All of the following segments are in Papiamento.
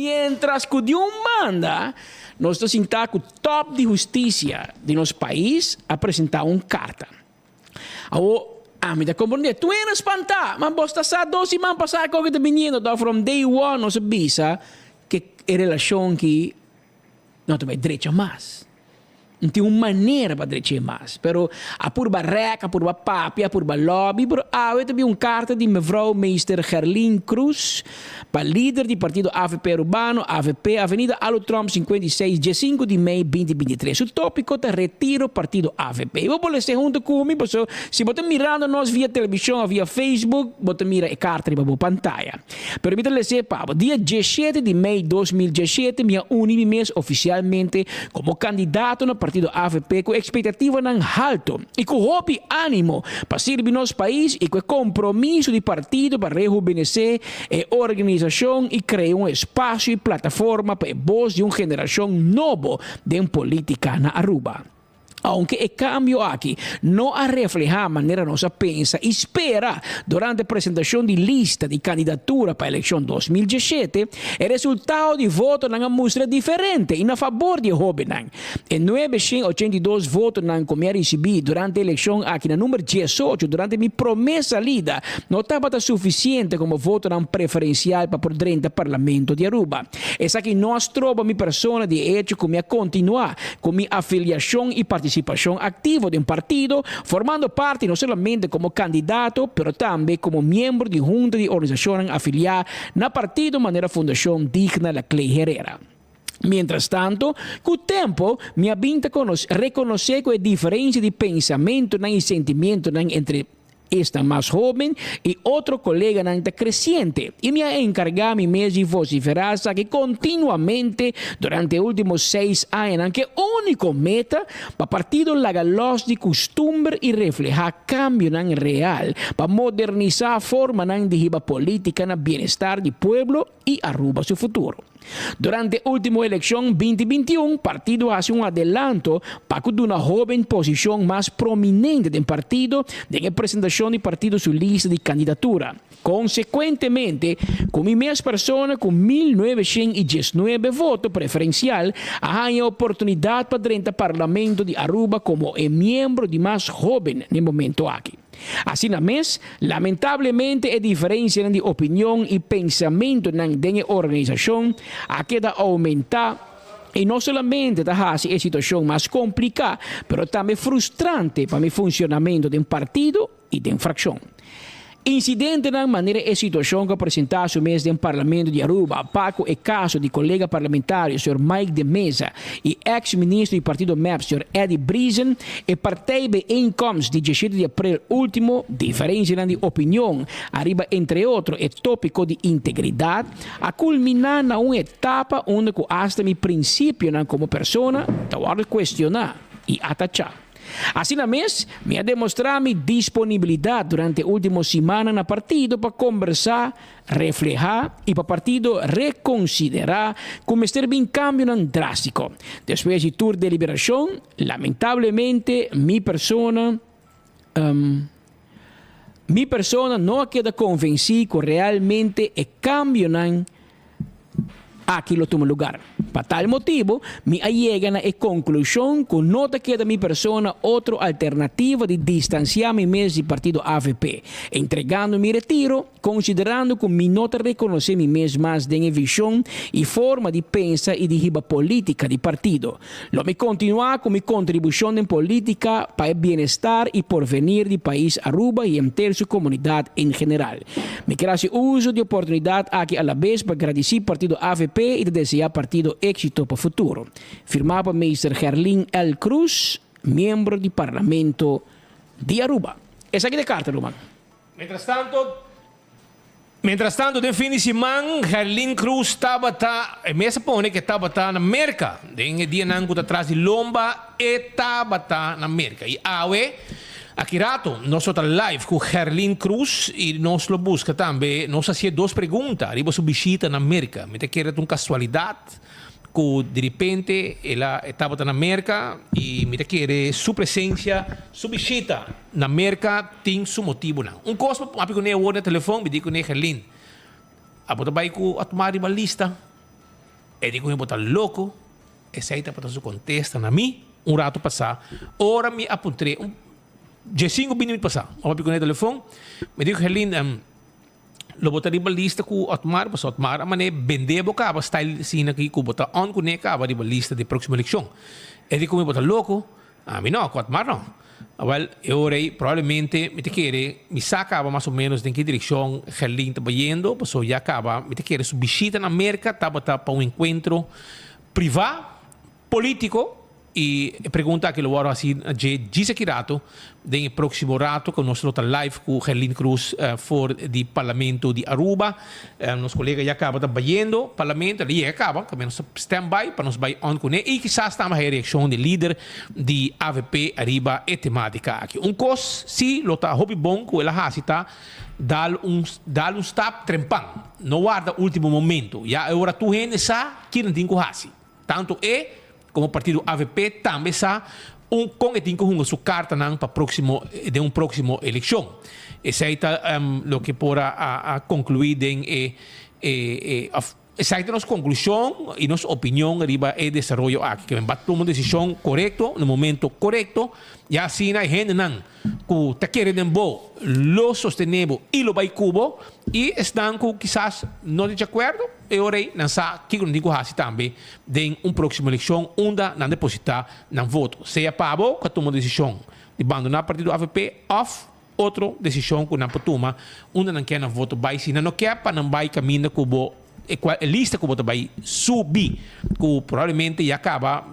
Mientras ku di un banda nos ta sinta ku top di hustisia di nos pais a presenta un karta. Awo ami ta komprende tur hende a spanta, ma bos ta sa dos siman pasa ku ta biniendo to from day one nos a bisa ke e relashon ki no ta bai drecha mas. No tin un manera pa drech'é mas. Pero a purba rèk, a purba papia, a purba lòbi, pero awe ta bin un karta di mevrouw Meester Gerlien Croes pa lider di partido avp Arubano, avp, Avenida Alu Tromp 56, diesinku di mei binti 23. Su tópiko ta Retiro partido avp. I bo por lesa huntu ku mi, pasobra si bo ta mirando nos via televishon òf via Facebook, bo ta mira e karta riba bo pantaya. Pero mi ta les'é pa bo. Dia diesshete di mei 2017 mi a uni mi mes ofisialmente komo kandidato na partido avp ku ekspektativanan halto i ku hopi ánimo pa sirbi nos pais i ku e kompromiso di partido pa rehubenesé e organisashon i krea un espasio i plataforma pa e bos di un generashon nobo den polítika na Aruba. Aunke e kambio aki no a reflehá manera nos a pensa i spera durante presentashon di lista di kandidatura pa elekshon 2017, e resultado di votonan a mustra diferente i na fabor di e hóbennan. E 982 votonan ku mi a risibí durante e elekshon aki na number 18 durante mi promé salida no tabata sufisiente komo votonan preferensial pa por drenta Parlamento di Aruba. Esaki no a stroba mi persona di e echo ku mi a kontinuá ku mi afiliashon i partisipashon aktivo den partido, formando parti no solamente komo kandidato, pero tambe komo miembro di hunta di organisashonnan afiliá na partido manera Fundashon Digna Laclay Herrera. Mientras tanto, ku tempo mi a bin ta rekonosé ku e diferensia di pensamentunan i sentimientonan entre Esnan mas hóben i otro koleganan ta kresiente, i mi a enkargá mi mes di vosiferá esaki kontinuamente durante e último seis añanan ku e úniko meta pa partido laga lòs di kustumber i reflehá kambionan real pa modernisá formanan di hiba polítika na bienestar di pueblo i Aruba su futuro. Durante ultimo elekshon 2021, partido a hasi un adelanto pa ku duna hoben posishon mas prominente den partido den e presentashon di partido su lista di kandidatura. Konsekuentemente, ku mi mes persona ku 1919 voto preferensial a haña e oportunidat pa drenta Parlamento di Aruba komo e miembro di mas hoben n'e momento aki. Asina mes, lamentablemente e diferencianan di opinion y pensamentonan den e organisacion a keda aumenta y no solamente ta haci e situacion mas complica, pero tambe frustrante pa mi funcionamento den partido y den fraccion. Incidentenan manera e situacion cu a presenta su mes den Parlamento di Aruba pa cu e caso di colega parlamentario señor Mike de Meza y ex ministro di partido mep señor Eddy Briesen, e partijbijeenkomst di 17 di april ultimo, diferencianan di opinion ariba entre otro e topico di integridad, a culmina na un etapa unda cu hasta mi principionan como persona ta wordo cuestiona y atacha. Asina mes, mi a demostrá mi disponibilidat durante e último simannan na partido pa kombersá, reflehá i pa partido rekonsiderá ku mester bin kambionan drástiko. Despues di tur deliberashon, lamentablemente mi persona mi persona no a keda konvensí ku realmente e kambionan Aki lo tuma lugar. Pa tal motibu, mi a yega na e konklushon ku no ta keda mi persona otro alternativa di distansiá mi mes di partido avp, entregando mi retiro, konsiderando ku mi no ta rekonosé mi mes mas den e vishon i forma di pensa i di hiba polítika di partido. Lo mi kontinuá ku mi kontribushon den polítika pa e bienestar i porvenir di pais Aruba i henter su komunidat en general. Mi kier hasi uso di oportunidat aki alabes pa gradisí partido avp i ta deseá partido éksito pa futuro. Firmá pa Meester Gerlin L. Croes, miembro di Parlamento di Aruba. Esaki ta e karta, ruman. Mientrastanto, Mientrastanto den fin di siman Gerlin Croes tabata, e mes a pone ku e tabata na Merka. Den e dianan ku ta tras di lomba e tabata na Merka. I awe, aki rato, nos lo ta live ku Gerlin Croes i nos lo buska tambe, nos hasié dos pregunta riba su bishita na Merka. Mi ta kere ta un kasualidat ku diripente el a e tabata na Merka i mi ta kere su presensia, su bishita na Merka tin su motibunan. Un kos pa papia kuné awor na telefon, mi di kuné, Gerlin, abo ta bai ku a tuma riba lista? E di ku mi bo ta loko, esei tabata su kontesta na mi un ratu pasá ora mi a puntr'é un diesinku binti minüt pasá. Mi a papia kuné telefon, mi di ku Herlin, Lo bo ta riba lista ku Otmar, pasobra Otmar a manera bendé bo kaba style asina aki ku bo ta on kuné kaba riba lista di próksimo elekshon. E di ku mi bo ta loko, ami no, ku Otmar no. Awèl, e ora ei probablemente mi ta kere mi sa kaba mas o ménos den ki direkshon Gerlin ta bayendo, pasobra ya kaba mi ta kere su bishita na Merka tabata pa un enkuentro privá, Politico, y e pregunta aki lo worde haci na dje djis aki rato, den e proximo rato cu nos lo ta live cu Gerlin Cruz for di Parlamento di Aruba. Nos colega ya caba ta bayendo Parlamento, el a yega caba, ta nos ta stand by pa nos bay on cune y kisas tambe haya reaccion di lider di avp ariba e tematica aki. Un cos si lo ta hopi bon cu el a haci ta dal un dal un stap trempan, no warda ultimo momento, ya e ora tur hende sa kinan tin cu haci. Tanto e como partido avp tambe sa un con e tin cu hunga su cartanan pa proximo den un proximo eleccion. Esey ta loke por a conclui den e e of esey ta nos conclusion y nos opinion riba e desaroyo aki. Ke men ba tuma un decision corecto na momento corecto ya asina e hendenan ku ta kere den bo lo sostené bo i lo bai ku bo, i esnan ku kisas no ta di akuerdo, e ora ei nan sa kiko nan tin ku hasi tambe den un próksimo elekshon unda nan depositá nan voto, sea pa bo ku a tuma desishon di bandoná partido avp òf otro desishon ku nan por tuma unda nan ke nan voto bai. Si nan no ke pa nan bai kaminda ku bo e lista ku bo ta bai subi ku probablemente ya kaba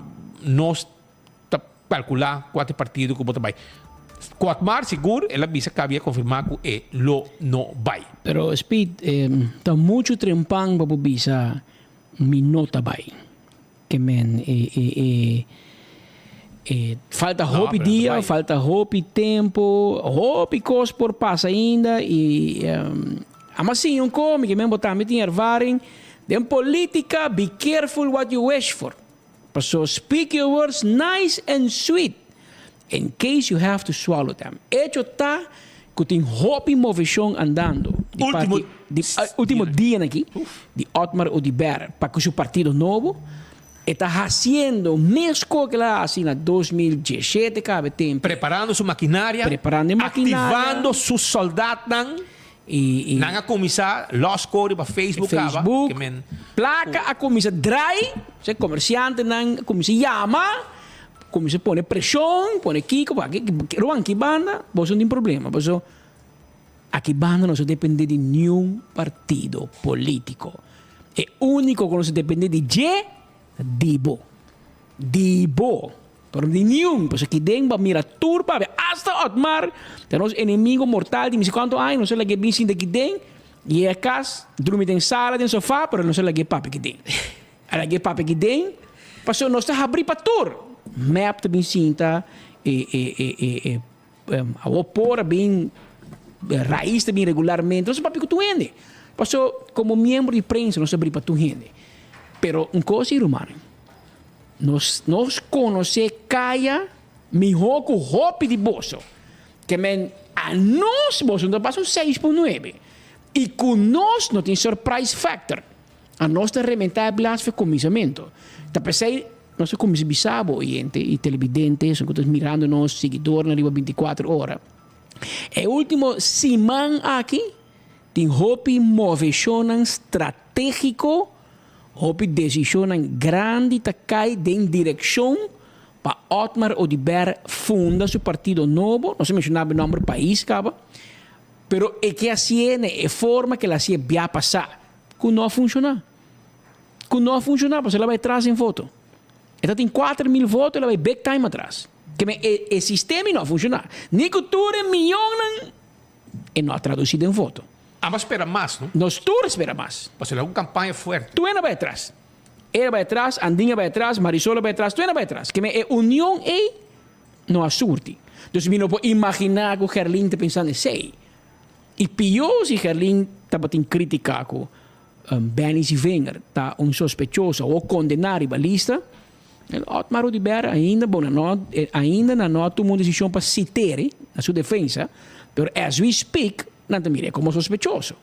nos ta kalkulá kua ta e partido ku bo ta bai. Ku Otmar sigur el a bisa kabi a konfirmá ku e lo no bai. Pero Speed, ta muchu trempan pa bo bisa mi no ta bai. Ke men e e e e falta hopi dia, falta hopi tempo, hopi kos por pasa ainda i ama siña un ko, mi ke men bo tambe tin ervaring den politica, be careful what you wish for. Paso speak your words nice and sweet in case you have to swallow them. Echo ta cu tin hopi movecion andando di parti di ultimo dianan aki di Otmar Oduber pa cu su partido nobo. E ta haciendo mesco cu el a haci na 2017 cabe tempo. Preparando su maquinaria, Preparando e maquinaria. activando su soldatnan. I, i. Nan a kuminsá lòs kori pa Facebook kaba. Facebook, Ke men. plaka a kuminsá drai, se komersiantenan a kuminsá yama, kuminsá pone preshon, pone kiko, pa ki, ruman ki banda boso no tin problema, paso aki banda nos no depende di niun partido polítiko. E úniko ku nos ta depende di dje ta di bo. Di bo. Pero di niun, pasobra ki den bo a mira tur papia, asta Otmar, ta nos enemigo mortal di misi kuantu aña, nos a lag'é bin sinta ki den, yega kas, drumi den sala, den sofa, pero nos a lag'é papia ki den. A lag'é papia ki den, pasobra nos ta habrí pa tur. Mep ta bin sinta, e, e, e, e, e, awor por a bin, Raiz ta bin regularmente, nos ta papia ku tur hende. Pasobra komo miembro di prensa nos ta habrí pa tur hende. Pero un kos si rumannan. Nos nos konosé kaya mihó ku hopi di boso. Ke men a nos boso no ta pasa un seis por nuebe. I ku nos no tin surprise factor. A nos ta rementá e blas for kuminsamentu. Ta p'esei nos a kuminsá bisa bo oyente i telebidente, esun ku ta mirando nos, siguidornan riba bintikuater ora. E último siman aki tin hopi moveshonnan stratégiko. Hopi desishonnan grandi ta kai den direkshon pa Otmar Oduber funda su partido nobo, nos a menshona e nòmber pais kaba, pero e ke hasié na e forma ke el a hasié bia pasá, ku no a funshoná. Ku no a funshoná pasobra el a bai tras den voto. E ta tin 4000 voto el a bai big time atras. Ke men e e sistema no a funshoná. Ni ku tur e mionnan e no a tradusí den voto. Amba spera mas, no? Nos tur a spera mas. Pasobra un campaña fuerte. Tuena a bai atras. El a bai atras, Andin a bai atras, Marisol a bai atras, tuena a bai atras. Keme e union ei no a surti. Dus mi no por imagina cu Gerlin ta pensando esei. Y pio si Gerlin tabatin critica cu Benny Zievinger ta un sospechoso o condena riba lista, Otmar Oduber ainda, bon, nan no, ainda nan no a tuma un decision pa cit'e na su defensa, pero as we speak nan ta mir'e como sospechoso.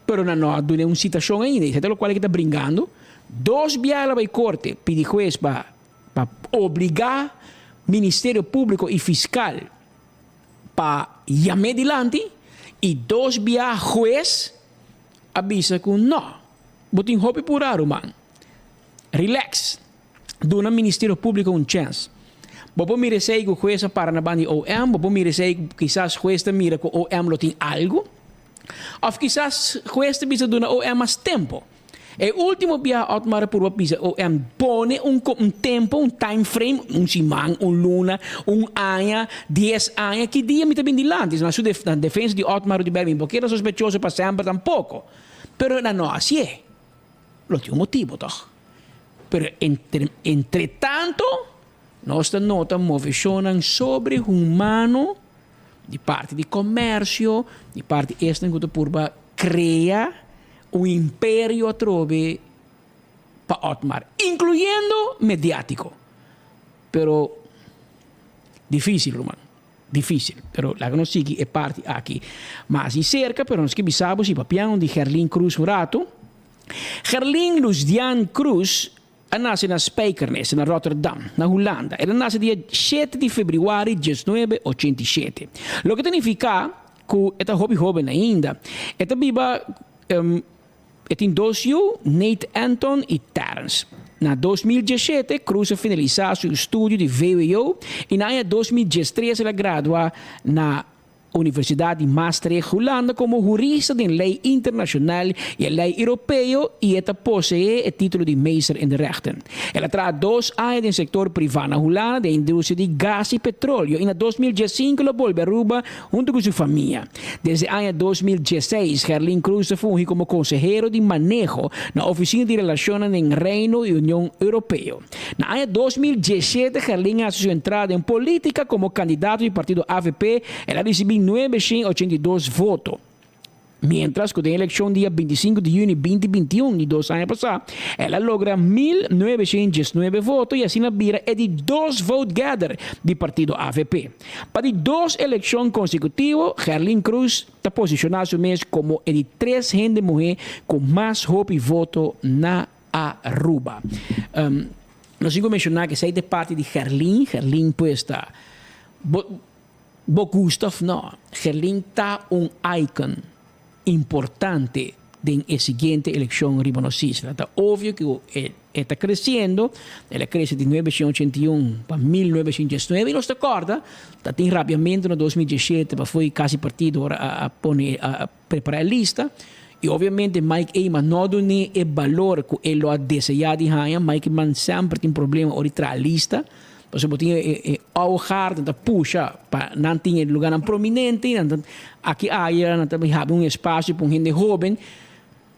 Pero nan no a dun'e un citacion ainda, y esei ta locual ke ta bringando. Dos biaha el a bai korte pidi hues pa pa obligá Ministerio Públiko i Fiskal pa yam'é dilanti i dos biaha hues a bisa ku nò, bo tin hopi purá ruman. Relax. Duna Ministerio Públiko un chèns. Bo por mira esei ku hues a para na banda di OM, bo por mira esei ku kisas hues ta mira ku OM lo tin algu. Òf kisas hues ta bisa duna OM mas tempu. E último biaha Otmar a purba bisa OM pone un un tempu, un time frame, un siman, un luna, un aña, dies aña, ki dia mi ta bin dilanti? Na su na defensa di Otmar Oduber mi no keda sospechoso pa semper tampoko. Pero nan no hasié. Lo tin un motibu tòg. Pero entre entretanto nos ta nota moveshonnan sobrehumano di parti di komersio, di parti esnan ku ta purba krea un imperio atrobe pa Otmar, inkluyendo mediátiko. Pero difísil ruman, difísil. Pero laga nos sigui e parti aki mas di serka, pero nos ke bisa bo si papiando di Gerlin Cruz un ratu. Gerlin Luzdian Cruz a nase na Spijkenisse, na Rotterdam, na Hulanda. El a nase dia shete di febrüari diesnuebe ochenta i shete, loke ta nifiká ku e ta hopi hóben ainda. E ta biba, e tin dos yu, Nate Anton i Terrence. Na 2017, Cruz a finalisá su estudio di vwo i na aña 2013 el a gradua na Universidat di Maastricht, Hulanda komo hurista den lei internashonal i e lei europeo i e ta poseé e título di Meester in de Rechten. El a traha dos aña den sektor privá na Hulanda den industria di gas i petroleo i na 2015 lo bolbe Aruba huntu ku su famia. Desde aña 2016 Gerlin Cruz ta fungi komo konsehero di maneho na Ofisina di Relashonnan den Reino i Union Europeo. Na aña 2017 Gerlin a hasi su entrada den polítika komo kandidato di partido avp, el a risibí 982 voto. Miéntras ku den elekshon dia 25 di yüni 2021, di dos aña pasá, el a logra 1919 voto i asina bira e di dos vote getter di partido avp. Pa di dos elekshon konsekutivo, Gerlin Cruz ta posishoná su mes komo e di tres hende muhé ku mas hopi voto na Aruba. Nos tin ku menshoná ku esei ta e parti di Gerlin. Gerlin pues ta, bo bo gusta òf no, Gerlin ta un icon importante den e siguiente elekshon riba nos isla. Ta obvio ku e e ta kresiendo, el a krese di 981 pa 1919 i nos ta kòrda ta tin rabiamentu na 2017 pa fo'i kasi partido ora a a pone a Prepara e lista y obviamente Mike Eman no a dun'é e balor cu e lo a desea di haña. Mike Eman semper tin problema ora di traha lista, pasobra bo tin e e oude garde ta pusha pa nan tin e lugarnan prominente y nan ta aki aya nan ta habri un espacio pa un hende hoben.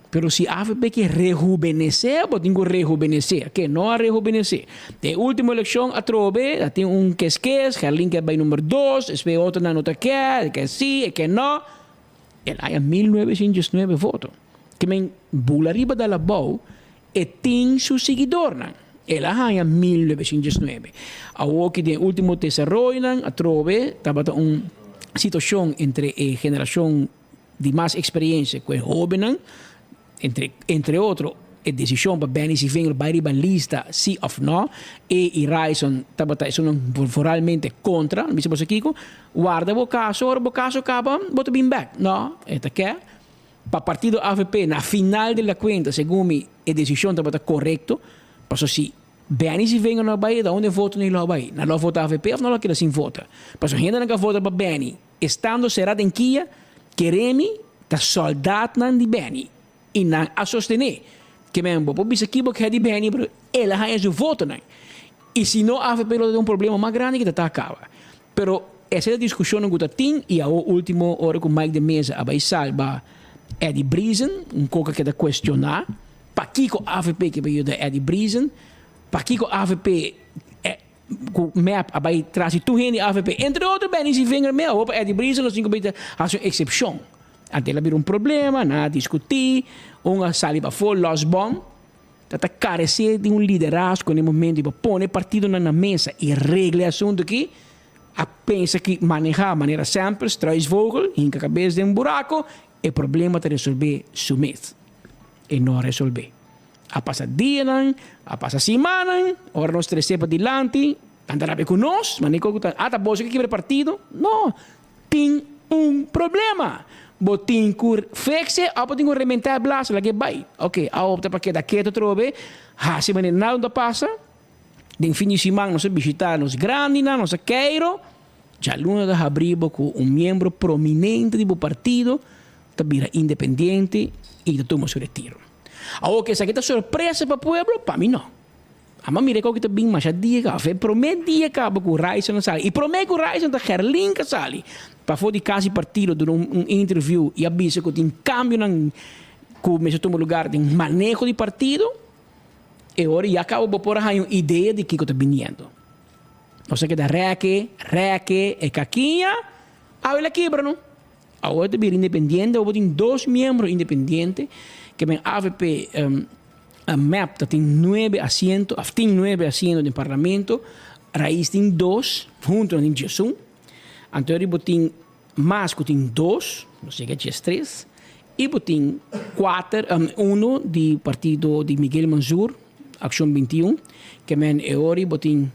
Pero si avp ke rehubenesé, bo tin ku rehubenesé. Ke no a rehubenesé. Den e último elekshon atrobe a tin un keskes, Gerlin ke bai number dos, despues e otronan no ta ke, e ke si, e ke no. El haña 1919 voto. Ke men bula riba dal abou, e tin su siguidornan. El a haña 1919. Awoki den e último desaroyonan atrobe tabata un situashon entre e generashon di mas experiencia cu e hobennan, entre entre otro e decision pa Benny Sivinger bay riba lista si of no, e y Ryson tabata esunnan vooralmente contra, nan bisa boso kico, warda bo caso, ora bo caso caba bo ta bin bek, no, e ta ke pa partido avp na final de la cuenta segun mi e decision tabata corecto, pasobra si Benny Sivinger no a bay, ta unda e voto nan lo a bay? Nan lo a vota avp of nan lo a keda sin vota? Pasobra hendenan cu a vota pa Benny Estando será den kia, Keremi ta sòldatnan di Benny i nan a sostené. Ke men bo por bisa ki bo ke di Benny pero el a haña su votonan. I si no avp lo ta den un problema mas grandi ki ta ta kaba. Pero esei ta diskushonnan ku ta tin i awor ultimo ora ku Mike de Meza a bai salba Eddie Briesen, un koka ke ta kuestioná pakiko avp ke bai yuda Eddie Briesen, pakiko avp Ku mep a bai tras di tur hende avp, entre otro Benny Zievinger me awor pa Eddie Briesen nos tin ku bai ta hasi un eksepshon. Anto el a bira un problema, nan a diskutí, un a sali pafó, los bom. Ta ta karesé di un liderazgo na e momento di pa pone partidonan na mesa i regla e asuntu aki. A pensa ki manehá manera semper, struisvogel, hinka kabes den un burako, e problema ta resolbé su mes. E no a resolbé. A pasa dianan, a pasa simannan, ora nos trese padilanti, nan ta rabia ku nos, manera ku ta, ah ta boso ke kibra partido? No, tin un problema. Bo tin ku fix e òf bo tin ku rementá e blaso laga e bai. Oke, a opta pa keda ketu atrobe, hasi manera nada no ta pasa. Den fin di siman nos a bishitá nos grandinan, nos a keiro. Djaluna ta habrí bo ku un miembro prominente di bo partido ta bira independiente i ta tuma su retiro. Awor ku esaki ta sorpresa pa pueblo? Pa mi no. Ama mira ku ta bin masha dia kaba. Fe promé dia kaba ku Ryson a sali i promé ku Ryson ta Gerlin ka sali pafó di kas di partido duna un interview i a bisa ku tin kambionan ku mester tuma lugar den maneho di partido. E ora ya caba bo por a haña un idea di kico ta biniendo. Nos a keda reke, reke, e cakiña, awe la kibra no. Awor ta bira independiente, awor bo tin dos miembro independiente, ke men avp, mep ta tin nuebe asiento, of tin nuebe asiento den parlamento, Raiz tin dos, hunto nan tin diesun. Anto eri bo tin Mas ku tin dos, nos yega diestres, i bo tin kuater, uno di partido di Miguel Mansur, Akshon 21, ke men e ora bo tin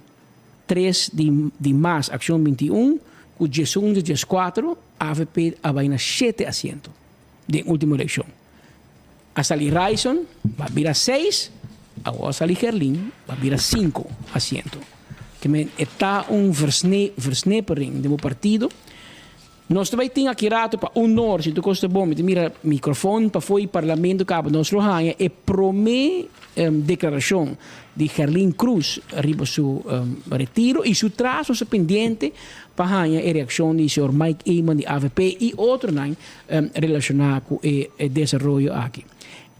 tres di di mas Akshon 21, ku diesun di dieskuater, avp a bai na shete asiento den ultimo elekshon. A sali Ryson, ba bira seis, awor a sali Gerlin, ba bira sinku asiento. Ke men e ta un versnepering den bo partido. Nos ta bai tin aki rato pa un nor, si tur kos ta bon, mi ta mira microfon pafó di parlamento kaba, nos lo haña e promé deklarashon di Gerlin Cruz riba su retiro i su tras nos ta pendiente pa haña e reakshon di señor Mike Eman di avp i otronan relashoná ku e desaroyo aki.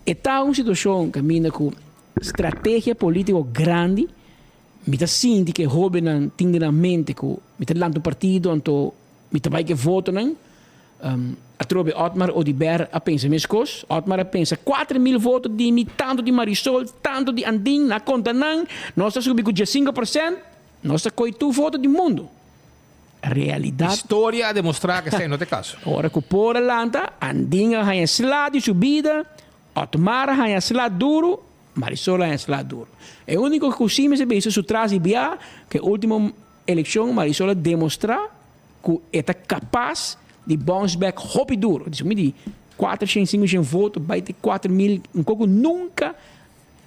E ta un situashon kaminda ku strategia polítiko grandi, mi ta sinti ku e hóbennan tin den nan mente ku mi ta lanta un partido anto mi ta bai ku e votonan. Atrobe Otmar Oduber a pensa meskos. Otmar a pensa 4000 voto di mi, tantu di Marisol, tantu di Andin, nan a konta nan, nos ta subi ku 15%, nos ta koi tur voto di mundu. Realidat. Historia a demostrá ku esei no ta e kaso. Ora ku por a lanta, Andin a haña sla di su bida, Otmar a haña sla duru, Marisol a haña sla duru. E úniko ku sí mester bisa su tras di bia, ku e último elekshon Marisol a demostrá ku e ta kapas di bounce back hopi duru. Di mi di 400, 500 voto bai te 4000, un kos ku nunka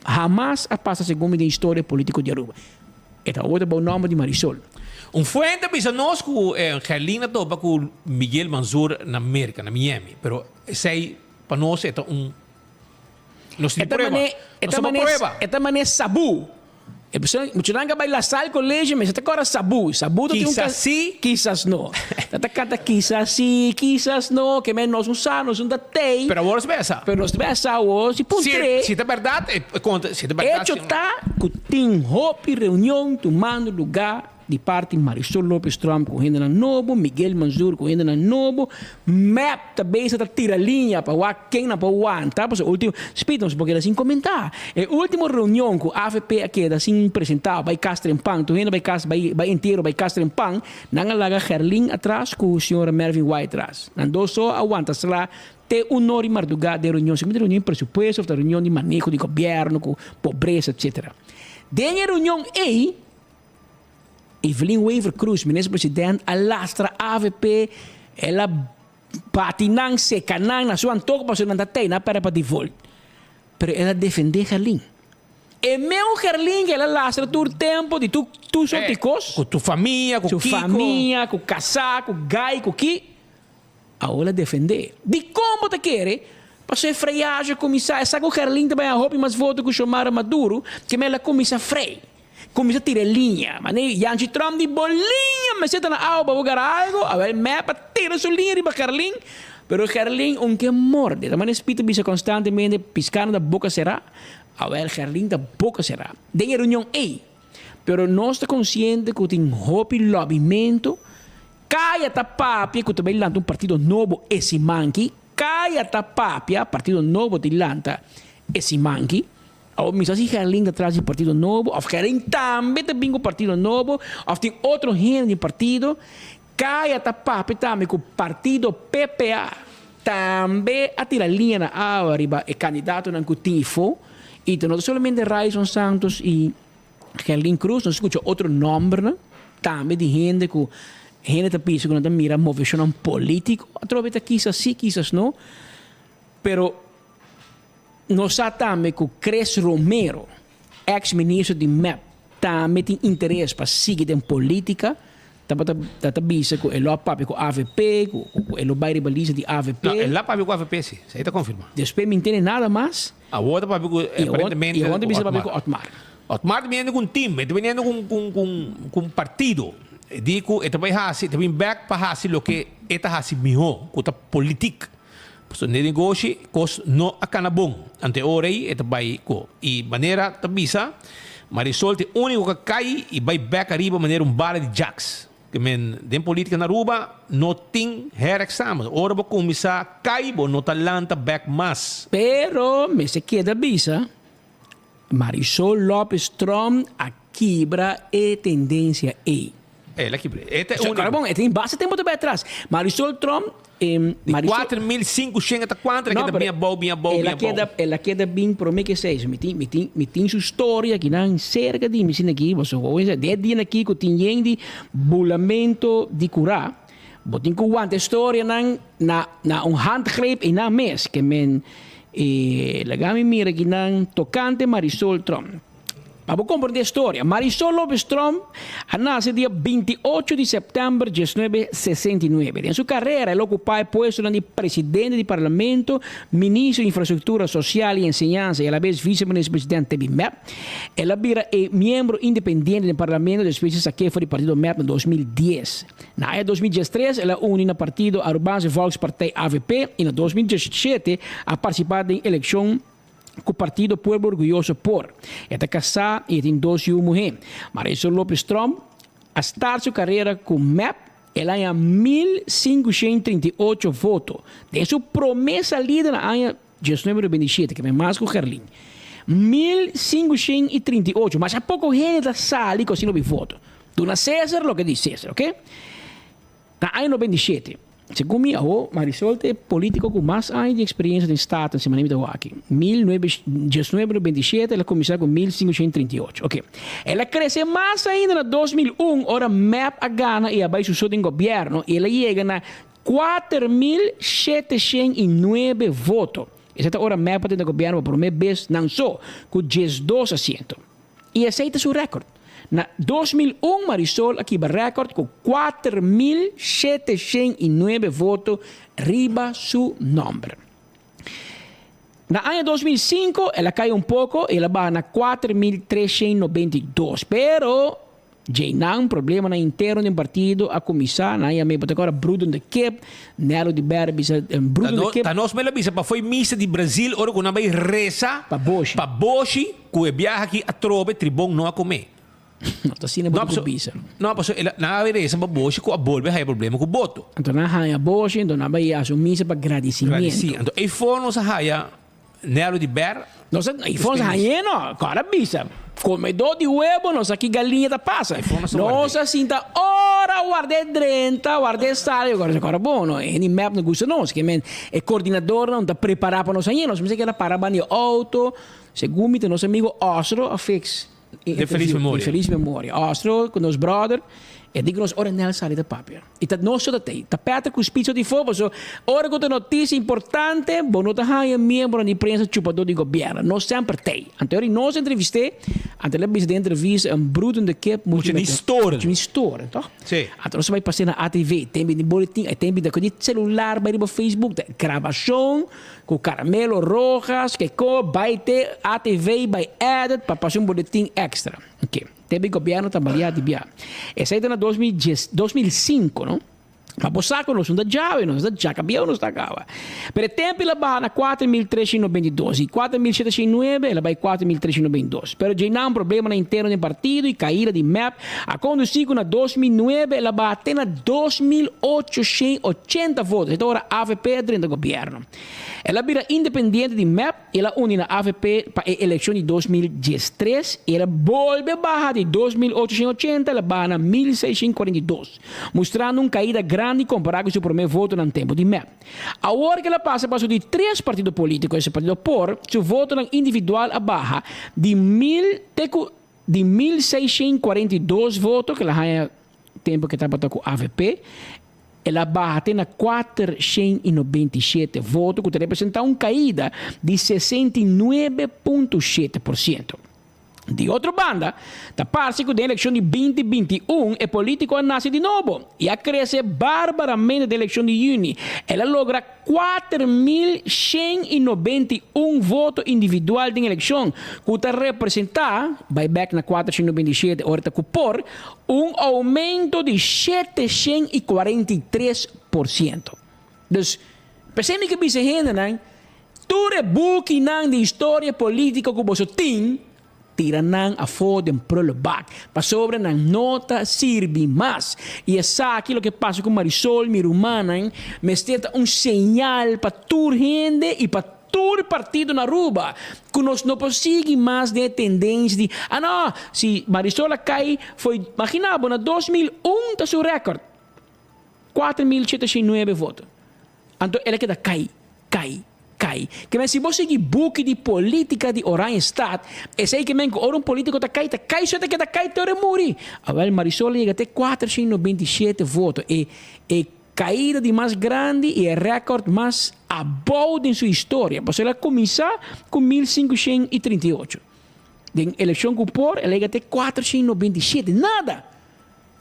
Hamas a pasa segun mi den historia politico di Aruba. E ta otro bou nomber di Marisol. Un fuente a bisa nos cu Gerlin a topa cu Miguel Manzur na Merca, na Miami, pero esey pa nos e ta un nos tin prueba. Nos tin prueba. E ta mane sabu. E persona, muchanan ka bai La Salle College mester ta kora sabu. Sabu ta tin un Kisas si. Kisas no. Ta ta kanta kisas si, kisas no, ke men nos no sa, nos no ta tei. Pero awor nos ta besa. Pero nos ta besa awor, si puntr'é. Si ta bèrdat, e konta, si ta bèrdat. Echo ta ku tin hopi reunion tumando lugá Di parti Marisol Lopez Tromp ku hendenan nobo, Miguel Manzur ku hendenan nobo, mep ta bezig ta tira liña pa wak ken nan por wanta, pasobra ultimo, Speed nos por keda sin komentá. E ultimo reunion ku avp a keda sin presentá bai kas trempan, tur hende bai kas bai bai entiero bai kas trempan, nan a laga Gerlin atras ku señora Mervin White atras. Nan dos so a wanta sla te un or di mardugá den reunion, segun ta reunion di presupuesto of ta reunion di maneho di gobièrnu ku pobresa etcetera. Den e reunion ei, Evelyn Wever Croes, minister president, a lastra avp, el a bati nan, seca nan na su antoho pasobra nan ta tey, nan a perde pa default. Pero el a defende Gerlin. E meun Gerlin ke el a lastra tur tempo di tur tur soort di cos. Cu tu famia, cu Su kico. famia, cu casa, cu gai, cu ki. Awor el a defende. Dicon bo ta kere? Pasobra e freyaje a cuminsa, e sa cu Gerlin ta bay a hopi mas voto cu Xiomara Maduro, keme el a cuminsa frey. Kuminsá tira e liña. Mane Yanchi Trump di bo liña mester ta na awa pa bo gara algo. Awel mep a tira su liña riba Gerlin, pero Gerlin un ke morde. Ta mane Speed ta bisa konstantemente piská no ta boka será. Awel Gerlin ta boka será den e reunion ei. Pero nos ta konsiente ku tin hopi lobbymentu. Kaya ta papia ku ta bai lanta un partido nobo e siman ki. Kaya ta papia partido nobo tin lanta e siman ki. Awor mi sa si Gerlin ta tras di partido nobo of Gerlin tambe ta bin ku partido nobo of tin otro hende den partido. Kaya ta papia tambe ku partido PPA tambe a tira liña na awa riba e kandidatonan ku tin ifo. Y ta no ta solamente Ryson Santos y Gerlin Cruz, nos scucha otro nombernan tambe di hende cu hende ta bisa cu nan ta mira movecionnan politico atrobe ta kisas si kisas no, pero nos sa tambe cu Chris Romero, ex ministro di mep, tambe tin interes pa sigui den politica. Tabata ta bisa cu e lo a papia cu avp, cu cu e lo bay riba lista di avp. No, e la papia cu avp si, esey ta confirma. Despues mi ntende nada mas. Awor ta papia cu aparentemente Y awor ta bisa papia cu Otmar. Otmar ta biniendo cu un team, e ta biniendo cu cu cu cu un partido. E di cu e ta bay haci, e ta bin bek pa haci loke e ta haci miho, cu ta politic. Pasobra den negoshi cos no a cana bon. Ante ora ey e ta bay cu. Y manera ta bisa, Marisol ta e unico cu a cay y bay bek ariba manera un bala di jaks. Ke men den politica na Aruba no tin herexamen. Ora bo cuminsa cay bo no ta lanta bek mas. Pero mester keda bisa, Marisol Lopez Tromp a kibra e tendencia ey. El a kibra. E ta e unico. Bon, e tin basta tempo ta bay atras. Marisol Tromp, Di 4500 ta cuanto el a keda bin abou, bin abou, bin abou. El a keda bin prome ke seis. Mi tin, mi tin, mi tin su storia akinan cerca di mi asina aki. Pasobra bo bisa, den e dianan aki cu tin yen di bulamento di cura, bo tin cu wanta e storianan na, na un handgreep einan mes. Ke men, e laga mi mira akinan tocante Marisol Tromp. Pa bo komprendé e storia, Marisol Lopez Tromp a nase dia 28 di sèptèmber 1969. Den su karera el a okupá e puestonan di presidente di parlamento, ministro di infrastruktura sosial i enseñansa i alabes viseminister-presidente di mep. El a bira e miembro independiente den parlamento despues di sak'é for di partido mep na 2010. Na aña 2013 el a uni na partido Arubaanse Volkspartij, avp, i na 2017 a partisipá den elekshon ku Partido Pueblo Orguyoso por. E ta kasá i e tin dos yu muhé. Marisol Lopez Tromp a start su karera ku mep el aña 1538 voto den su promé salida na aña 1997, ke men mas ku Gerlin. 1538, masha poko hende ta sali ku asina hopi voto. Duna Cesar loke di Cesar, oke? Na aña 97, segun mi awo, Marisol ta e politico cu mas aña di experiencia den Staten, si manera mi ta wak aki. Mil nuebe, diesnuebe 97, el a cuminsa cu 1538. Ok. El a crece mas ainda na 2001, ora mep a gana y a bay su so den gobierno y el a yega na 4709 voto. Esey ta ora mep a tenta gobierno pa prome bes nan so, cu 12 asiento. Y esey ta su record. Na 2001 Marisol a kiba record cu 4709 voto riba su nomber. Na aña 2005 el a cay un poco y el a baha na 4392, pero djeinan problemanan interno den partido a cuminsa. Nan yam'e bo ta acorda Brudo de Kip, Nelo di Berre bisa Brudo de Kip. Ta nos mel a bisa pa fo'i misa di Brazil ora cu nan bay reza Pa Boshi. Pa Boshi. Ku e biaha aki atrobe Tribon no a komé. No ta asina bo tin ku bisa. No, pasobra el a, nan a resa pa Boshi ku a bolbe haya problema ku boto. Anto nan a haya Boshi, anto nan a bai hasi un misa pa gradisimentu. Gradisí. Anto ei for nos a haya Nelo di Ber. Nos a, ei for nos a hañ'é no. Kòrda bisa, komedó di webo no sa ki galiña ta pasa. Ei for nos a ward'é. Nos a sinta ora ward'é drenta, ward'é sali. Kòrda kòrda bon no, hende mep no gusta nos. Ke men e kordinadornan ta prepará pa nos hañ'é. Nos mester keda para banda di outo. Segun mi ta nos amigo Osro a fix e De feliz interview. memoria. De feliz memoria. Osro cu nos brother, e di cu nos ora Nel sali ta papia. Y ta nos so ta tey. Ta Patrick cu Spitz so di for, paso ora cu ta noticia importante, bo no ta haya miembronan di prensa chupador di gobierno. Nos semper tey. Anto ora nos entrevist'é, anto el a bisa den entrevista, een broedende kip Moet je niet storen. Moet je niet storen, toch? Sí. Anto nos a bay pas'é na ATV. Tempo di boletin, e tempo di celular bay riba Facebook, ta grabacion. Ku Carmelo Rojas ke ko bai te ATV bai edit pa pasa un boletin extra. Ok, te bi gobierno ta balia di bia. Esei ta na 2010, 2005 no. Ma bo sa ku nos no ta djawe, nos ta djaka bieu nos ta kaba. Pero e tempu el a baha na 4392 i 4709 el a bai 4392. Pero djeinan problemanan interno den partido i kaida di mep a kondusí ku na 2009 el a baha te na 2880 voto. Esei ta ora avp a drenta gobierno. El a bira independiente di mep i el a uni na avp pa e elekshon di 2013 i el a bolbe baha di 2880 el a baha na 1642, mustrando un kaida grandi. grandi kompará ku su promé votonan tempu di mep. Awor ku el a pasa pa su di tres partido polítiko, esta partido por, su votonan individual a baha di mil te ku di 1642 voto ku el a haña tempu ku e tabata ku avp, el a baha te na 497 voto ku ta representá un kaida di 69.7%. Di otro banda, ta parse ku den elekshon di 2021 e polítiko a nase di nobo i a krese barbaramente den elekshon di yüni. El a logra 4191 voto individual den elekshon, ku ta representá, bai bèk na 497 ora ta ku por, un oumento di 743%. Dus, p'esei mi ke bisa e hendenan, Tur e bukinan di historia politico cu boso tin, tira nan afo den prullenbak, pasobra nan no ta sirbi mas. Y esaki loke pasa cu Marisol, mi rumannan, mester ta un señal pa tur hende y pa tur partido na Aruba, cu nos no por sigui mas den e tendencia di, ah no, si Marisol a cay fo'i, imagina bo, na 2001 ta su record, 4709 voto. Anto el a keda kai, kai, kai. Ke men si bo sigui buki di politica di Oranjestad, esei ke men ku ora un politico ta kai, ta kai so e ta keda kai te ora e muri. Awel Marisol a yega te 497 voto, e e kaida di mas grandi i e record mas abou den su historia, pasobra el a kuminsá ku 1538. Den elekshon ku por el a yega te 497, nada!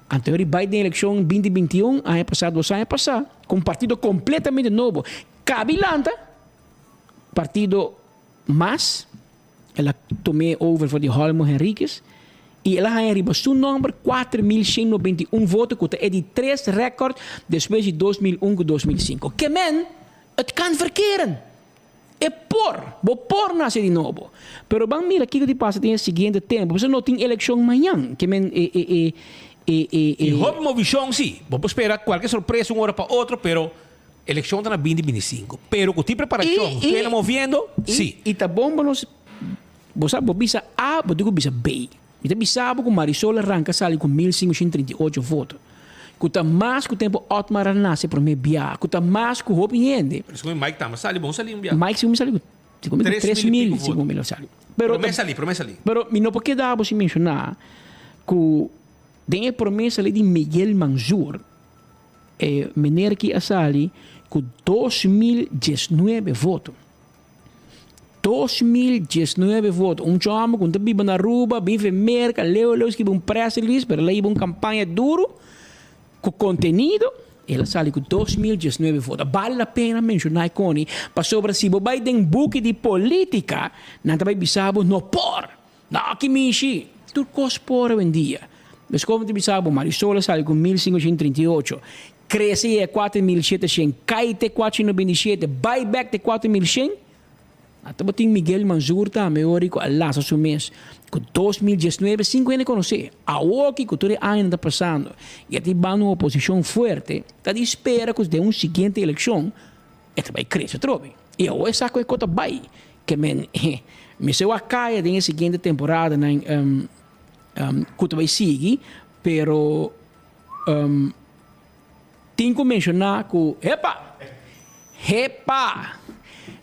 Anto e bai den elekshon 2021, aña pasá, dos aña pasá, ku un partido kompletamente nobo. Kabi lanta, partido mas, el a tum'é over for di Holmo Henriquez, i el a haña riba su nòmber 4191 voto, ku ta e di tres rèkòrt despues di 2001 ku 2005. Ke men, het kan verkeren! E por, bo por nase di nobo. Pero ban mira kiko di pasa den e siguiente tempu, pasobra no tin elekshon mañan. Ke men e e e e e E hopi movishon si. Bo por spera kualke sorpresa un ora pa otro, pero elekshon ta na binti binti sinku. Pero ku tin preparashon, I, i, kende moviendo, i, si. i ta bon pa nos, bo sa, bo bisa A, bo tin ku bisa B. Mi ta bisa bo ku Marisol a ranka sali ku 1538 voto, ku ta mas ku tempu Otmar a nase promé bia, ku ta mas ku hopi hende. Pero segun Mike tamba sali bon sali un bia. Mike segun mi sali ku segun mi ku Tres mil 3000 i piku segun voto. mi lo sali. Pero Promé sali, promé sali. Pero mi no por keda bo sin menshoná ku den e promé sali di Miguel Manzur, e meneer ki a sali ku 2019 voto. 2019 voto. Un chombo ku ta biba na Aruba, bin fe Merka, leu leu skibi un press release, pero el a hiba un kampaña duru ku kontenido, el a sali ku 2019 voto. Bale la pena menshoná e koni, pasobra si bo bai den buki di politika, nan ta bai bisa bo no por. No ki mishi! Tur kos por awendia. Meskos mi ta bisa bo, Marisol a sali ku 1538, krese yega 4700, kai te 497, bai bek te 4100. A tabatin Miguel Manzur tambe ora ku a lansa su mes ku 2019 sin ku hende konosé. Awoki ku tur e añanan ta pasando i a tin banda un oposishon fuerte, ta di spera ku den un siguiente elekshon e ta bai krese atrobe. I awor e sa ku e kos ta bai. Ke men mester wak kaya den e siguiente temporadanan ku ta bai sigui, pero tin ku menshoná ku hepa! Hepa!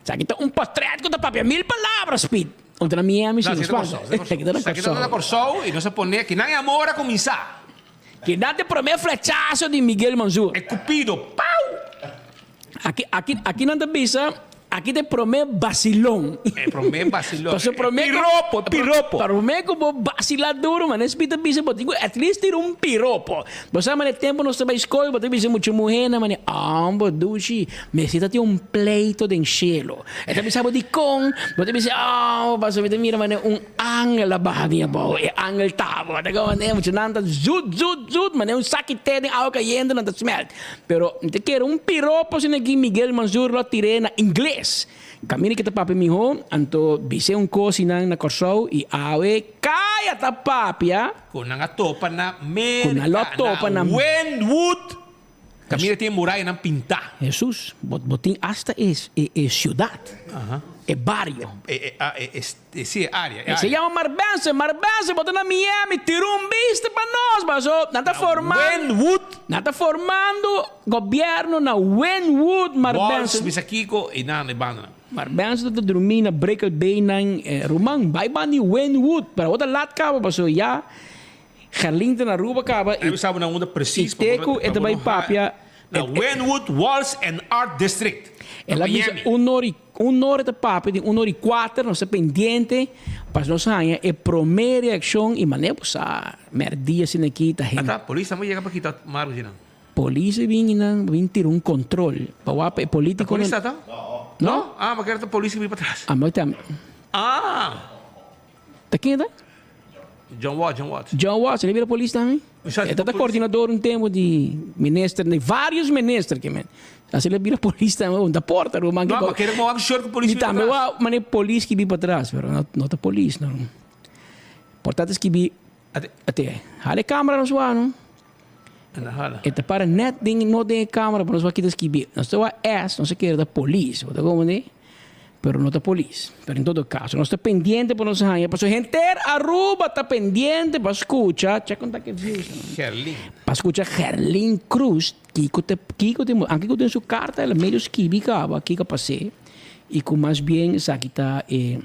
Esaki ta un potret ku ta papia mil palabras, Piet. Un ta na Miami si, no spanta. Esaki ta na Kòrsou. Esaki ta na Kòrsou i nos a pone kinan e amor a kuminsá. Kinan ta e promé flechazo di Miguel Manzur. E Cupido, pau! Aki, aki, aki nan ta bisa, aki ta e promé basilon. E promé basilon. Pasobra promé ku. Piropo, piropo. Promé ku bo basilá duru, manera Speed ta bisa, bo tin ku at least tira un piropo. Bo sa manera tempu nos ta bai skol, bo ta bisa mucha muhénan manera, Ambo dushi, mester ta tin un pleito den shelu. E ta bisa bo dikon, bo ta bisa, Oh, pasobra mi ta mira manera un angel a baha bin abou, e angel ta bo. Ta komo manera muchanan ta zut, zut, zut, manera un saki te den awa kayente nan ta smelt. Pero mi ta kere un piropo asina aki Miguel Manzur lo a tir'é na ingles. Kaminda ki ta papia mihó, anto bis'é un kos i nan na Kòrsou i awe kaya ta papia. Ku nan a topa na Ku nan lo a Merka, topa na na. Wynwood. Kaminda tin e murayanan pintá. Hesus, bo bo tin asta e e e siudat, e bario. E e a e e si e área, e Se área. yama Marbense, Marbense, bo ta na Miami, tira un bista pa nos. paso nan ta formando. Wynwood. Nan ta formando gobierno na Wynwood, Mark Walls, Benson. bisa kiko, y nan e banda nan. Mark Benson ta drumi na Brickell Bay nan ruman bai banda di Wynwood, pero awor ta lat caba paso ya Gerlin ta na Aruba caba y Ami sa bo na unda precies y te cu e ta bai papia. Na Wynwood Walls and Art District, na El a bisa Miami. un ora y un ora ta papia di un ora y cuater nos ta pendiente pa nos haña e prome reaccion y manera bo sa merdia asina aki ta hende. Ata, polis tambe yega pa kita Marcos di nan. Polis a bin y nan bin tira un control pa wak pa e politico Ta polis ta ta? No? Ah, ma kere ta polis ki bin patras. Ah, ma tambe. Ah! Ta ken ta? John Watts, John Watts. John Watts, el a bira polis tambe? E ta ta coordinador un tempo di minister, di varios minister ke men. Así el a bira polis tambe, un ta porta ruman. No, ma kere como wak shirt ku polis Mi tambe wak mane polis ki bi patras, pero no, no ta polis, no. Por ta ta skibi, ate, hala e camera nos wak, no? E ta para net den, no den e camera, pero nos wak kita skibi. Nos ta wak S, nos a kere ta polis, bo ta comprende? Pero no ta polis. Pero en todo caso, nos ta pendiente pa nos haña, pasobra henter Aruba ta pendiente pa scucha, check con ta ke views, no? Gerlin. Pa scucha Gerlin Cruz, kiko ta, kiko tin, anke ku den su carta el a medio skibi caba kiko a pas'é, y ku mas bien esaki ta e.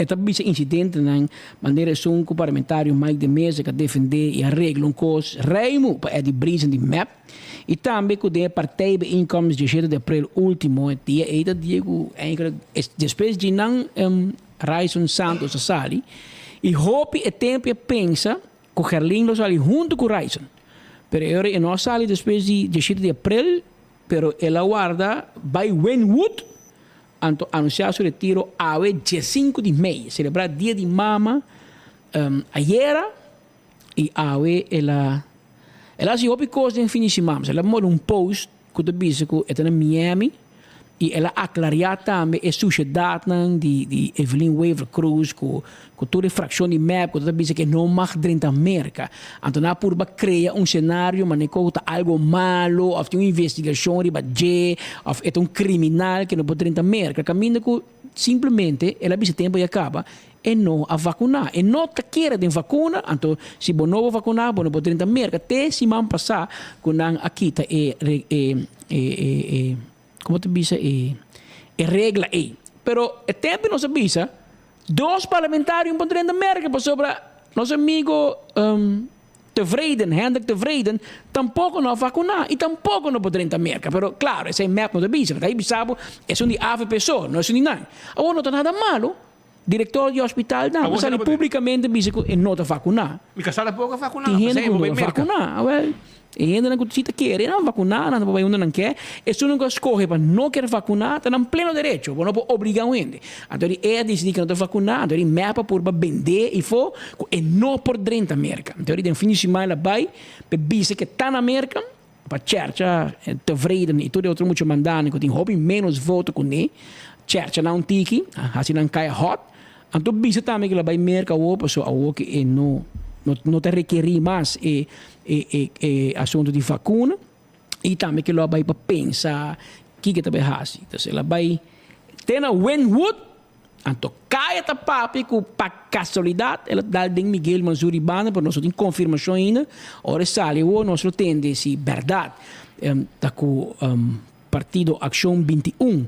E ta bisa incidentenan manera esun cu parlamentario Mike de Meza ca defende y a regla un cos ruimu pa Eddie Briesen di mep y tambe cu den e partijbijeenkomst diesshete di april ultimo e dia ey ta dia cu eigenlijk despues di nan Ryson Santos a sali y hopi e tempo e pensa cu Gerlin lo sali hunto cu Ryson pero e ora e no a sali despues di diesshete di april pero el a warda bay Wynwood Anto anunsiá su retiro awe diesinku di mei. Selebrá Dia di Mama ayera i awe el a el a hasi hopi kos den fin di siman. El a manda un post ku ta bisa ku e ta na Miami i el a aklariá tambe e sushedatnan di di Evelyn Wever Croes ku ku tur e frakshon di mep ku ta bisa ku e no mag drenta Merka. Anto nan a purba krea un senario manera ku ta algo malo òf tin un investigashon riba dje òf e ta un kriminal ku no por drenta Merka. Kaminda ku simplemente el a bisa tempu ya kaba e no a vakuná. E no ta kere den vakuna, anto si bo no bo vakuná bo no por drenta Merka. Te siman pasá ku nan a kita e e e Como ta bisa e e regla ey. Pero e tempo nos a bisa dos parlamentario por drenta Merca pasobra nos amigo Tevreden, Hendrik Tevreden tampoco no a vacuna y tampoco no por drenta Merca. Pero claro esey mep no ta bisa. Ta bisa bo esun di avp so, no esun di nan. Awor no ta nada malo. Director di hospital nan a sali publicamente bisa cu e no ta vacuna. Mi casa tampoco a vacuna. Tin hende cu no ta vacuna. Awel, e hendenan cu si ta kere nan vacuna, nan ta por bay unda nan ke. Esunnan cu a scoge pa no kier vacuna ta nan pleno derecho. Bo no por obliga un hende. Anto di e a dicidi cu no ta vacuna, anto di mep a purba bende ifo cu e no por drenta Merca. Anto di den fin di siman el a bay pa e bisa cu e ta na Merca pa chercha tevreden y tur e otro mucha mandani cu tin hopi menos voto cu ne, chercha nan un tiki, haci nan caya hot, anto bisa tambe cu lo bay Merca awo pasobra awo cu e no no ta rekeri mas e e e asunto di vacuna y tambe cu lo a bay pa pensa kico ta bay haci. Entonces el a bay te na Wynwood. Anto Kaya ta papia ku pa kasualidat el a dal den Miguel Mansur i banda pero nos no tin konfirmashon ainda. Ora e sali awor nos lo tende si bèrdat ta ku partido Akshon 21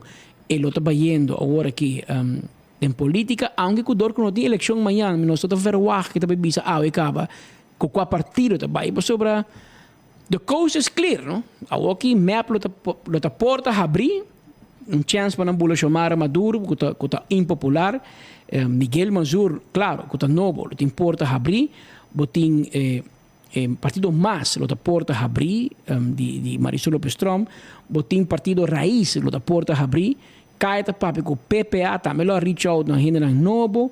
e lo ta bayendo awor aki den politika aunke ku dor ku no tin elekshon mañan mi nos no ta verwagt ke ta bay bisa awe kaba ku kua partido ta bay pasobra The coast is clear, no? Awoki mep lo ta lo ta porta habrí, un chèns pa nan bula Xiomara Maduro ku ta ku ta impopular, Miguel Manzur, klaro, ku ta nobo, lo tin porta habrí, bo tin e e partido mas lo ta porta habrí di di Marisol Lopez Tromp, bo tin partido Raiz lo ta porta habrí, Kaya ta papia ku PPA tambe lo a reach out na hendenan nobo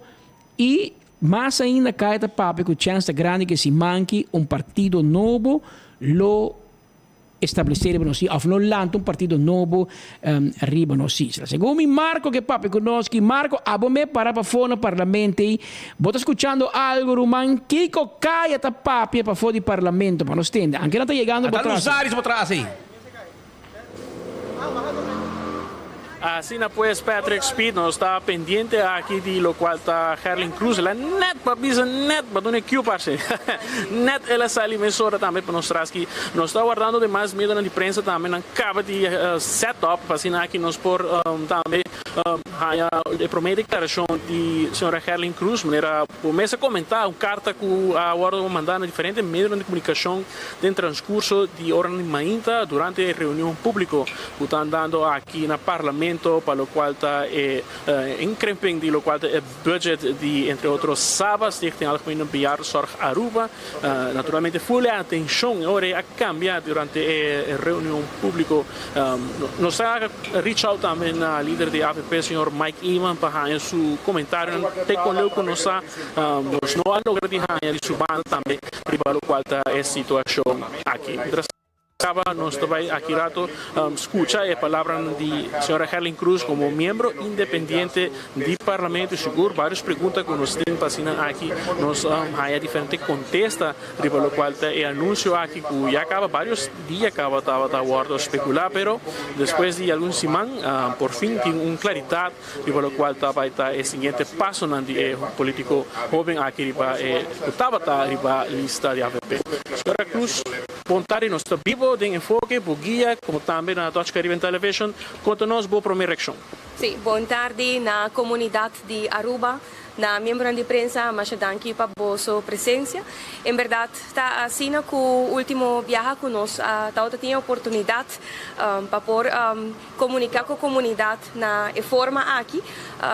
i Mas ainda Kaya ta papia ku chèns ta grandi ku e siman ki un partido nobo lo establesé riba nos isla òf lo lanta un partido nobo riba nos isla. Segun mi Marco ke papia ku nos ki Marco abo me para pafó na parlamento ei bo ta skuchando algo ruman kiko Kaya ta papia pafó di parlamento pa nos tende anke nan ta yegando bo Ata tras. Luzaris bo tras ei. Asina pues, Patrick Speed, nos ta pendiente aki di locual ta Gerlin Cruz. El a net pa bisa net, pa duna cue parce. Net el a sali mesora tambe pa nos tras ki. Nos ta wardando demas medionan di prensa tambe nan caba di set up pa asina aki nos por tambe haya e prome declaracion di señora Gerlin Cruz. Manera bo mes a comenta, un carta cu a wordo manda na diferente medionan di comunicacion den transcurso di oranan di mainta durante e reunion publico cu ta andando aki na Parlamento pa locual ta e inkrimping di locual ta e budget di entre otro SABA, Stichting Algemene Bejaardenzorg Aruba. Naturalmente full e atencion e ora a cambia durante e reunion publico. Nos a reach out tambe na lider di avp señor Mike Eman pa haya su comentarionan te con leu cu nos sa. Nos no a logra di haña di su banda tambe riba locual ta e situacion aki. Mientras caba nos ta bay aki rato scucha e palabranan di señora Gerlin Cruz como miembro independiente di Parlamento y sigur varios pregunta cu nos tin pa asina aki nos haña diferente contesta riba locual ta e anuncio aki cu ya caba varios dia caba tabata wordo specula pero despues di algun siman por fin tin un claridad Riba locual ta bay ta e siguiente pasonan di e politico hoben aki riba e cu tabata riba lista di avp. Señora Cruz, bon tardi, nos ta bibo den Enfoke, bo guia, como tambe na Dutch Caribbean Television. Conta nos bo prome reaccion. Sí, bon tardi na comunidad di Aruba, na miembronan di prensa, masha danki pa boso presencia. En berdad ta asina cu ultimo biaha cu nos a tabata tin e oportunidad pa por Komuniká ku komunidat na e forma aki,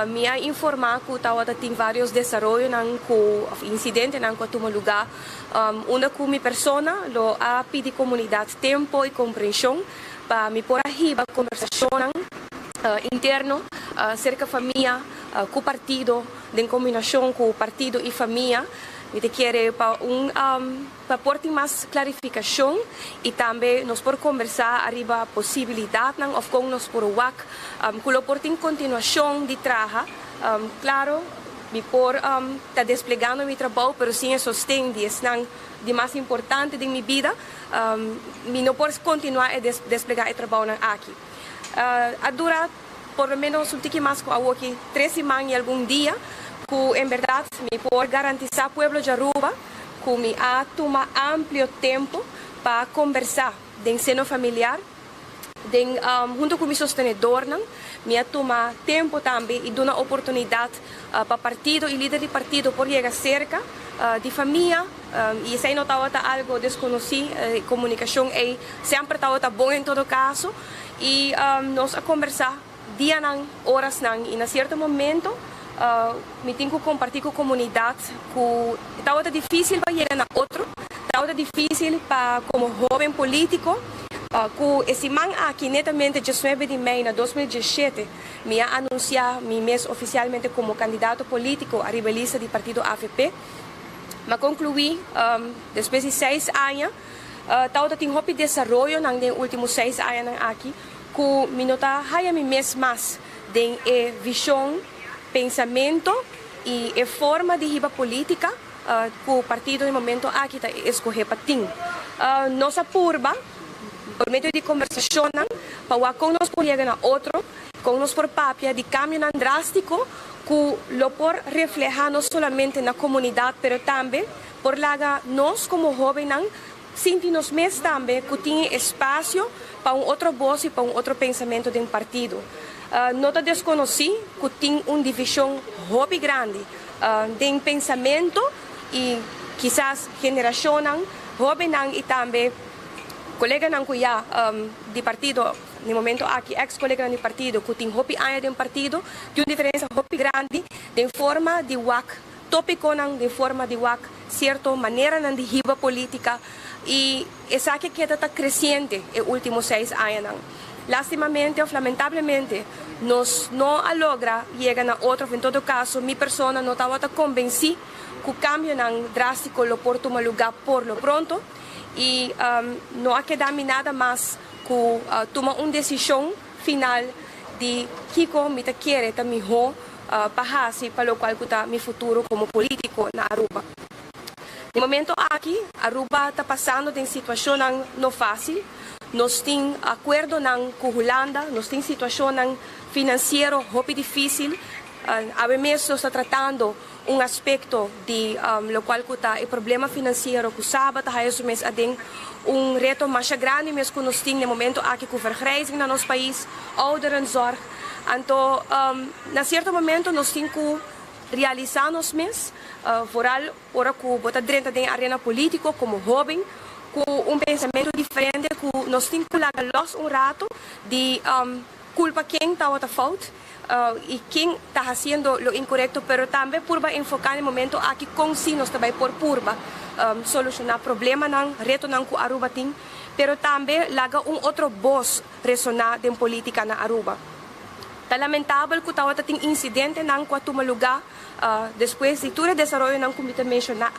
mi a informá ku tabata tin vários desaroyonan ku òf insidentenan ku a tuma lugá unda ku mi persona lo a pidi komunidat tempu i komprenshon pa mi por a hiba kombersashonnan interno serka famia ku partido den kombinashon ku partido i famia. Mi ta kere pa un. Pa por tin mas klarifikashon i tambe nos por kombersá ariba posibilidatnan òf kon nos por wak ku lo por tin kontinuashon di traha. Klaro, mi por ta desplegando mi trabou, pero sin e sosten di esnan di mas importante den mi bida, mi no por kontinuá e desplegá e trabounan aki. A dura por lo menos un tiki mas ku awoki tres siman i algun dia ku en bèrdat mi por garantisá pueblo di Aruba ku mi a tuma amplio tempu pa kombersá den seno familiar, den huntu ku mi sostenedornan. Mi a tuma tempu tambe i duna oportunidat pa partido i lider di partido por yega serka di famia i esei no tabata algo deskonosí, e komunikashon ei semper tabata bon en todo kaso i nos a kombersá dianan, orasnan i na sierto momento mi tin ku kompartí ku komunidat ku tabata difísil pa yega na otro, tabata difísil pa komo hóben polítiko ku e siman aki netamente diesnuebe di mei na 2017 mi a anunsiá mi mes ofisialmente komo kandidato polítiko ariba e lista di partido avp. Mi a konkluí despues di seis aña tabata tin hopi desaroyonan den e último seis añanan aki. Ku mi no ta haya mi mes mas den e vishon, pensamento i e forma di hiba politica ku partido den momento aki ta eskohe pa tin. Nos a purba por medio di kombersashonnan pa wak kon nos por yega na otro, kon nos por papia di kambionan drastiko ku lo por refleha no solamente na komunidat pero tambe por laga nos komo hobennan Sinti nos mes tambe cu tin e espacio pa un otro voz y pa un otro pensamento den partido. No ta desconoci cu tin un division hopi grandi den pensamento y kisas generacionnan, hobennan y tambe coleganan cu ya di partido, den momento aki ex coleganan di partido cu tin hopi aña den partido, tin un diferencia hopi grandi den forma di wak Tópikonan den forma di wak sierto maneranan di hiba polítika i esaki keda ta kresiente e último seis añanan. Lástimamente òf lamentablemente nos no a logra yega na otro òf en todo kaso mi persona no tabata kombensí ku kambionan drástiko lo por tuma lugá por lo pronto i no a keda mi nada mas ku tuma un desishon final di kiko mi ta kere ta mihó pa hasi pa locual cu ta mi futuro como politico na Aruba. Den momento aki Aruba ta pasando den situacionnan no facil. Nos tin akuerdonan ku Hulanda, nos tin situashonnan finansiero hopi difísil. Awe mes nos ta tratando un aspekto di lokual ku ta e problema finansiero ku Saba ta haya su mes aden. Un reto masha grandi mes ku nos tin na e momento aki ku vergrijzing na nos pais, ouderenzorg. Anto na sierto momento nos tin ku realisá nos mes, vooral ora ku bo ta drenta den e arena polítiko komo hóben ku un pensamentu diferente ku nos tin ku laga lòs un rato di kulpa ken tabata fout i ken ta hasiendo lo inkorekto, pero tambe purba enfoká na e momento aki kon si nos ta bai por purba solushoná problemanan, retonan ku Aruba tin, pero tambe laga un otro bos resoná den polítika na Aruba. Ta lamentabel ku tabata tin insidentenan ku a tuma lugá despues di tur e desaroyonan ku mi ta menshoná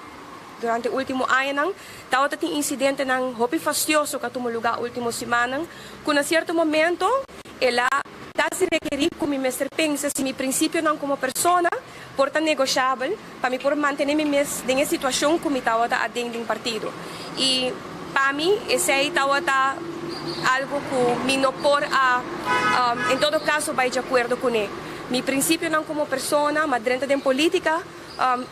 durante último añanan. Tabata tin insidentenan hopi fastioso ku a tuma lugá último simannan ku na sierto momento el a kasi rekerí ku mi mester pensa si mi prinsipionan komo persona por ta negoshabel pa mi por mantené mi mes den e situashon ku mi tabata aden den partido. I pa mi esei tabata algu ku mi no por a en todo kaso bai di akuerdo kuné. Mi prinsipionan komo persona, m'a drenta den polítika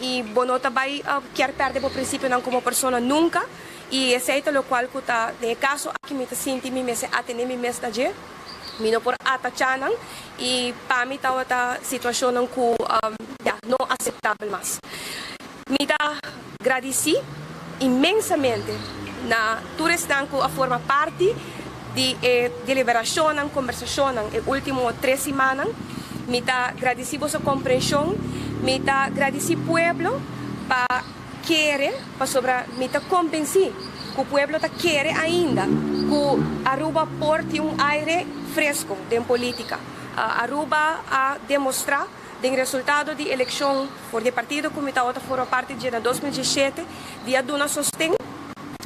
i bo no ta bai kier pèrdè bo prinsipionan komo persona nunka. I esei ta lokual ku ta den e kaso aki mi ta sinti mi mester atené mi mes na dje. Mi no por atachá nan i pa mi tabata situashonnan ku ya no aseptabel mas. Mi ta gradisí inmensamente na tur esnan ku a forma parti di e deliberashonnan, kombersashonnan e último tres simannan. Mi ta gradisí boso komprenshon. Mi ta gradisí pueblo pa kere pasobra mi ta konbensí ku pueblo ta kere ainda ku Aruba por tin un aire fresko den polítika. Aruba a demostrá den resultado di elekshon for di e partido ku mi tabata forma parti dje na 2017 di a duna sosten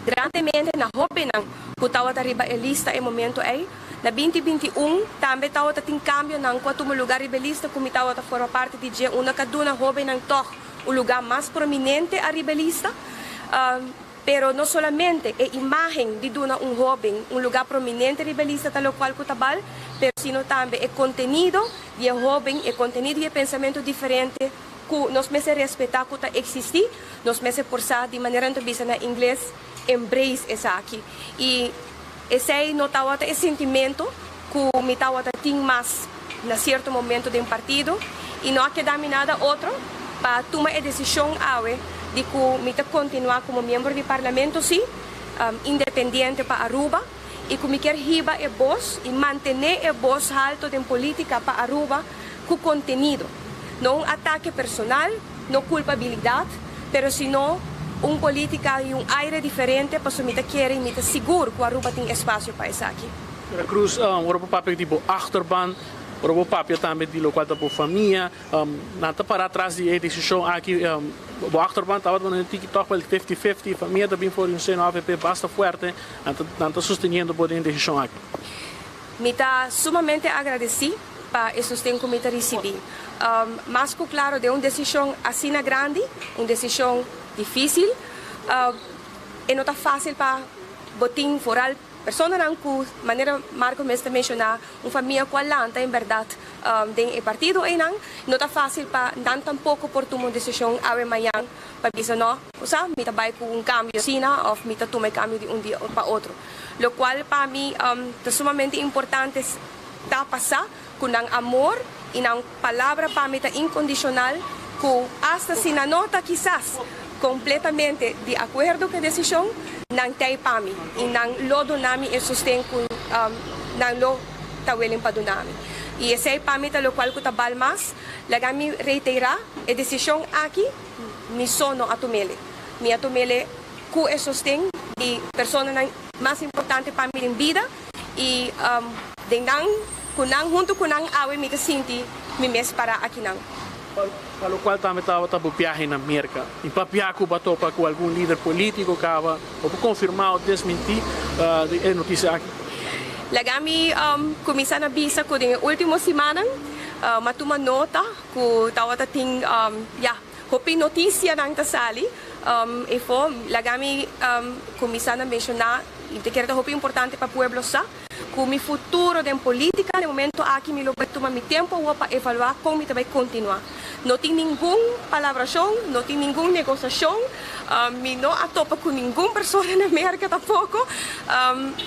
grandemente na hóbennan ku tabata riba e lista e momento ei. Na 2021 tambe tabata tin kambionan ku a tuma lugá riba e lista ku mi tabata forma parti di dje unda ku a duna hóbennan tòg un lugá mas prominente ariba e lista. Pero no solamente e imágen di duna un hóben un lugá prominente riba e lista ta lokual ku ta bal, pero sino tambe e kontenido di e hóben, e kontenido i e pensamentu diferente ku nos mester respetá ku ta eksistí, nos mester por sa di manera nan ta bisa na ingles embrace esaki. I esei no tabata e sentimentu ku mi tabata tin mas na sierto momento den partido i no a keda mi nada otro pa tuma e desishon awe di ku mi ta kontinuá komo miembro di parlamento sí, independiente pa Aruba i ku mi kier hiba e bos i mantené e bos halto den polítika pa Aruba ku kontenido. No un atake personal, no kulpabilidat, pero sino un polítika i un aire diferente pasobra mi ta kere i mi ta sigur ku Aruba tin espasio pa esaki. Sra. Cruz, ora bo papia di bo achterban, ora bo papia tambe di locual ta bo famia, nan ta para tras di e decision aki. Bo achterban tabata pone tiki toch wel fifty fifty, famia ta bin for di un seno avp basta fuerte, nan ta sosteniendo bo den e decision aki. Mi ta sumamente agradeci pa e sosten cu mi ta ricibi. Mas cu claro den un decision asina grandi, un decision dificil, e no ta facil pa bo tin vooral Personanan ku, manera Marco mes ta menshoná, un famia ku a lanta en bèrdat den e partido einan, no ta fásil pa nan tampoko por tuma un desishon awe mañan pa bisa no, bo sa, mi ta bai ku un kambio asina òf mi ta tuma e kambio di un dia pa otro. Lokual pa mi ta sumamente importante ta pa sa ku nan amor i nan palabra pa mi ta inkondishonal ku asta si nan no ta kisas kompletamente di akuerdo ku e desishon, nan t'ei pa mi i nan lo duna mi e sosten ku nan lo ta willing pa duna mi. I esei pa mi ta lokual ku ta bal mas. Laga mi reiterá, e desishon aki mi so no a tum'ele. Mi a tum'ele ku e sosten di personanan mas importante pa mi den bida. I den nan, ku nan, huntu ku nan awe mi ta sinti mi mes pará akinan. Pa lokual tambe tabata bo biahe na Merka. I papia ku bo a topa ku algun lider polítiko kaba, bo por konfirmá o desmintí e notisia aki? Laga mi kuminsá na bisa ku den e último simannan mi a tuma nota ku tabata tin, ya, hopi notisianan ta sali. Efo, laga mi cuminsa na menciona, y ta kere ta hopi importante pa pueblo sa, cu mi futuro den politica, na e momento aki mi lo bay tuma mi tempo awor pa evalua con mi ta bay continua. No tin ningun palabracion, no tin ningun negociacion, mi no a topa cu ningun persona na Merca tampoco,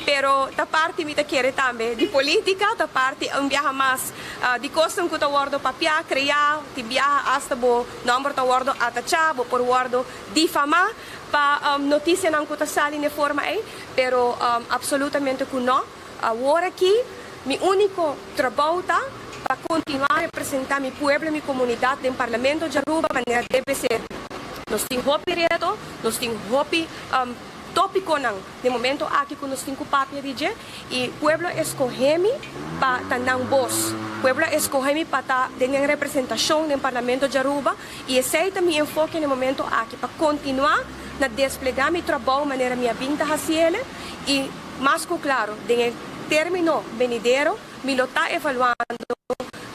pero ta parti mi ta kere tambe di politica, ta parti un biaha mas di cosnan cu ta wordo papia, crea, tin biaha hasta bo nomber ta wordo atacha, bo por wordo difama pa noticianan cu ta sali n'e forma ey, pero absolutamente cu no. Awor aki mi unico trabou ta pa continua representa mi pueblo y mi comunidad den Parlamento di Aruba manera debe ser. Nos tin hopi reto, nos tin hopi topiconan den momento aki cu nos tin cu papia di dje y pueblo a escoge mi pa ta nan bos. Pueblo a escoge mi pa ta den nan representacion den Parlamento di Aruba y esey ta mi enfoke den momento aki, pa continua na desplega mi trabou manera mi a bin ta haciele y Mas ku klaro, den e término benidero mi lo ta evaluando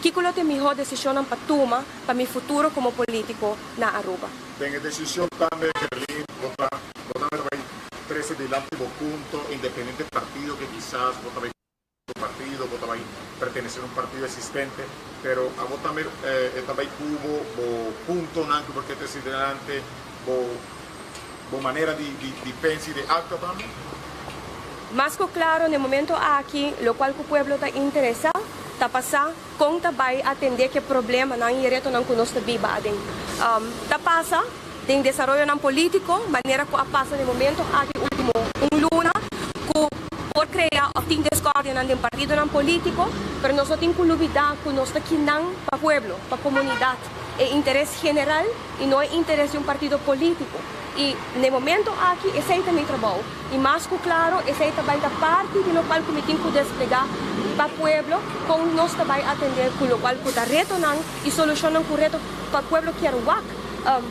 kiko lo ta e mihó desishonnan pa tuma pa mi futuro komo polítiko na Aruba. Den e desishon tambe, Gerlin, bo ta bo tambe ta bai trese dilanti bo punto independiente partido ke kisas bo ta bai ku partido, bo ta bai pertenesé na un partido existente, pero abo tambe e ta bai ku bo bo puntonan ku bo ke trese dilanti, bo bo manera di di pensa y di actua tambe? Mas cu claro n'e momento aki locual cu pueblo ta interesa ta pasa con ta bay atende cu e problemanan y e retonan cu nos ta biba aden. Ta pasa den desaroyonan politico manera cu a pasa n'e momento aki ultimo un luna cu por crea of tin discordianan den partidonan politico, pero nos no tin cu lubida cu nos ta kinan pa pueblo, pa comunidad, e interes general. y no e interes di un partido politico. Y n'e momento aki esey ta mi trabou. Y mas cu claro esey ta bay ta parti di locual cu mi tin cu desplega pa pueblo con nos ta bay atende cu locual cu ta retonan y solucionnan cu reto pa pueblo kier wak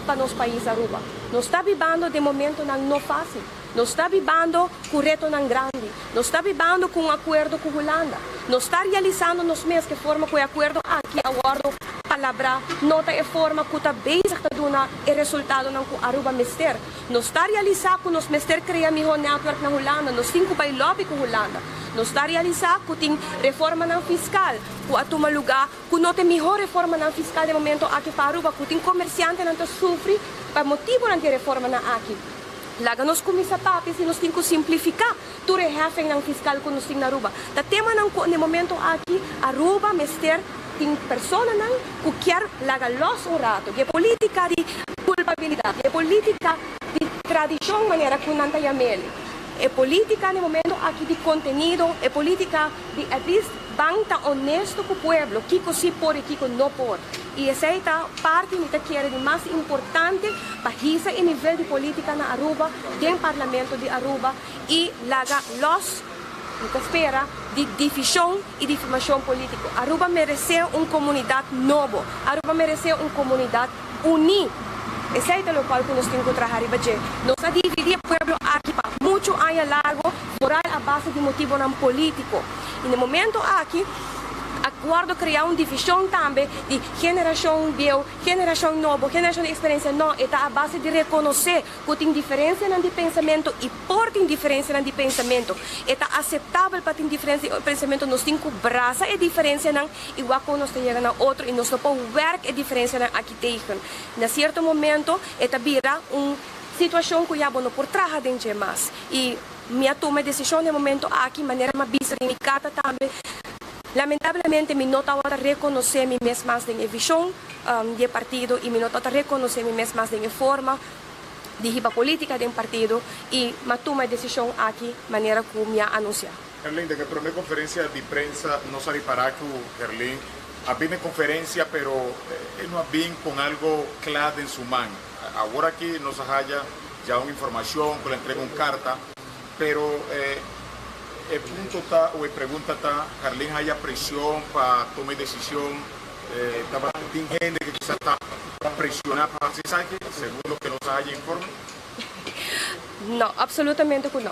pa nos pais Aruba. Nos ta bibando den momentonan no facil. Nos ta bibando cu retonan grandi. Nos ta bibando cu un acuerdo cu Hulanda. Nos ta realisando nos mes cu e forma cu e acuerdo aki a wordo palabrá no ta e forma cu ta bezig ta duna e resultadonan cu Aruba mester. Nos ta realisa cu nos mester crea miho netwerk na Hulanda. Nos tin cu bay lobby cu Hulanda. Nos ta realisa cu tin reformanan fiscal cu a tuma luga cu no ta e miho reformanan fiscal den momento aki pa Aruba, cu tin comerciantenan ta sufri pa motibonan di e reformanan aki. Laga nos kuminsá papia si nos tin ku simplifiká tur e heffingnan fiskal ku nos tin na Aruba. Ta temanan ku n'e momento aki Aruba mester tin personanan ku kier laga lòs un rato di e politika di kulpabilidat, di e politika di tradishon manera ku nan ta yam'el. E politika n'e momento aki di kontenido, e politika di at least ban ta honesto ku pueblo kiko si por i kiko no por. I esei ta parti mi ta kere di mas importante pa hisa e nivel di politica na Aruba den Parlamento di Aruba i laga los, mi ta spera, di division i difamacion politico. Aruba merece un comunidad nobo. Aruba merece un comunidad uni. Esei ta locual cu nos tin cu traha riba dje. Nos a dividi e pueblo aki pa mucho aña largo foral a base di motibonan politico. I na e momento aki a wordo crea un division tambe di generacion bieu, generacion nobo, generacion di experiencia. No, e ta a base di reconoce cu tin diferencianan di pensamento y por tin diferencianan di pensamento. E ta aceptabel pa tin diferencia di pensamento. Nos tin cu brasa e diferencianan y wak con nos ta yega na otro y nos no por werk e diferencianan aki tegen. Na cierto momento e ta bira un situacion cu ya bo no por traha den dje mas y. Mi a tuma e desishon den e momento aki, manera mi a bisa den mi karta tambe. Lamentablemente mi no tabata rekonosé mi mes mas den e vishon di e partido i mi no tabata rekonosé mi mes mas den e forma di hiba polítika den partido i mi a tuma e desishon aki manera ku mi a anunsiá. Herlin, den e promé konferensia di prensa nos a ripará ku Herlin a bin den konferensia pero e no a bin kon algo kla den su man. Awor aki nos a haya ya un informacion cu la entrega un carta, pero e punto ta o e pregunta ta, Harlin haya presion pa tuma e decision? Tabata tin hende cu kisas ta presiona pa haci esaki, segun loke nos a haya informe? No, absolutamente cu no.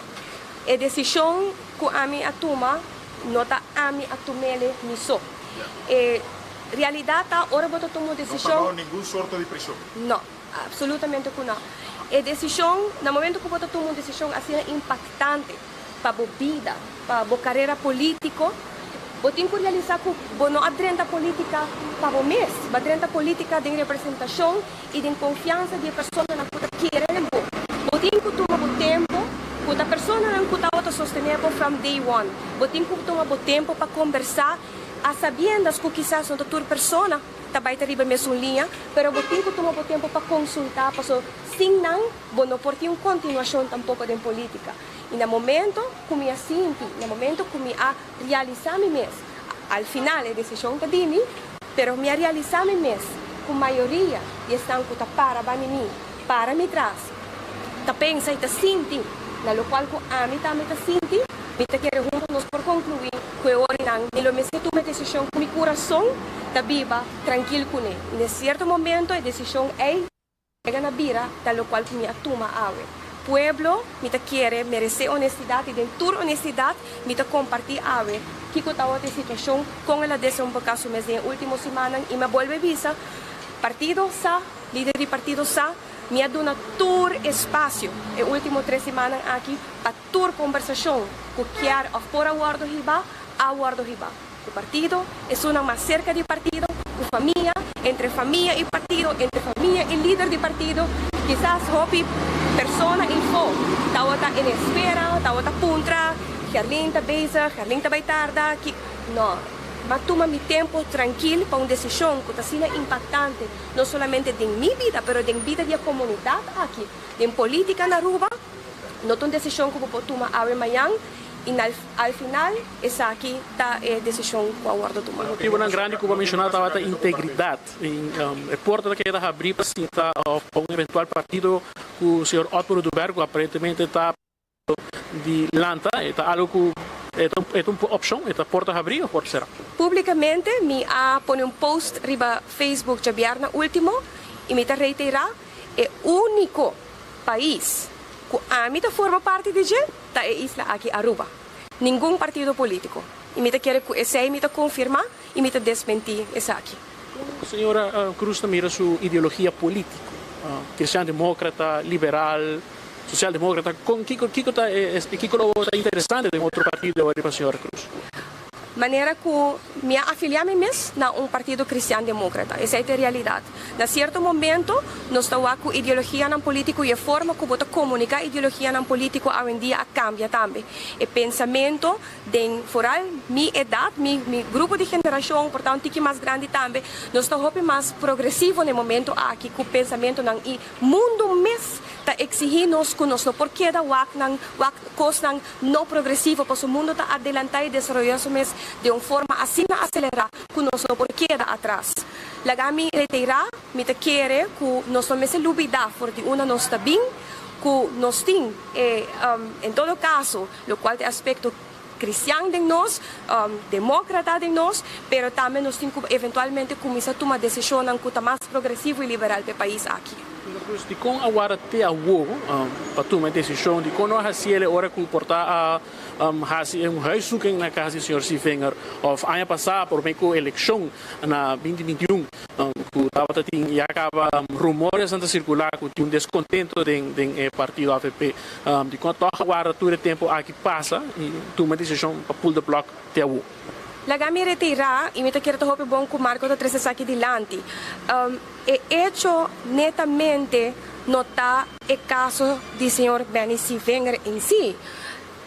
E decision cu ami a tuma no ta ami a tumele mi so. E realidad ta ora bo ta tuma un No decision. ta bao ningun sorto di presion? No, absolutamente cu no. E desishon, na momento ku bo ta tuma un desishon asina impaktante pa bo bida, pa bo karera polítiko, bo tin ku realisá ku bo no a drenta polítika pa bo mes, bo a drenta polítika den representashon i den konfiansa di e personanan ku ta kere den bo. Bo tin ku tuma bo tempu ku ta personanan ku tabata sostené bo from day one. Bo tin ku tuma bo tempu pa kombersá a sabiendas ku kisas no ta tur persona ta bai ta riba e mesun liña, pero bo tin ku tuma bo tempu pa konsultá paso sin nan bo no por tin un kontinuashon tampoko den polítika. I na momento ku mi a sinti, na momento ku mi a realisá mi mes, al final e desishon ta di mi, pero mi a realisá mi mes ku mayoria di esnan ku ta para banda mi, para mi tras, ta pensa i ta sinti na lokual ku ami tambe ta sinti, mi ta kere hunto nos por konkluí ku e orinan mi lo mester tuma e desishon ku mi kurason ta biba trankil kuné. I na sierto momento e desishon ei yega na bira ta lokual ku mi a tuma awe. Pueblo, mi ta kere meresé onestidat i den tur onestidat mi ta kompartí awe kiko tabata e situashon, kon el a desemboká su mes den e último simannan i mi a bolbe bisa, partido sa, lider di partido sa, Mi a duna tur espasio e ultimo tres simannan aki pa tur kombersashon ku kier òf por a wòrdu hibá, a wòrdu hibá. Ku partido, esunnan mas serka di partido, ku famia, entre famia i partido, entre famia i lider di partido. Kisas hopi persona info tabata en espera, tabata puntra, Gerlin ta bezig, Gerlin ta bai tarda, ki. No, m'a tuma mi tempu trankil pa un desishon ku ta asina impaktante. No solamente den mi bida, pero den bida di e komunidat aki, den politika na Aruba, no ta un desishon ku bo por tuma awe mañan i na al final esaki ta e desishon ku a wòrdu tumá. E motibunan grandi ku bo a menshoná tabata integridat. E porta ta keda habrí pa sinta òf pa un eventual partido ku señor Otmar Oduber ku aparentemente ta di lanta, e ta algo ku e ta e ta un opshon, e ta porta habrí òf porta será? Públikamente mi a pone un post riba Facebook djabièrnè último i mi ta reiterá, e úniko pais ku ami ta forma parti di dje ta e isla aki, Aruba. Ningun partido polítiko. I mi ta kere ku esei mi ta konfirmá i mi ta desmentí esaki. Señora Cruz ta mira su ideologia polítiko, kristian-demókrata, liberal, Socialdemócrata, con kico kico ta e kico lo ta interesante den otro partido awor riba señora Cruz? Manera cu mi a afilia mi mes na un partido cristian demócrata, esey ta e realidad. Na cierto momento nos ta wak cu ideologianan politico y e forma cu bo ta comunica ideologianan politico awendia a cambia tambe. E pensamento den vooral mi edad, mi mi grupo di generacion por ta un tiki mas grandi tambe, nos ta hopi mas progresivo na e momento aki cu pensamentonan y Mundu mes ta eksihí nos ku nos no por keda wak nan wak kosnan no progresivo pasobra mundu ta adelantá i desaroyá su mes den un forma asina aselerá ku nos no por keda atras. Laga mi reteirá, mi ta kere ku nos no mester lubidá for di unda nos ta bin, ku nos tin e en todo kaso lokual ta e aspekto Cristian den nos, demócrata den nos, pero tambe nos tin cu eventualmente cuminsa tuma decisionnan cu ta mas progresivo y liberal p'e pais aki. Señor Cruz, dicon a warda te awo pa tuma e decision? Dicon no a haciel e ora cu por ta a haci un huiszoeking na cas di señor Sievinger? Of aña pasa, prome cu eleccion na binti 21, cu tabata tin ya caba rumores nan ta circula cu tin un descontento den e partido avp. Dicon toch a warda tur e tempo aki pasa y tuma decision pa pull the plug te awo? Laga mi retira y mi ta kere ta hopi bon cu Marco ta trece esaki dilanti. E hecho netamente no ta e caso di señor Benny Sievinger en si.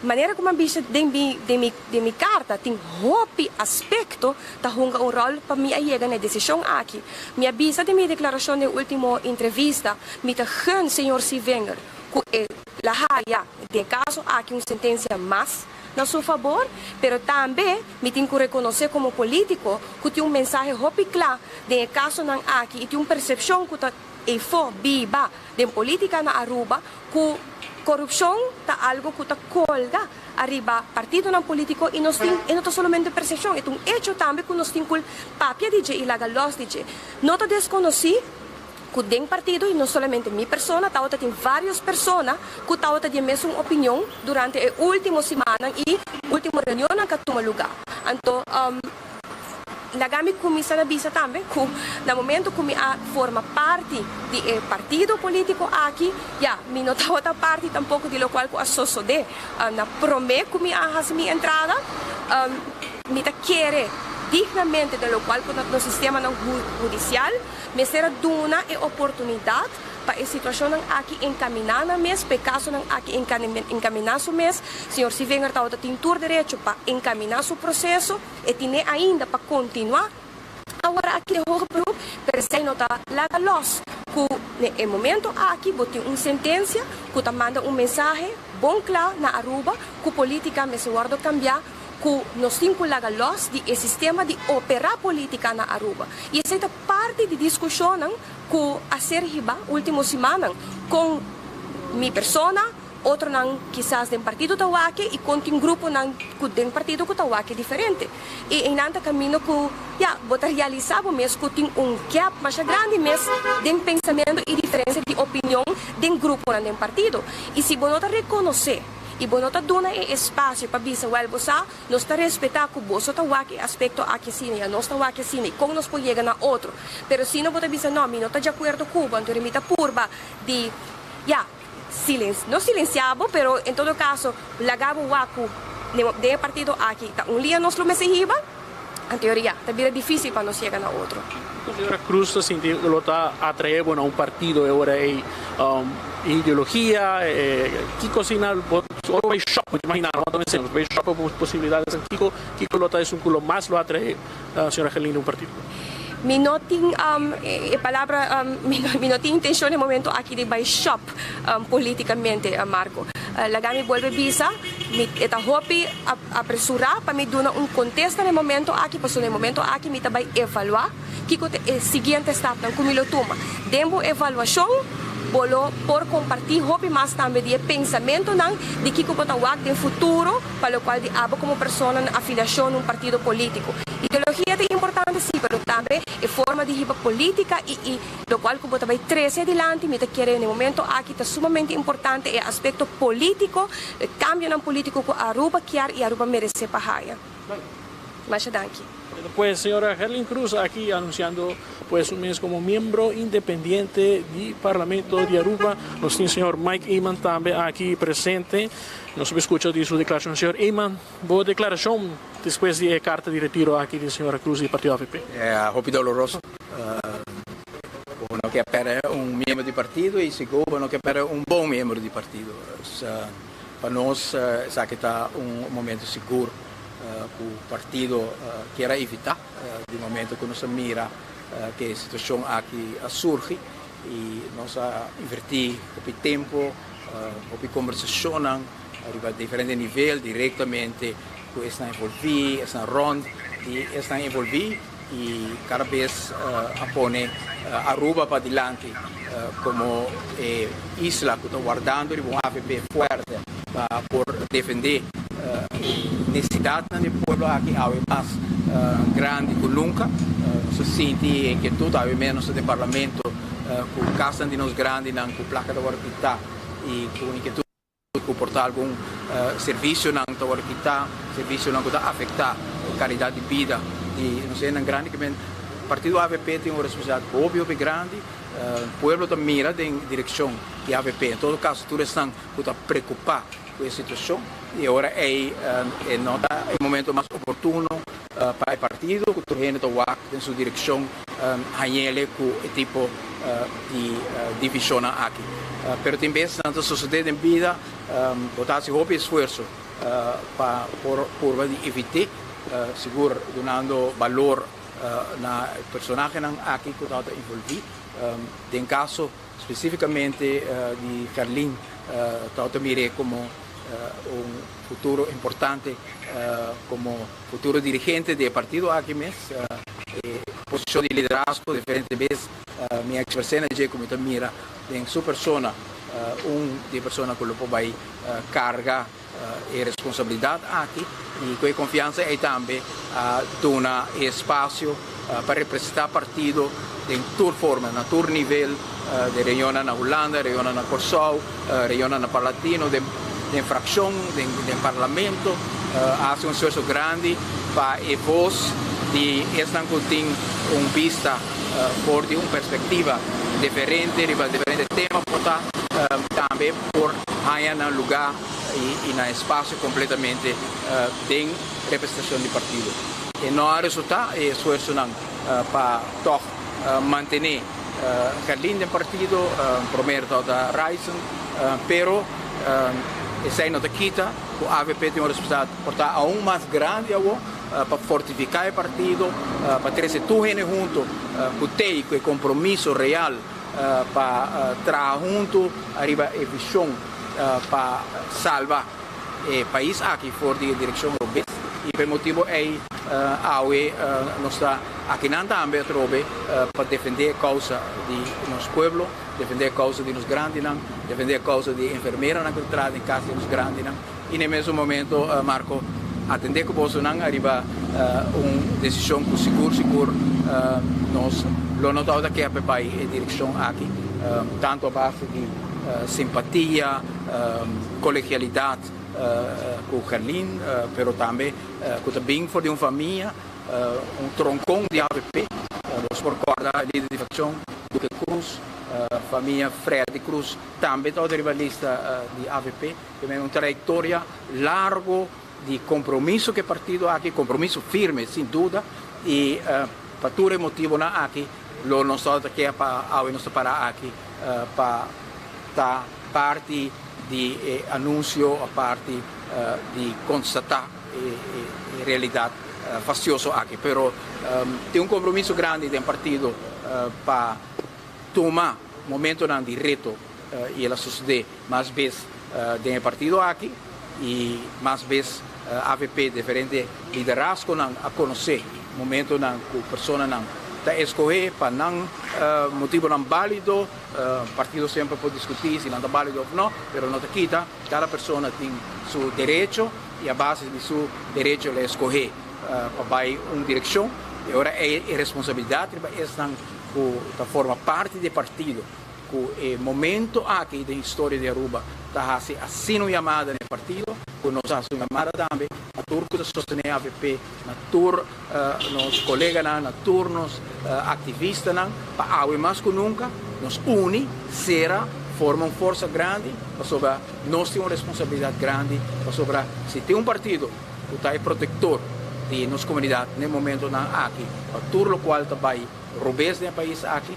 Manera cu mi a bisa den mi den mi den mi carta tin hopi aspecto ta hunga un rol pa mi a yega na e decision aki. Mi a bisa den mi declaracion den ultimo entrevista mi ta gun señor Sievinger cu e la haya den e caso aki un sentencia mas na su fabor, pero tambe mi tin cu reconoce como politico cu tin un mensahe hopi cla den e casonan aki y tin un percepcion cu ta eyfo biba den politica na Aruba cu corupcion ta algo cu ta colga ariba partidonan politico y nos tin, e no ta solamente percepcion, e ta un hecho tambe cu nos tin cu papia di dje y laga los di dje. No ta desconoci. Ku den partido i no solamente mi persona, tabata tin vários persona ku tabata di e mesun opinion durante e último simannan i último reunionnan ku a tuma lugá. Anto, Laga mi cuminsa na bisa tambe cu na momento cu mi a forma parti di e partido politico aki, ya, mi no tabata parti tampoco di locual cu a sosode na prome cu mi a haci mi entrada. Mi ta kere dignamente den locual cu nos sistemanan hudicial mester a duna e oportunidad pa e situacionnan aki encamina nan mes, pa e casonan aki encamina su mes. Señor Sievinger tabata tin tur derecho pa encamina su proceso. E tine ainda pa kontinuá awor aki den hoger beroep, pero esei no ta laga lòs ku na e momento aki bo tin un sentensia ku ta manda un mensahe bon kla na Aruba ku polítika mester wòrdu kambiá, ku nos tin ku laga lòs di e sistema di operá polítika na Aruba. I esei ta parti di diskushonnan ku a ser hibá último simannan kon mi persona, Otronan kisas den partido ta wak i kon tin gruponan ku den partido ku ta wak diferente. I einan ta kaminda ku, ya, bo ta realisá bo mes ku tin un gap masha grandi mes den pensamentu i diferensia di opinion den gruponan den partido. I si bo no ta rekonosé i bo no ta duna e espasio pa bisa, wèl, bo sa, nos ta respetá ku boso ta wak e aspekto aki asina i anos ta wak asina i kon nos por yega na otro. Pero si no bo ta bisa, no, mi no ta djakuerdo ku bo, anto mi ta purba di, ya, Silen, no silencia bo, pero en todo caso laga bo wak cu den e partido aki ta un lia nos lo mester hiba, anto ya ta bira dificil pa nos yega na otro. Con señora Cruz ta sinti cu lo ta atrae bo na un partido e ora ey? Ideologia, kico asina bo ora bo bay shop, bo ta imagina bo ta mester bay shop pa posibilidades, kico kico lo ta esun cu lo mas lo atrae Señora Gerlinde un partido? Mi no tin e palabra mi no tin intencion e momento aki di bay shop politicamente Marco. Laga mi bolbe bisa mi e ta hopi apresura pa mi duna un contesta na e momento aki pasobra na e momento aki mi ta bay evalua kico ta e siguiente stapnan cu mi lo tuma. Den bo evaluacion bo lo por comparti hopi mas tambe di e pensamentonan di kico bo ta wak den futuro pa locual di abo como persona na afiliacion na un partido politico. Ideologia ta importante si, pero tambe e forma di hiba politica y y locual cu bo ta bay trece adilanti, mi ta kere na e momento aki ta sumamente importante e aspecto politico, e cambionan politico cu Aruba kier y Aruba merece pa haya. Masha danki. Pues señora Gerlin Cruz aki anunciando pues su mes como miembro independiente di Parlamento di Aruba. Nos tin señor Mike Eman tambe aki presente. Nos a scucha di su declaracion. Señor Eman, bo declaracion despues di e carta di retiro aki di señora Cruz di partido avp. Hopi doloroso. Bo no ke perde un miembro di partido y sigur bo no ke perde un bon miembro di partido. Pa nos esaki ta un momento sigur cu partido kier a evita di momento cu nos a mira cu e situacion aki a surgi y nos a inverti hopi tempo, hopi conversacionnan riba diferente nivel directamente cu esnan envolvi, esnan rond di esnan envolvi y cada bes a pone Aruba padilanti como e isla cu ta wardando riba un avp fuerte pa por defende e necesidadnan di e pueblo aki awe mas grandi cu nunca. Nos a sinti e inquietud awe mes nos ta den parlamento cu casnan di nos grandinan cu placa ta worde kita y cu inquietud cu por ta algun servicionan ta worde kita, servicionan cu ta afecta e calidad di bida di nos hendenan grandi. Partido avp tin un responsabilidad hopi hopi grandi, pueblo ta mira den direccion di avp, en todo caso tur esnan cu ta preocupa cu e situacion y e ora ey e no ta e momento mas oportuno pa e partido cu tur hende ta wak den su direccion hañele cu e tipo di divisionnan aki. Pero tin bes nan ta sosode den bida, bo ta haci hopi esfuerso pa por purba di evite, sigur dunando balor na e personahenan aki cu tabata envolvi. Den caso specificamente di Gerlin tabata mir'e como un futuro importante como futuro dirigente di e partido aki mes. E posicion di liderazgo diferente bes mi a expres'e na dje cu mi ta mira den su persona un di e persona cu lo por bay carga e responsabilidad aki y cu e confiansa ey tambe a duna e espacio pa representa partido den tur forma, na tur nivel, den reunionnan na Hulanda, reunionnan na Corsou, reunionnan na Parlatino, den fraccion, den parlamento, a haci un esfuerzo grandi pa e voz di esnan ku tin un bista for di un perspektiva diferente riba diferente tema por ta tambe por haña nan lugá i nan espasio kompletamente den representashon di partido. E no a resultá e esfuersonan pa tòg mantené Gerlin den partido, promer tabata Ryson, pero esei no ta kita ku avp tin un responsabilidat por ta aun mas grandi awor pa fortifiká e partido, pa trese tur hende huntu ku tei ku e kompromiso real pa traha huntu ariba e vishon pa salba e pais aki for di e direkshon robes i pa e motibu ei awe nos ta akinan tambe atrobe pa defendé e kousa di nos pueblo, defendé e kousa di nos grandinan, defendé e kousa di e enfermeranan ku ta traha den kas di nos grandinan i na e mesun momento Marco atendé ku bosonan ariba un desishon ku sigur sigur nos lo no tabata ke pa bai e direkshon aki tantu a base di simpatia, kolegialidat ku Gerlin, pero tambe ku ta bin for di un famia, un tronkon di avp. Nos por kòrda lider di frakshon Duque Cruz, famia Freddy Cruz tambe tabata riba lista di avp. Tin un trayektoria largo di kompromiso ku e partido aki, kompromiso firme sin duda, i pa tur e motibonan aki lo nos tabata ke pa awe nos ta para aki pa ta parti di e anunsio o parti di konstatá e realidat fastioso aki. Pero tin un kompromiso grandi den partido pa tuma momentonan di reto i el a sosodé mas bes den e partido aki i mas bes avp diferente liderazgonan a konosé momentonan ku personanan ta eskohé pa nan motibonan bálido. Partido semper por diskutí si nan ta bálido òf no, pero no ta kita, kada persona tin su derecho i a base di su derecho el a eskohé pa bai un direkshon. E ora ei e responsabilidat riba esnan ku ta forma parti di e partido ku e momento aki den historia di Aruba ta hasi asina un yamada na e partido, ku nos a hasi un yamada tambe na tur ku ta sostené avp, na tur nos koleganan, na tur nos aktivistanan, pa awe mas ku nunka nos uni, sera, forma un forsa grandi, pasobra nos tin un responsabilidat grandi, pasobra si tin un partido ku ta e protektor di nos komunidat na e momentonan aki, pa tur lokual ta bai robes den e pais aki,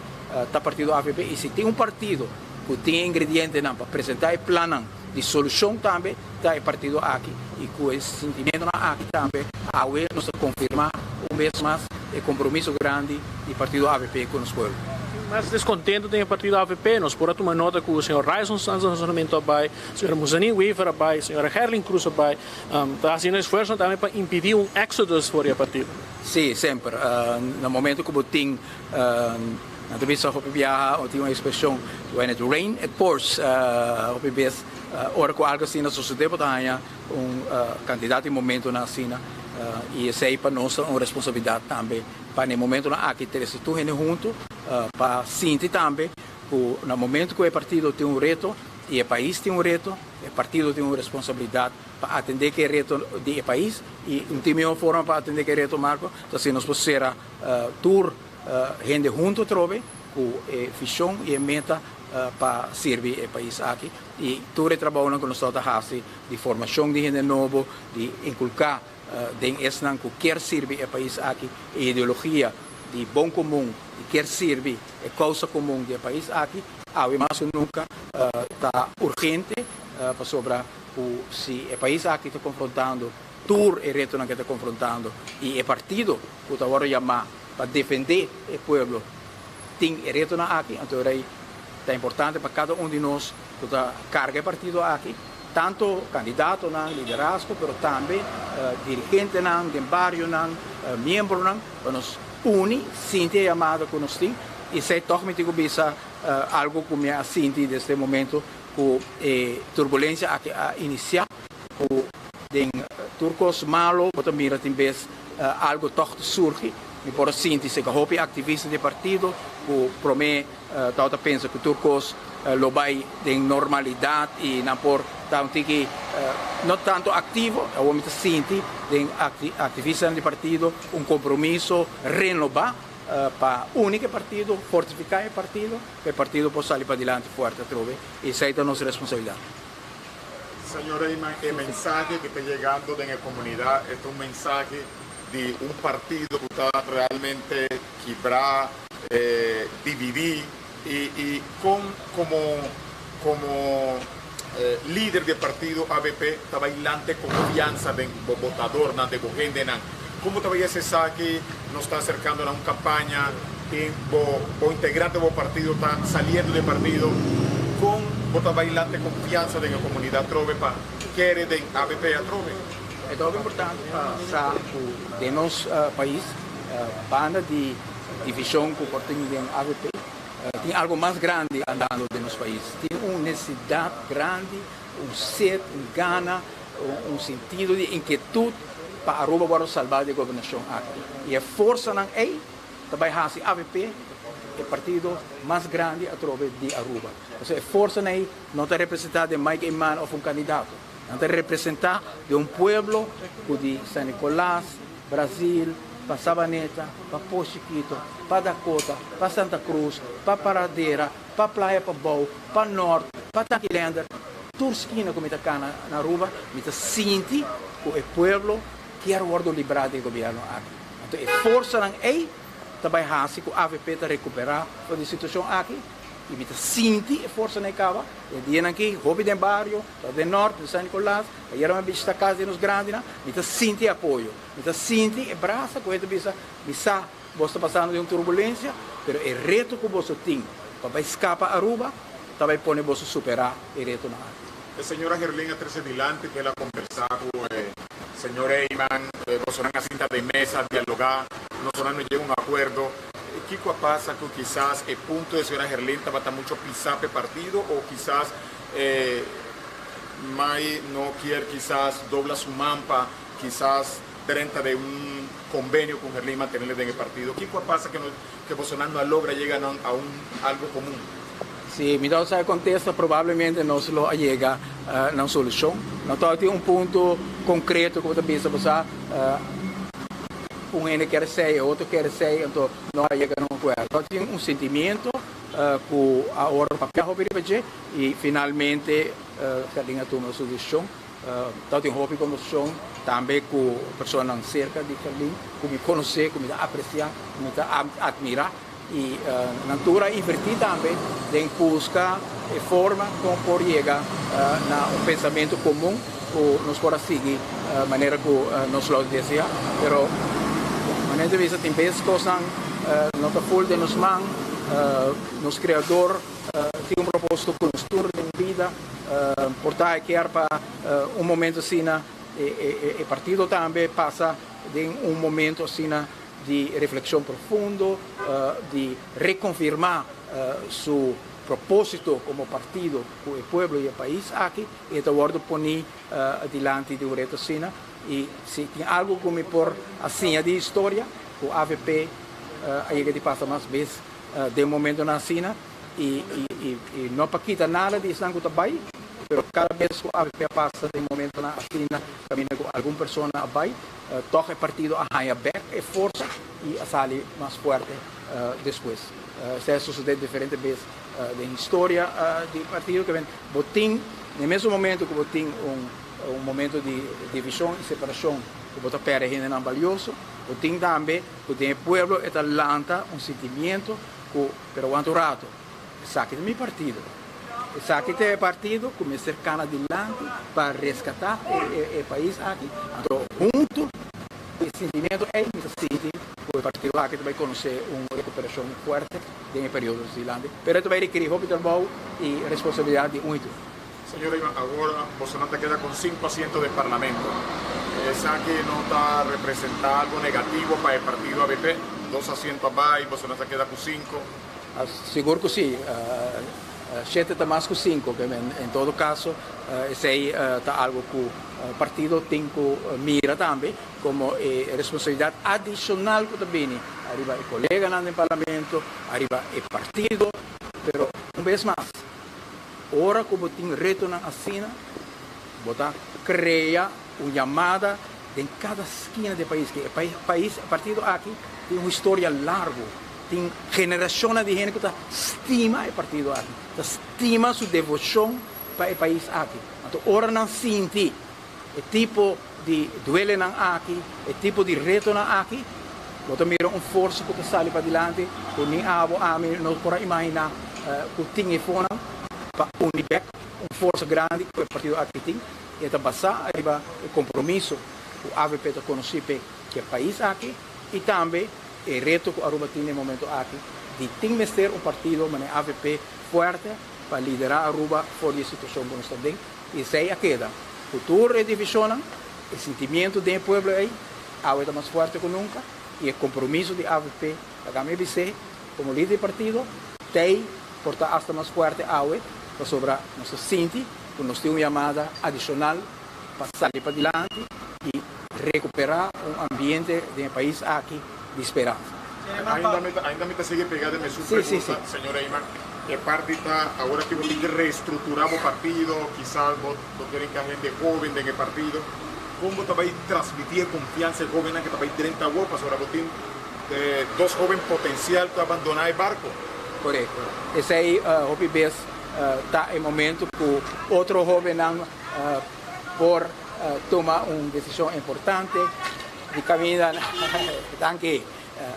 ta partido avp i si tin un partido ku tin e ingredientenan pa presentá e plannan di solushon tambe ta e partido aki i ku e sintimentonan aki tambe awe nos ta konfirmá un bes mas e kompromiso grandi di partido avp ku nos pueblo. Tin mas descontento den e partido avp. Nos por a tuma nota ku señor Ryson Sanz Razonamiento a bai, señora Muzanine Wever a bai, señora Gerlin Cruz a bai. Ta hasiendo esfuersonan tambe pa impidi un exodus for di e partido. Sí, semper. Na momento ku bo tin Nan ta bisa hopi biaha o tin un ekspreshon, When it rain, it pours. Hopi bes ora ku algu asina sosodé bo ta haña un kantidat di momentunan asina i esei pa nos ta un responsabilidat tambe pa na e momentunan aki trese tur hende huntu pa sinti tambe ku na momentu ku e partido tin un reto i e pais tin un reto, e partido tin un responsabilidat pa atendé ku e reto di e pais i un tin mihó forma pa atendé ku e reto, Marco, ta si nos por sera tur hende huntu atrobe ku e vishon i e meta pa sirbi e pais aki i tur e trabounan ku nos ta hasi di formashon di hende nobo, di inkulká den esnan ku kier sirbi e pais aki e ideologia di bon komun, di kier sirbi e kousa komun di e pais aki, awe mas ku nunka ta urgente pasobra ku si e pais aki ta konfrontando tur e retonan ku e ta konfrontando i e partido ku ta wòrdu yamá pa defendé e pueblo tin e retonan aki, anto e rei ta importante pa kada un di nos ku ta karga e partido aki, tantu kandidatonan, liderazgo, pero tambe dirigentenan den barionan, miembronan, pa nos uni, sinti e yamada ku nos tin. I esei tòg mi tin ku bisa algu ku mi a sinti desde e momento ku e turbulensia aki a inisiá, ku den tur kos malo bo ta mira tin bes algo tòg ta surgi. Mi por a sinti seka hopi aktivista di e partido ku promé tabata pensa ku tur kos lo bai den normalidat i nan por Ta un tiki no tanto activo, awor mi ta sinti den activistanan di partido un compromiso renoba pa uni cu e partido, fortifica e partido, pa e partido por sali padilanti fuerte atrobe y esey ta nos responsabilidad. Señor Eman, e mensahe cu ta yegando den e comunidad e ta un mensahe di un partido cu ta realmente kibra, dividi y con como como lider di e partido avp ta bay lanta e confianza den bo botadornan, den bo hendenan. Como ta bay haci esaki? Nos ta acercando na un campaña tin bo bo integrante bo partido ta saliendo di e partido. Con bo ta bay lanta e confianza den e comunidad atrobe pa kere den avp atrobe? E ta hopi importante pa sa cu den nos pais banda di division cu por tin den avp tin algo mas grandi andando den nos pais. Tin un necesidad grandi, un sed, un gana, un sentido di inquietud pa Aruba wordo salba di e gobernacion aki. Y e forsanan ey ta bay haci avp e partido mas grandi atrobe di Aruba. Pasobra e forsanan ey no ta representa den Mike Eman of un candidato. Nan ta representa den un pueblo cu di San Nicolas, Brasil, pa Sabaneta, pa Pos Chiquito, pa Dakota, pa Santa Cruz, pa Paradera, pa Playa Pabou, pa Nort, pa Tanquilender, tur skina ku mi ta kana na Aruba, mi ta sinti ku e pueblo kier wordo libra di e gobierno aki. Anto e forsanan ey ta bay haci ku avp ta recupera for di e situacion aki y mi ta sinti e forsanan ey caba. E dianan aki hopi den bario, ta den Nort, den San Nicolas, ayera mi a bishita cas di nos grandinan, mi ta sinti e apoyo, mi ta sinti e brasa ku e ta bisa, mi sa Boso ta pasando den un turbulencia, pero e reto cu boso tin pa bay scapa Aruba ta bay pone boso supera e retonan aki. E señora Gerlin a trece dilanti cu el a conversa cu e señor Eyman, bosonan a sinta den mesa a dialoga, nosonan no yega un acuerdo. Kico a pasa cu kisas e punto di señora Gerlin tabata mucho pisa p'e partido o kisas e Mai no kier kisas dobla su man pa kisas drenta den un convenio cu Gerlin mantenele den e partido. Kico a pasa que bosonan no a logra yega nan a un algo comun? Si mi ta sa e contesta probablemente nos lo a yega na un solucion. No ta tin un punto concreto cu bo ta bisa bo sa un hende kier esey e otro kier esey anto no a yega na un acuerdo. Ta tin un sentimiento cu a ora papia hopi riba dje y finalmente Gerlin a tuma su decision. Tabatin hopi kombersashon tambe ku personanan serka di Gerlin ku mi konosé, ku mi ta apresiá, ku mi ta atmirá i nan tur a invertí tambe den buska e forma kon por yega na un pensamentu komun ku nos por a sigui manera ku nos lo deseá. Pero manera di bisa tin bes kosnan no ta ful den nos man, nos Kreador tin un propósito ku nos tur den bida. Por ta e kier pa un momento asina e partido tambe pasa den un momento asina di reflexion profundo, di reconfirma su proposito como partido cu e pueblo y e pais aki y e ta wordo poni dilanti di un reto asina y si tin algo cu mi por a siña di historia cu avp a yega di pasa mas bes den momentonan asina. Y no pa kita nada di esnan cu ta bay, pero cada bes cu avp a pasa den momentonan asina caminda cu algun persona a bay, toch e partido a haya bek e forsa y a sali mas fuerte despues. Esey a sucede diferente bes den historia di partido ke bo tin den mesun momento cu bo tin un momento di division y separacion cu bo ta perde hendenan balioso, bo tin tambe cu den e pueblo e ta lanta un sentimiento cu Pero wanta un rato, esaki ta mi partido. Esaki ta e partido cu mester cana dilanti pa rescata e pais aki. Anto hunto cu e sentimiento ey mi ta sinti cu e partido aki ta bay conoce un recuperacion fuerte den e periodo dilanti. Pero e ta bay rekeri hopi trabou y responsabilidad di un y tur. Señor Eman, awor bosonan ta keda con cinco asiento den Parlamento. Esaki no ta representa algo negativo pa e partido avp? Dos asiento a bay, bosonan ta keda cu cinco. Sigur cu si. Shete ta mas cu cinco. En todo caso, esey ta algo cu partido tin cu mira tambe como e responsabilidad adicional cu ta bini ariba e coleganan den Parlamento, ariba e partido. Pero un bes mas, Ora ku bo tin retonan asina, Bo ta crea un yamada den cada skina di e pais. E pais, e partido aki tin un historia largo. Tin generacionnan di hende cu ta stima e partido aki, ta stima su devocion pa e pais aki. Anto ora nan sinti e tipo di duelenan aki, e tipo di retonan aki, bo ta mira un forsa cu ta sali padilanti cu ni abo, ami no por a imagina cu tin e fonan pa uni bek un forsa grandi cu e partido aki tin. E ta basa riba e compromiso cu avp ta conoci p'e cu e pais aki y tambe e reto cu Aruba tin den e momento aki di tin mester un partido manera avp fuerte pa lidera Aruba for di e situacion cu nos ta den. Y esey a keda cu tur e divisionnan, e sentimiento den e pueblo ey awe ta mas fuerte cu nunca y e compromiso di avp, laga mi bis'é como lider di partido, t'ey por ta hasta mas fuerte awe pasobra nos ta sinti cu nos tin un yamada adicional pa sali padilanti y recupera un ambiente den e pais aki di speransa. Ainda mi ta sigui pega den mesun pregunta, señor Eman. E parti ta awor aki bo tin ki reestructura bo partido, kisas bo kier hinca hende hoben den e partido. Con bo ta bay transmiti e confiansa e hobennan cu ta bay drenta awor pasobra bo tin dos hoben potencial cu a bandona e barco? Corecto. Esey hopi bes ta e momento cu otro hobennan por tuma un decision importante di caminda. Danki.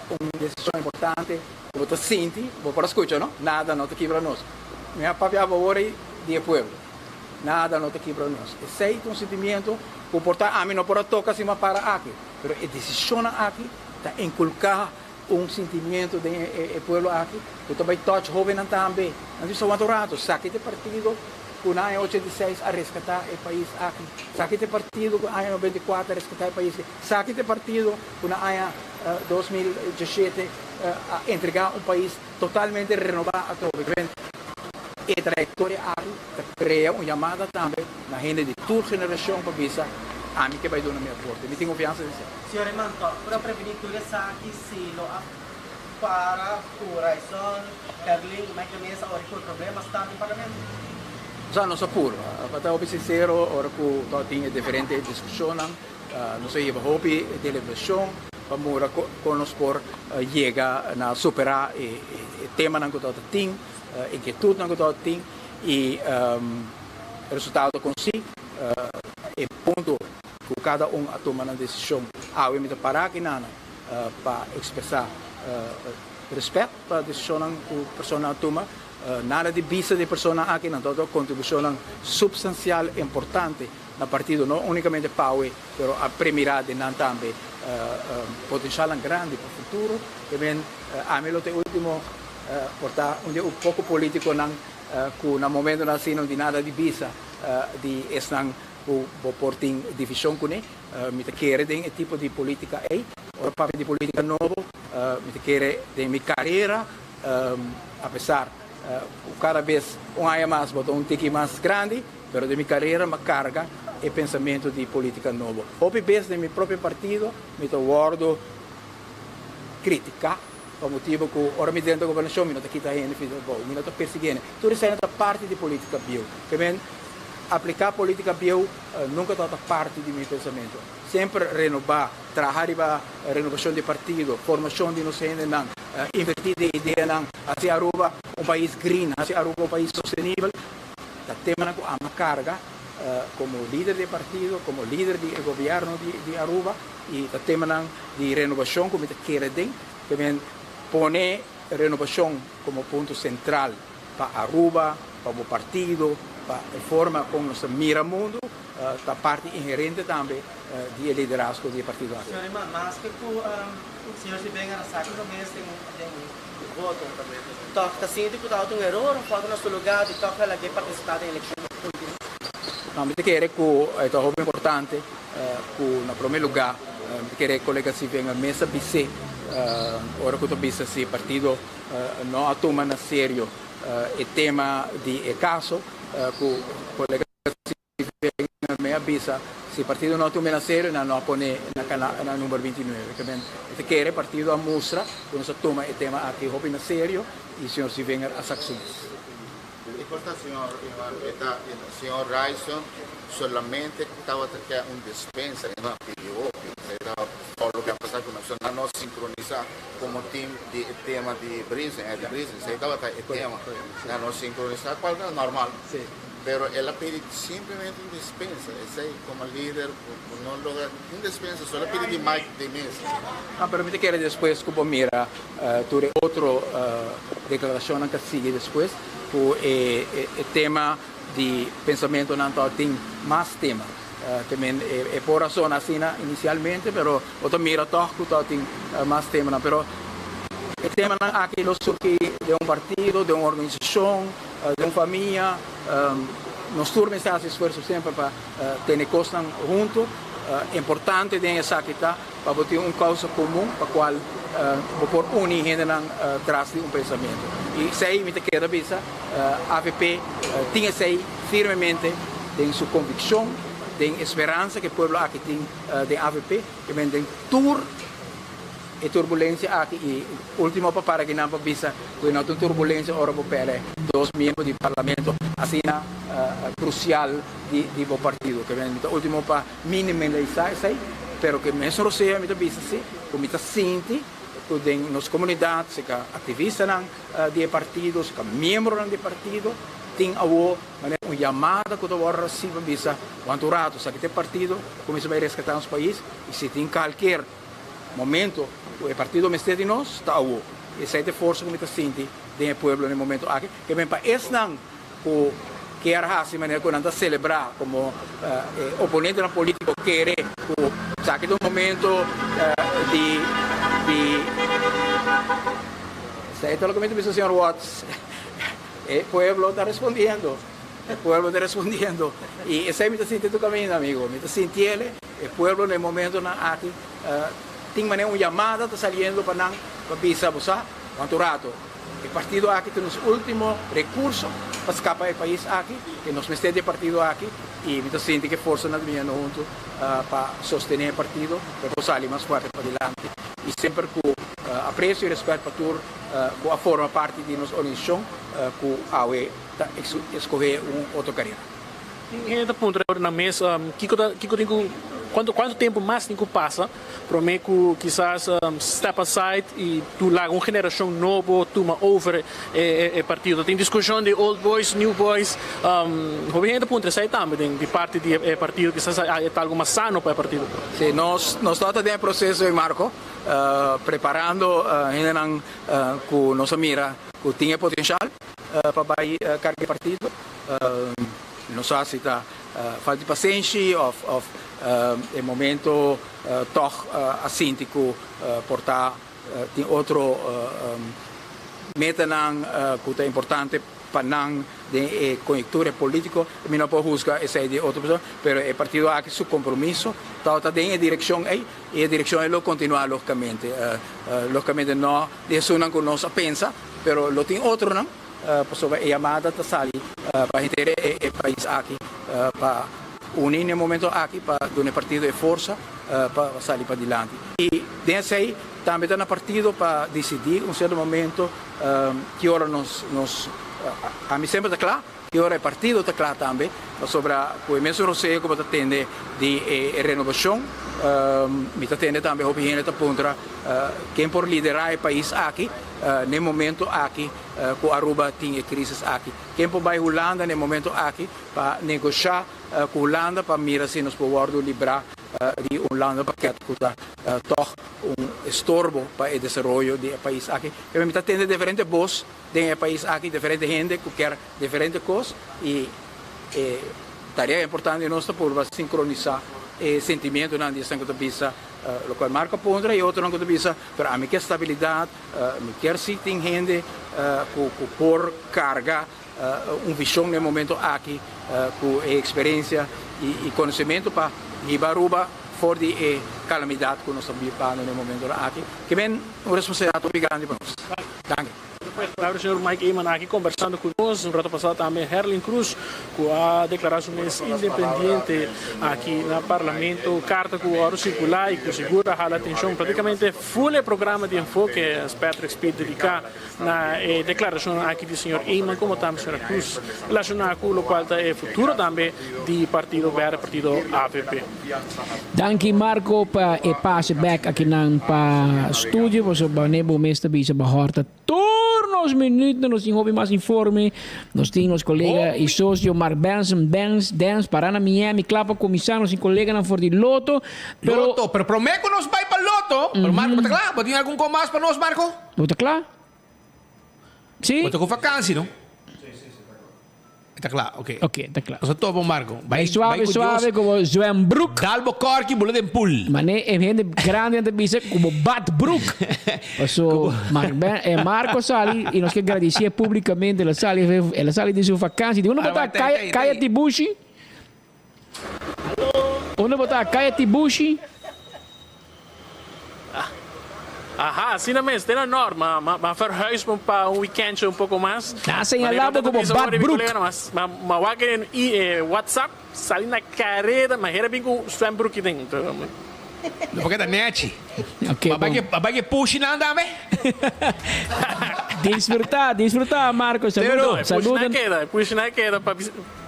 Un decision importante cu bo ta sinti, bo por a scucha no, nada no ta kibra nos. Mi a papia awor di e pueblo. Nada no ta kibra nos. Esey ta un sentimiento cu por ta ami no por a toca si mi a para aki, pero e decisionnan aki ta inculca un sentimiento den e pueblo aki cu ta bay touch hobennan tambe. Nan bisa wanta un rato, saki ta e partido cu na aña 86 a rescata e pais aki, saki ta e partido cu aña 94 a rescata e pais aki, saki ta e partido cu na aña 2017 a entrega un pais totalmente renoba atrobe. E trayectoria aki ta crea un yamada tambe na hende di tur generacion pa bisa, Ami ke bay duna mi aporte. Mi tin confiansa den esey. Señor Eman, tòg por a prevení tur esaki si lo a para ku Ryçond, Herlin i Mike de Meza ora ku e problema sta den Parlamento? Sa nos a purba. Pa ta hopi sinsero, ora ku tabatin e diferente diskushonnan, nos a hiba hopi deliberashon pa mura kon nos por yega na superá e temanan ku tabata tin, inkietudnan ku tabata tin i e resultado konsi e punto ku kada un a tuma nan desishon. Awe mi ta para aki nana pa ekspresá rèspèt pa desishonnan ku personanan a tuma. Nada di bisa di e personanan aki, nan tabata kontribushonnan supstansial importante na partido, no únikamente pa awe, pero a premirá den nan tambe potenshalnan grandi pa futuro. Te men ami lo ta e último por ta un di e poko polítikonan ku na momentonan asina no tin nada di bisa di esnan ku bo por tin divishon kuné. Mi ta kere den e tipo di polítika ei. Ora papia di polítika nobo, mi ta kere den mi karera, apesar ku kada bes un aña mas bo ta un tiki mas grandi, pero den mi karera mi a karga e pensamentu di polítika nobo. Hopi bes den mi propio partido mi ta wòrdu kritiká pa motibu ku ora mi drenta gobernashon mi no ta kita hende fi trabou, mi no ta persiguí hende. Tur esei no ta parti di polítika bieu. Ke men apliká polítika bieu nunka tabata parti di mi pensamentu. Semper renobá, traha riba renobashon di partido, formashon di nos hendenan, invertí den ideanan, hasi Aruba un pais green, hasi Aruba un pais sostenibel, ta temanan ku ami a karga komo lider di e partido, komo lider di e gobièrnu di Aruba i ta temanan di renobashon ku mi ta kere den. Ke men pone renobashon komo punto sentral pa Aruba, pa bo partido, pa e forma kon nos ta mira mundu, ta parti inherente tambe di e liderazgo di e partido aki. Señor Eman, maske ku señor Sibeng a saki su mes den voto, tòg ta sinti ku tabata un eror òf algu na su lugá di tòg a lag'é partisipá den elekshon último? No, mi ta kere ku e ta hopi importante ku na promé lugá mi ta kere kolega Sibeng a mes a bis'é ora ku ta bisa si partido no a tuma na serio e tema di e kaso ku kolega Sibeng me a bisa si partido no a tuma na serio nan no a pone na number 29. Ke men e ta kere partido a mustra ku nos a tuma e tema aki hopi na serio i señor Sibeng a sak su mes. Disculpa, señor Iván, señor Ryson solamente tabata ke un dispensa, no a pidi hopi. Todo loke a pasa ku nos no sincronisa como team di tema di Briesen, Eddie Briesen, esei tabata e tema. Nan no sincronisa, cual ta normal. Pero el a pidi simplemente un dispensa, esei como lider no logra un dispensa, solo pidi di Mike de Meza. Ah, pero mi ta kere despues ku bo mira tur e otro declaracionnan ku a sigui despues ku e tema di pensamentonan ta tin mas tema. Te men e por a sona asina inicialmente, pero bo ta mira toch ku ta tin mas temanan. Pero e temanan aki lo surgi den un partido, den un organisacion, den un famia. Nos tur mester haci esfuerso semper pa tene cosnan hunto. Importante den esaki ta pa bo tin un causa comun pa cual bo por uni hendenan tras di un pensamento. Y esey mi ta keda bisa, avp tin esey firmemente den su conviccion, den e speransa cu e pueblo aki tin den avp, ke men den tur e turbulencia aki y ultimo pa para kinan pa bisa cu e no ta un turbulencia ora bo perde dos miembro di parlamento asina crucial di bo partido. Ke men mi ta ultimo pa minimalisa esey, pero ke mesun rosea mi ta bisa si cu mi ta sinti cu den nos comunidad seca activistanan di e partido, seca miembronan di e partido tin awo manera un yamada cu ta worde recibi pa bisa wanta un rato esaki ta e partido cu mester bay rescata nos pais y si tin calkier momento cu e partido mester di nos ta awo. Esey ta e forsa cu mi ta sinti den e pueblo na e momento aki. Ke men pa esnan cu kier haci manera cu nan ta celebra como e oponentenan politico kere cu esaki ta un momento di di Esey ta loke mi ta bisa señor Watts. E pueblo ta respondiendo. E pueblo ta respondiendo. Y esey mi ta sinti tu caminda, amigo. Mi ta sintiele. E pueblo na e momentonan aki tin manera un yamada ta saliendo pa nan pa bisa bo sa cuanto rato e partido aki ta nos ultimo recurso pa scapa e pais aki, que nos mester di e partido aki y mi ta sinti cu e forsanan ta biniendo hunto pa sostene e partido pa e por sali mas fuerte padilanti y semper cu aprecio y respet pa tur cu a forma parti di nos organisacion cu awe ta escoge un otro carera. Tin hende ta puntra nan mes kiko ta kiko tin ku kuantu kuantu tempu mas tin ku pasa prome ku kisas step aside i tu laga un generashon nobo tuma over e e partido. Tin diskushon di old boys, new boys. Hopi hende ta puntra esei tambe den di parti di e partido kisas e ta algu mas sano pa e partido. Si, nos nos tabata den e proseso ei Marco, preparando hendenan ku nos a mira ku tin e potenshal pa bai karga e partido. No sa si ta falta di pasenshi of of e momento tog a sinti cu por ta tin otro metanan cu ta importante pa nan den e coyuntura politico. Mi no por huzga esey di otro persona, pero e partido aki su compromiso tabata den e direccion ey y e direccion ey lo continua logicamente. Logicamente no di esunnan cu nos a pensa, pero lo tin otronan. Pasobra e yamada ta sali pa henter e pais aki pa uni na e momento aki pa duna e partido e forsa pa sali padilanti. I den esei tambe ta na partido pa disidí un sierto momento ki ora nos nos ami semper ta kla, ki ora e partido ta kla tambe pasobra ku e mesun roseo ku bo ta tende di e renobashon mi ta tende tambe hopi hende ta puntra ken por liderá e pais aki na e momento aki ku Aruba tin e crisis aki. Ken por bai Hulanda na e momento aki pa negosha ku Hulanda pa mira si nos por wordo libra di un landenpakket ku ta tog un estorbo pa e desaroyo di e pais aki. Pero mi ta tende diferente bos den e pais aki, diferente hende ku kier diferente kos i e tarea importante di nos ta purba sinkronisa e sentimientonan di esnan ku ta bisa lokual Marco a puntra i otronan ku ta bisa pero ami ke stabilidat. Mi kier si tin hende cu por carga un vision na e momento aki cu e experiencia y conocimento pa hiba Aruba for di e calamidad cu nos ta bibando na e momentonan aki. Ke men un responsabilidad hopi grandi pa nos. Danki. Palabra señor Mike Eman aki conversando cu nos un rato pasado tambe Herlin Cruz cu a declara su mes independiente aki na Parlamento. Carta cu oro circula y cu sigur a hala atencion. Practicamente full e programa di Enfoke Patrick Speed dedica na e declaracion aki di señor Eman como tambe señora Cruz relaciona cu locual ta e futuro tambe di Partido Berde, Partido avp. Danki Marco pa e pase bek akinan pa studio pasobra wanneer bo mes ta bisa bo hòrta tur nos minuutnan nos tin hopi mas informe nos tin nos kolega y socio Mark Benson Benz Dens para na Miami kla pa kuminsá nos tin koleganan for di Lotto pero Lotto pero promé ku nos bai pa Lotto pero Marco bo ta kla bo tin algun kos mas pa nos Marco? Bo ta kla? Si? Bo ta ku vakansi no? E ta kla, oké. Oké, ta kla. Nos a topa, Marco. Bai suave, suave, komo zwembroek. Dal bo kòrki, bula den pool. Mane e hende grandi nan ta bisa ku bo badbroek. Paso Marco sali i nos ke gradisié públikamente el a sali, el a sali di su vakansi. Di unda bo ta? Kaya Tibushi? Unda bo ta? Kaya Tibushi? Aha, asina mes, te na nort, ma ma verhuis pa pa un weekendje un poko mas. Nan a señalá bo komo Bad Broek. Ma ma wak den i WhatsApp sali na kareda, ma hera bin ku zwembroekje den. No por keda nechi. Ok, Ma bon. bai ke pushi nan tambe? Disfrutá, disfrutá Marco. Saludo, Saludo, Pushi nan keda, pushi nan keda pa.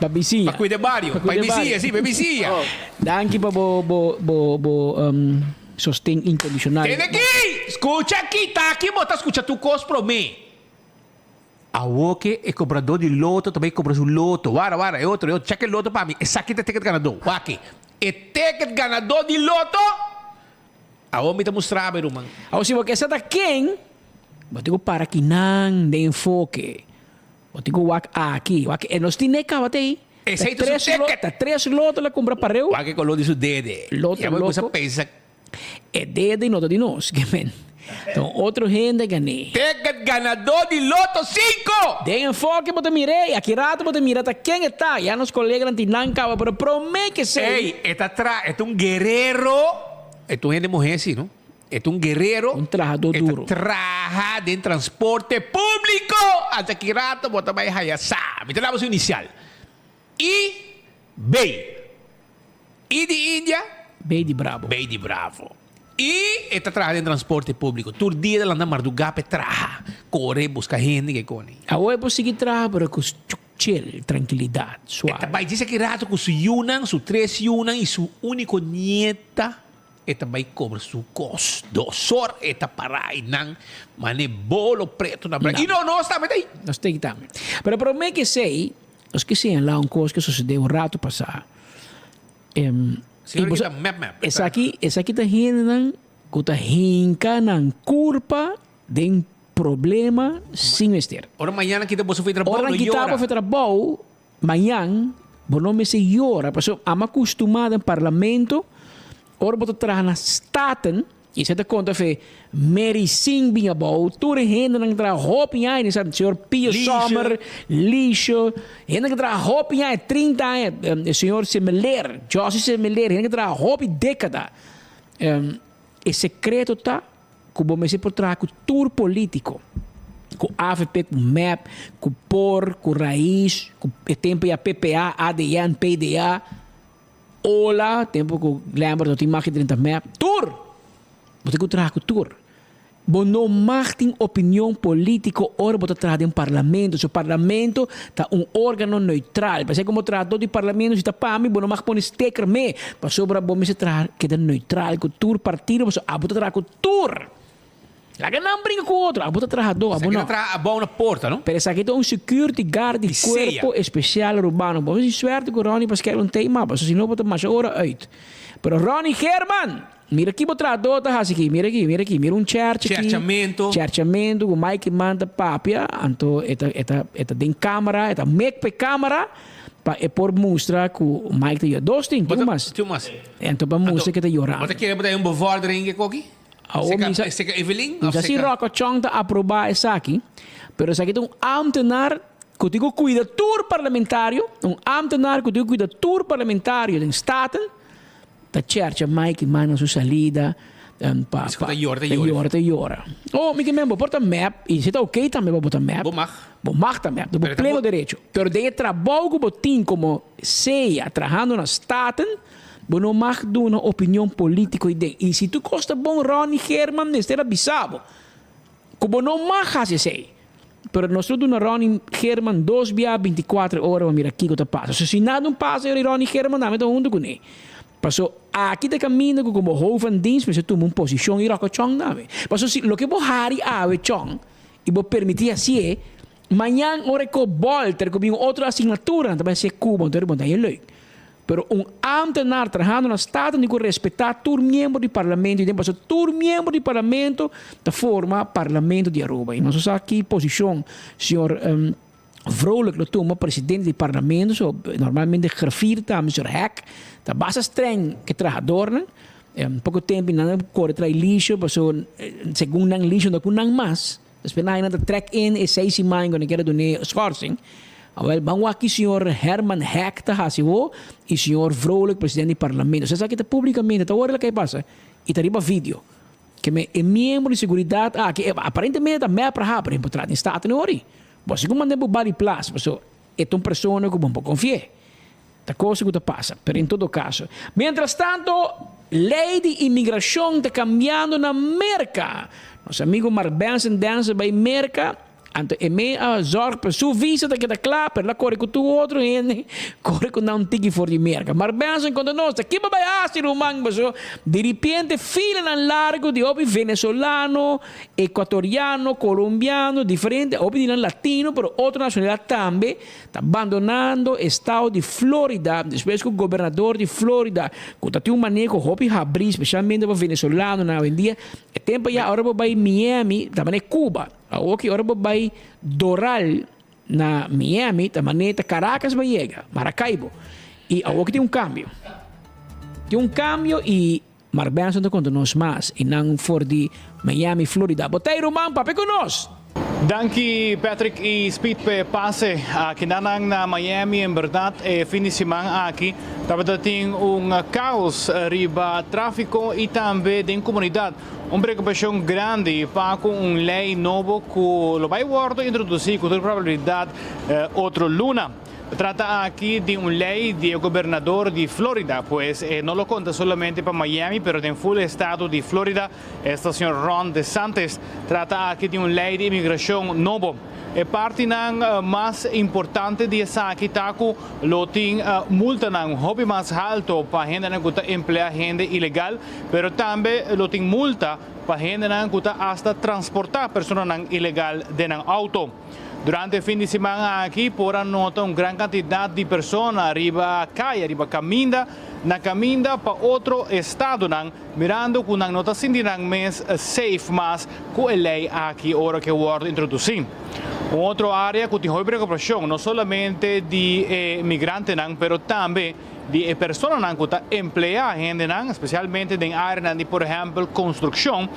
Pa bisiña. Pa cuida e bario. Pa e bisiña, si, pa e bisiña. Danki pa bo bo bo bo sosten incondicional. Tende aki! Scucha aki! Ta aki bo ta scucha tur cos prome. Awor ke e cobrador di loto ta bay cobra su loto. Wara, wara, e otro, e otro. Check e loto pa mi. Esaki ta e ticket ganador. Wak aki. E ticket ganador di loto! Awor mi ta mustra bo, ruman. Awor si bo ke sa ta ken, bo tin cu para kinan den enfoke. Bo tin ku wak aki, wak e nos tine kaba te ei. Esei ta su ticket. Ta tres loto la kumpra pareu. Wak e koló di su dede. Loto Ya bo loko. kusa pensa. E dede no ta di nos, ke men. Ta un otro hende gané. Ticket ganadó di Loto sinku! Den enfoke bo ta mir'é i aki rato bo ta mira ta ken e ta. Ya nos koleganan tin nan kaba, pero promé ke esei. Ey, e ta tra, e ta un guerero. E ta un hende muhé si, no? E ta un guerero. Un trahadó duro. E ta traha den transporte públiko. Hasta ki rato bo ta bai haya sa. Mi ta daba su inisial. I B. I di India. B di Bravo. B di Bravo. I e ta traha den transporte públiko. Tur dia ta lanta mardugá pa e traha. Kore buska hende ke koni. Awor e por sigui traha pero ku chill, trankilidat, E ta suave. bai djis aki rato ku su yunan, su tres yunan i su úniko nieta. E ta bai kobra su kos dosor e ta para einan mane bolo preto na bra. I no nos tambe ta ei. Nos ta ei tambe. Pero prome ke esei, nos ke señalá un kos ke sosodé un rato pasá. Señor kita mep mep. Esaki, esaki ta hendenan ku ta hinka nan kurpa den problema sin mester. Ora mañana kita boso for trabou Ora no nan kita yora. bo for trabou, Mañan bo no mester yora pasobra amo a kustumá den parlamento ora bo ta traha na Staten i esei ta konta fe Mary Singh bin abou tur e hendenan traha hopi aña sa señor Pio Sommer Lisho hendenan ku traha hopi aña 30 aña e señor Semeler Jossy Semeler hende ku traha hopi dékada e sekreto ta Ku bo mester por traha ku tur politiko, ku avp, ku mep, ku por, ku Raiz, ku e tempu ya ppa, adn, pda, ola, tempu ku Glenbert no tin mag di drenta mep, tur! Bo tin ku traha ku tur. Bo no mag tin opinion politiko ora bo ta traha den parlamento. So parlamento ta un organo neutral. P'esei komo trahadó di parlamento si ta pa mi bo no mag pone steker me. Pasobra bo mester traha keda neutral ku tur partido pasobra abo ta traha ku tur. Laga nan bringa ku otro, abo ta trahadó, abo Esaki no. ta traha abou na porta, no? Pero esaki ta un security guard di Di sea. cuerpo especial Arubano. Bo mester suerte ku Ronnie Paskel un tema, pasobra si no bo ta masha ora uit. Pero Ronnie Geerman, mira ki bo trahadó ta hasi aki, mira aki, mira aki, mira un chercha aki. Cherchamento. Cherchamento ku Mike Eman ta papia, anto e ta e ta e ta den camera, e ta mek pa e camera. Pa e por mustra ku Mike ta yora. Dos tin, tin un mas. Tin un mas. Anto pa mustra ku e ta yorando. Bo ta kere bo ta hay un bevordering ke koki? Awor mi sa. Seka Evelyn? Mi sa si Rocco Chong ta aproba esaki, pero esaki ta un ambtenaar ku tin ku kuida tur parlamentario, un ambtenaar ku tin ku kuida tur parlamentario den Staten, ta chercha Mike i manda su salida. Pa Esco pa ta yora, ta ta yora. yora, ta yora. Oh, mi ke men bo por ta mep y si ta ok tambe pa bo ta mep. Bo mag. Bo mag ta mep, bo Pero ta pleno bo- derecho. Pero den e trabou ku bo tin komo sea trahando na Staten, bo no mag duna opinion politico y den. Y si tur kos ta bon Ronnie Geerman mester a bisa bo ku bo no mag hasi esei. Pero nos lo duna Ronnie Geerman dos bia binticuater ora pa mira kiko ta pasa. So si nada un pasa yori Ronnie Geerman dame ta hunto kuné. Paso aki ta caminda cu como hoofd van dienst mester tuma un posicion y roca chong dame. Paso si loke bo hari awe chong y bo permiti hacié, mañan ora e ko bolter cu bin un otro asignatura nan ta bay hacié cu bo, entonces bo ta haña leuk. Pero un ambtenaar trahando na Staten tin cu respeta tur miembro di Parlamento y den paso tur miembro di Parlamento ta forma Parlamento di Aruba y nos sa ki posicion señor Vrolijk lo tuma presidente di Parlamento so normalmente griffier tambe señor Hek ta basta streng ke trahadornan poco tempo nan a core trae lisho paso segun nan lisho no cu nan mas. Despues nan a ta trek in e seis siman ku nan kier a dun'é schorsing. Awel, ban wak ki señor Herman Heck ta hasi ho i señor Vrolijk, president di parlamento. Esaki ta publicamente, ta ora loke a pasa i ta riba video. Ke me e miembro di seguridat aki, aparentemente ta mep raha, pero e por trata den Staten ori. Bo a sigur manda bo bali plas, paso e ta un persona ku bo no por konfi'é. Ta cosa cu ta pasa, pero en todo caso. Mientras tanto, ley di inmigracion ta cambiando na Merca. Nos amigo Mark Benson Dancer bay Merca, anto e me a zorg pa su visa ta keda cla, pero el a core cu tur otro hende, core cu nan un tiki for di Merca. Mark Benson conta nos, ta kiba bay haci ruman paso diripiente filanan largo di hopi venezolano, ecuatoriano, colombiano, diferente, hopi di nan latino, pero otro nacionalidad tambe, Ta bandonando estado di Florida despues cu gobernador di Florida cu ta tin un maneho hopi habri specialmente pa venezolanonan awendia e tempo ya ora bo bay Miami ta mane Cuba awoki ora bo bay Doral na Miami ta mane ta Caracas bo yega Maracaibo y awoki tin un cambio tin un cambio y Mark Benson ta konta nos mas i nan for di Miami, Florida. Bo ta ei ruman, papia ku nos! Danki Patrick i Speed p'e pase aki na nan na Miami. En berdad e fin di siman aki tabata tin un kaos riba trafiko i tambe den komunidat. Un preokupashon grandi pa ku un lei nobo ku lo bai wòrdu introdusí ku tur probabilidat otro luna. Ta trata aki di un ley di e gobernador di Florida, pues e no lo conta solamente pa Miami pero den full estado di Florida, esta señor Ron DeSantis. Trata aki di un ley di inmigracion nobo. E partinan mas importante di esaki ta cu lo tin multanan hopi mas halto pa hendenan cu ta emplea hende ilegal, pero tambe lo tin multa pa hendenan cu ta hasta transporta personanan ilegal den nan auto. Durante e fin di siman aki por a nota un gran kantidat di persona riba kaya, riba kaminda, na kaminda pa otro estadonan, mirando ku nan no ta sinti nan mes safe mas ku e lei aki ora ku e wòrdu introdusí. Un otro área ku tin hopi preokupashon, no solamente di e migrantenan, pero tambe di e personanan ku ta empleá hendenan, spesialmente den áreanan di por ehèmpel konstrukshon,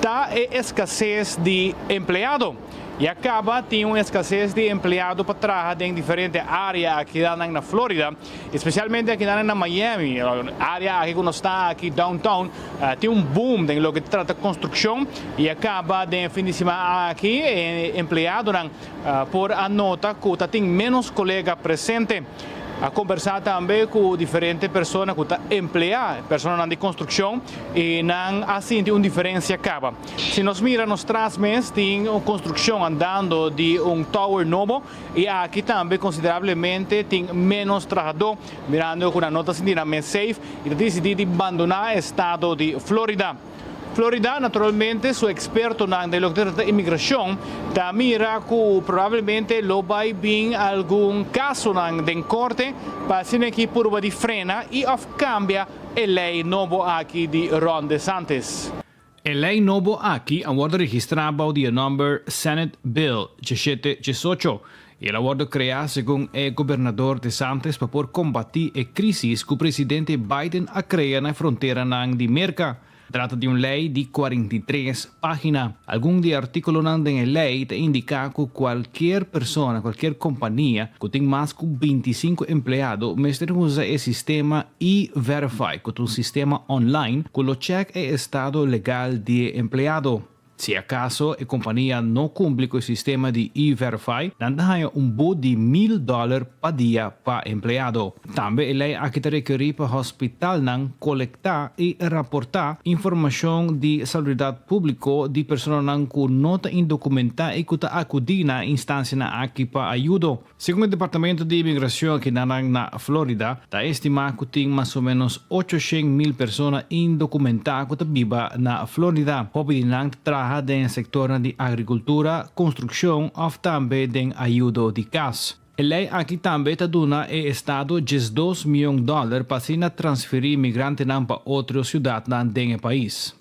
ta e eskases di empleado. Ya caba tin un escasez di empleado pa traha den diferente area akidanan na Florida, especialmente akidanan na Miami, area aki cu nos ta aki downtown, tin un boom den loke ta trata construccion y ya caba den e fin di siman aki e empleadonan por a nota cu ta tin menos colega presente. A kombersá tambe ku diferente persona ku ta empleá personanan di konstrukshon i nan a sinti un diferensia kaba. Si nos mira nos tras mes tin un konstrukshon andando di un tower nobo i aki tambe konsiderablemente tin ménos trahadó mirando ku nan no ta sinti nan mes safe i ta disidí di bandoná estado di Florida. Florida, naturalmente su expertonan den loke ta trata inmigracion ta mira cu probablemente lo bay bin algun casonan den corte pa asina aki purba di frena y of cambia e ley nobo aki di Ron DeSantis. E ley nobo aki a wordo registra bao di e nomber Senate Bill diesshete diesocho y el a wordo crea segun e gobernador DeSantis pa por combati e crisis cu presidente Biden a crea na e fronteranan di Merca. Trata di un lei di 43 página. Algun di e artíkulonan den e lei ta indiká ku kualkier persona, kualkier kompania ku tin mas ku 25 empleado mester usa e sistema E-Verify ku ta un sistema online ku lo chèk e estado legal di e empleado. Si akaso e kompania no kumpli ku e sistema di E-Verify, nan ta haña un but di mil dòler pa dia pa empleado. Tambe e lei aki ta rekerí pa hospitalnan kolektá i raportá informashon di salubridat públiko di personanan ku no ta indokumentá i ku ta akudí na e instansianan aki pa ayudo. Segun e Departamento di Imigracion akinanan na Florida, ta estima cu tin mas o menos 800,000 persona indocumenta cu ta biba na Florida. Hopi di nan ta traha den sectornan di agricultura, construccion of tambe den ayudo di cas. E ley aki tambe ta duna e estado 12 miyon dollar pa asina transferi migrantenan pa otro ciudadnan den e pais.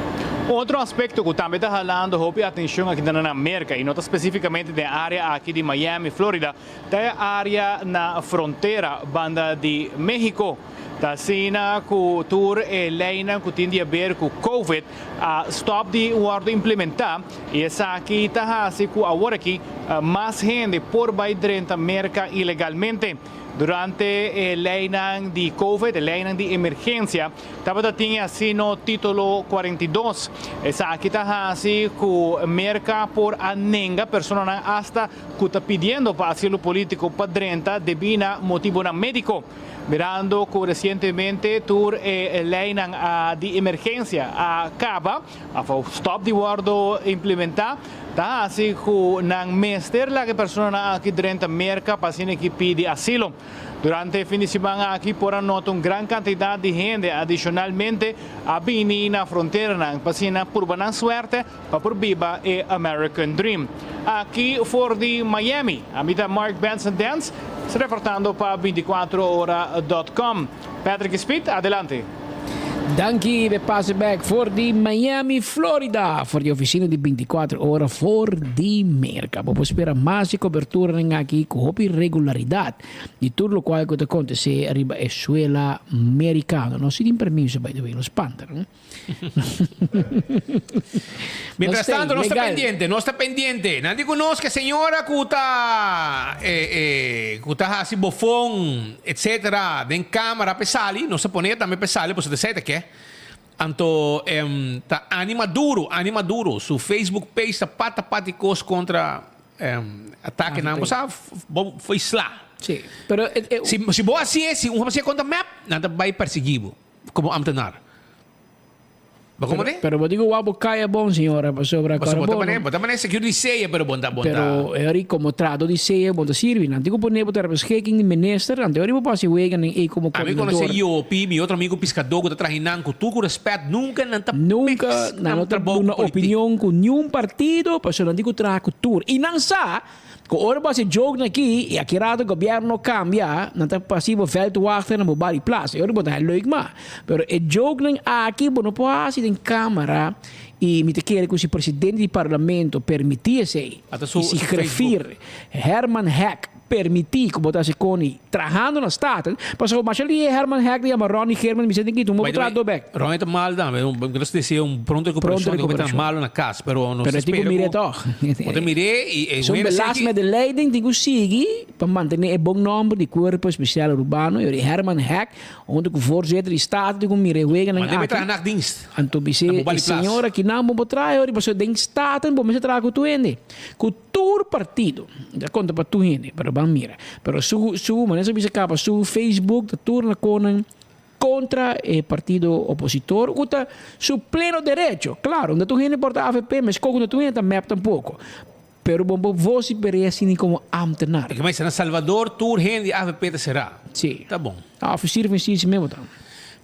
Otro aspekto ku tambe ta halando hopi atenshon aki na Merka i no ta spesífikamente den e área aki di Miami, Florida, ta e área na frontera banda di México. Ta asina ku tur e leinan ku tin di aber ku Covid a stòp di wòrdu implementá i esaki ta hasi ku aworakí mas hende por bai drenta Merka ilegalmente. Durante e leinan di Covid, e leinan di emergensia, Tabata tin e asino Título 42. Esaki ta hasi ku Merka por a nenga personanan asta ku ta pidiendo pa asilo polítiko pa drenta debí na motibonan médiko. Mirando ku resientemente tur e leinan di emergensia a kaba òf stòp di wòrdu implementá, ta hasi ku nan mester laga e personanan aki drenta Merka pa asina ki pidi asilo. Durante e fin di siman aki por a nota un gran kantidat di hende adishonalmente a bini na fronteranan pa asina purba nan suerte pa por biba e American Dream. Aki for di Miami, ami ta Mark Benson Dance, reportando pa binticuatroora dot com. Patrick Speed, adelante. Danki be pase bek for di Miami, Florida, for di oficina di 24 ora for di Merca. Bo por spera mas di coberturanan aki cu hopi regularidad di tur locual cu ta acontece riba e suela Mericano. Nos si tin permiso by the way, nos spanta, no? Mientras tanto, nos ta pendiente, nos ta pendiente. Nan di cu nos ke señora cu ta eh, eh, cu ta haci bofon, etcetera, den camera pe sali, nos ta pone tambe pe sali, pasobra esey ta ke. Anto em, ta Annie Maduro, Annie Maduro, su Facebook page ta pata pati cos contra em, atakenan. Bo sa, bo foi sla. Sí, pero e, e, Si, si bo hacié, si un hacié contra mep, nan ta bay persegui bo. Como ambtenaar. Bo como de? Pero bo digo wou bo caya bon señora pasobra Pasobra bo ta mane, bo ta mane security sea pero bon ta bon ta. Pero e ori como trado di sea bon ta sirbi. Nan tin cu pone bo ter beschikking di minister, anto e ori bo por haci wega nan ey como Ami coordinador. conoce Jopi, mi otro amigo piscador cu ta traha nan cu tur cu respet nunca nan ta Nunca mix nan no ta trabou cu duna politiek. opinion cu niun partido pasobra nan tin cu traha cu tur. Y nan sa Ku ora bo hasi joke na aki i aki rato gobierno cambia, nan ta pasi bo veldwachter na bo bari plaza. E ora bo ta haña leuk ma. Pero e jokenan aki bo no por hasi den camara i mi ta kere ku si presidente di parlamento permiti esei Ata su i si su griffier Facebook. Herman Hek permiti ku bo ta hasi koni trahando na Staten, pasobra masha lihe Herman Hek ta yama Ronnie Geerman mi sa tin kitu, bo By por the traha way, do bek. Ronnie ta mal tambe, nos desea un pronto Pronto recuperacion, hopi ta recuperacion. malo na cas, pero nos Pero ta e tin ku spera mir'é ku tòg. bo ta mir'é i e Son wera belast esaki. met de leiding tin ku sigui pa mantené e bon nòmber di Cuerpo Especial Arubano i ora Herman Hek huntu ku voorzitter di Staten tin ku mira e weganan Ma debe aki. traha nachtdienst Anto bis'é na e Bobali Plas. señora kinan bo por traha ora pasobra den Staten bo mester traha ku tur hende, ku tur partido. Mi ta konta pa tur hende, pero ban mira. Pero su su manera sa bisa kaba su Facebook ta tur na konan. Contra e partido opositor cu ta su pleno derecho. Claro, no ta tur hende por ta avp, mesco cu no tur hende ta mep tampoco. Pero bo por vocifera asina como ambtenaar. Ke mester na Salvador tur hende di avp ta sera. Si. Ta bon. Ta officier van justitie memo ta.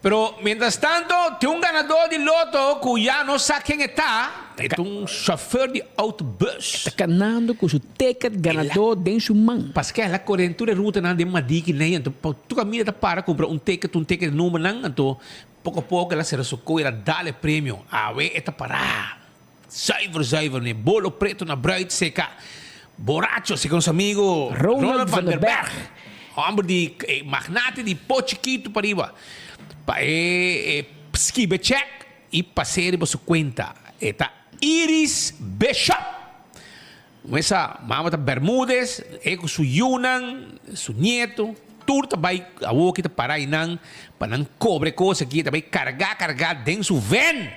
Pero mientras tanto tin un ganador di loto cu ya no sa ken e ta, e ta un chauffeur di autobus. E ta canando cu su Ticket ganadó den su man. Paske el a kore den tur e rutanan den Madiki nei, anto pa tur kaminda ta para kumpra un ticket, un ticket numbernan, anto poko a poko el a sera su koe, el a dal e premio. Awe e ta pará zuiver zuiver ne bolo preto na bruid seka boracho seka nos amigo Ronald van der Berg. Homber di e magnate di po chikitu pariba pa e skibe check. i pas'é riba su kuenta. E ta Iris Bishop. Mesa mama ta Bermudez, e ku su yunan, su nieto, tur ta bai awoki ta para einan pa nan kobra e kos aki, ta bai kargá kargá den su vèn.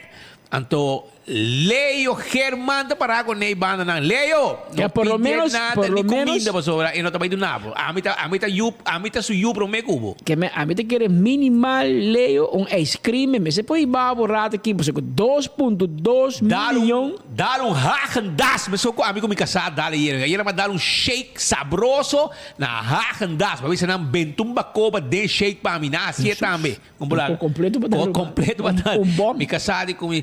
Anto Leo German ta para ku nei bandanan. Leo, no Ya, por lo pidi menos, nada por ni lo menos, kuminda pasobra e no ta bai duna bo. Ami ta ami ta yu ami ta su yu promé ku bo. Ke me ami ta kere minimal Leo un ice cream mi mester por hiba bo rato aki pasobra ku 2.2 Dal un miyon. dal un Häagen-Dazs mesun ku ami ku mi kasá dal ayer. Ayer a dal un shake sabroso na Häagen-Dazs. Bo a bisa nan benta un bakoba den shake pa mi. Nan hasié tambe. Un ko kompleto pa dal. Ko kompleto pa dal. Un bom. Mi kasá di ku mi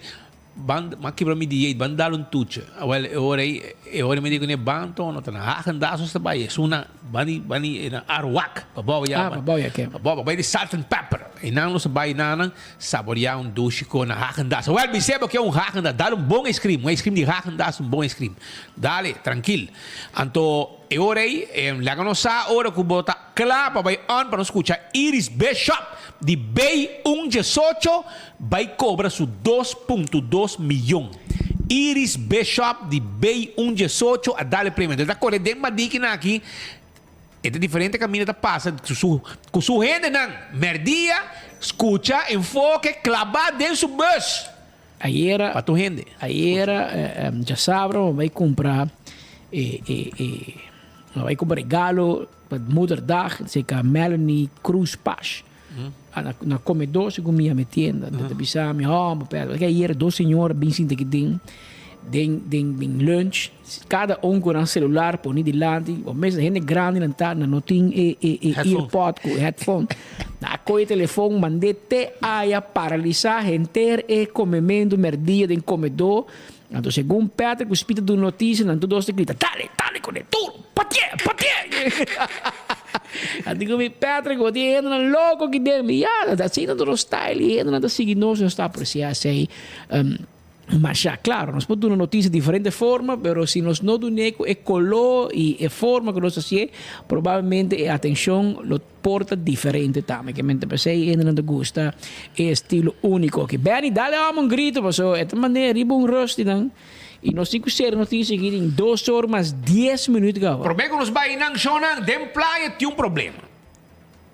ban m'a kibra mi dieet ban dal un tuche. Awel e ora ei e ora mi di kuné ban to no ta na Häagen-Dazs nos ta bai esun na ban di ban di na Aruac pabou ya. Ah pabou ya ke. Pabou bai di salt and pepper. Einan nos a bai nanan saboreá un dushi ku na Häagen-Dazs. Awel mi seba ke un Häagen-Dazs dal un bon ice cream un ice cream di Häagen-Dazs un bon ice cream. Dale trankil. Anto e ora ei laga nos sa ora ku bo ta Kla pa bai on pa nos skucha Iris Bishop di bay un diesocho bai kobra su 2.2 miyon. Iris Bishop di bay un diesocho a dal e premio. E ta kore den badikinan aki, e ta diferente kaminda ta pasa ku su ku su hendenan merdia skucha enfoke klabá den su bus. Ayera Pa tur hende. Ayera djasabra mi bai kumpra e e e mi bai kumpra regalo pa moederdag serka Melanie Cruz Pash. Na na komedor segun mi a mi tienda. Ta bisa mi hòmber pèt paske ayera dos señora bin sinta aki den den den den lunch kada un ku nan selular poni dilanti bo mes hende grandi nan ta nan no tin e e e earpod ku headphone. Nan a kohe telefon mand'é te aya paralisá henter e komementu mèrdia den komedó. Anto segun Patrick ku Speed ta duna notisia nan tur dos ta grita, Dale, dale kuné, duro, patié, patié! Nan di ku mi, Patrick, bo tin hendenan loko aki den. Mi, Ya, asina ta nos style i hendenan ta sigui nos i nos ta apresiá esei. Masha claro, nos por duna noticia diferente forma, pero si nos no dun'é cu e color y e forma cu nos hacié, probablemente e atencion lo por ta diferente tambe. Ke mente p'esey hende nan ta gusta e estilo unico aki. Benny, dale amo un grito paso e ta manera riba un rusty nan y nos tin cu cera noticia aki den dos or mas dies minuut caba. Prome cu nos bay nan shownan den playa tin un problema.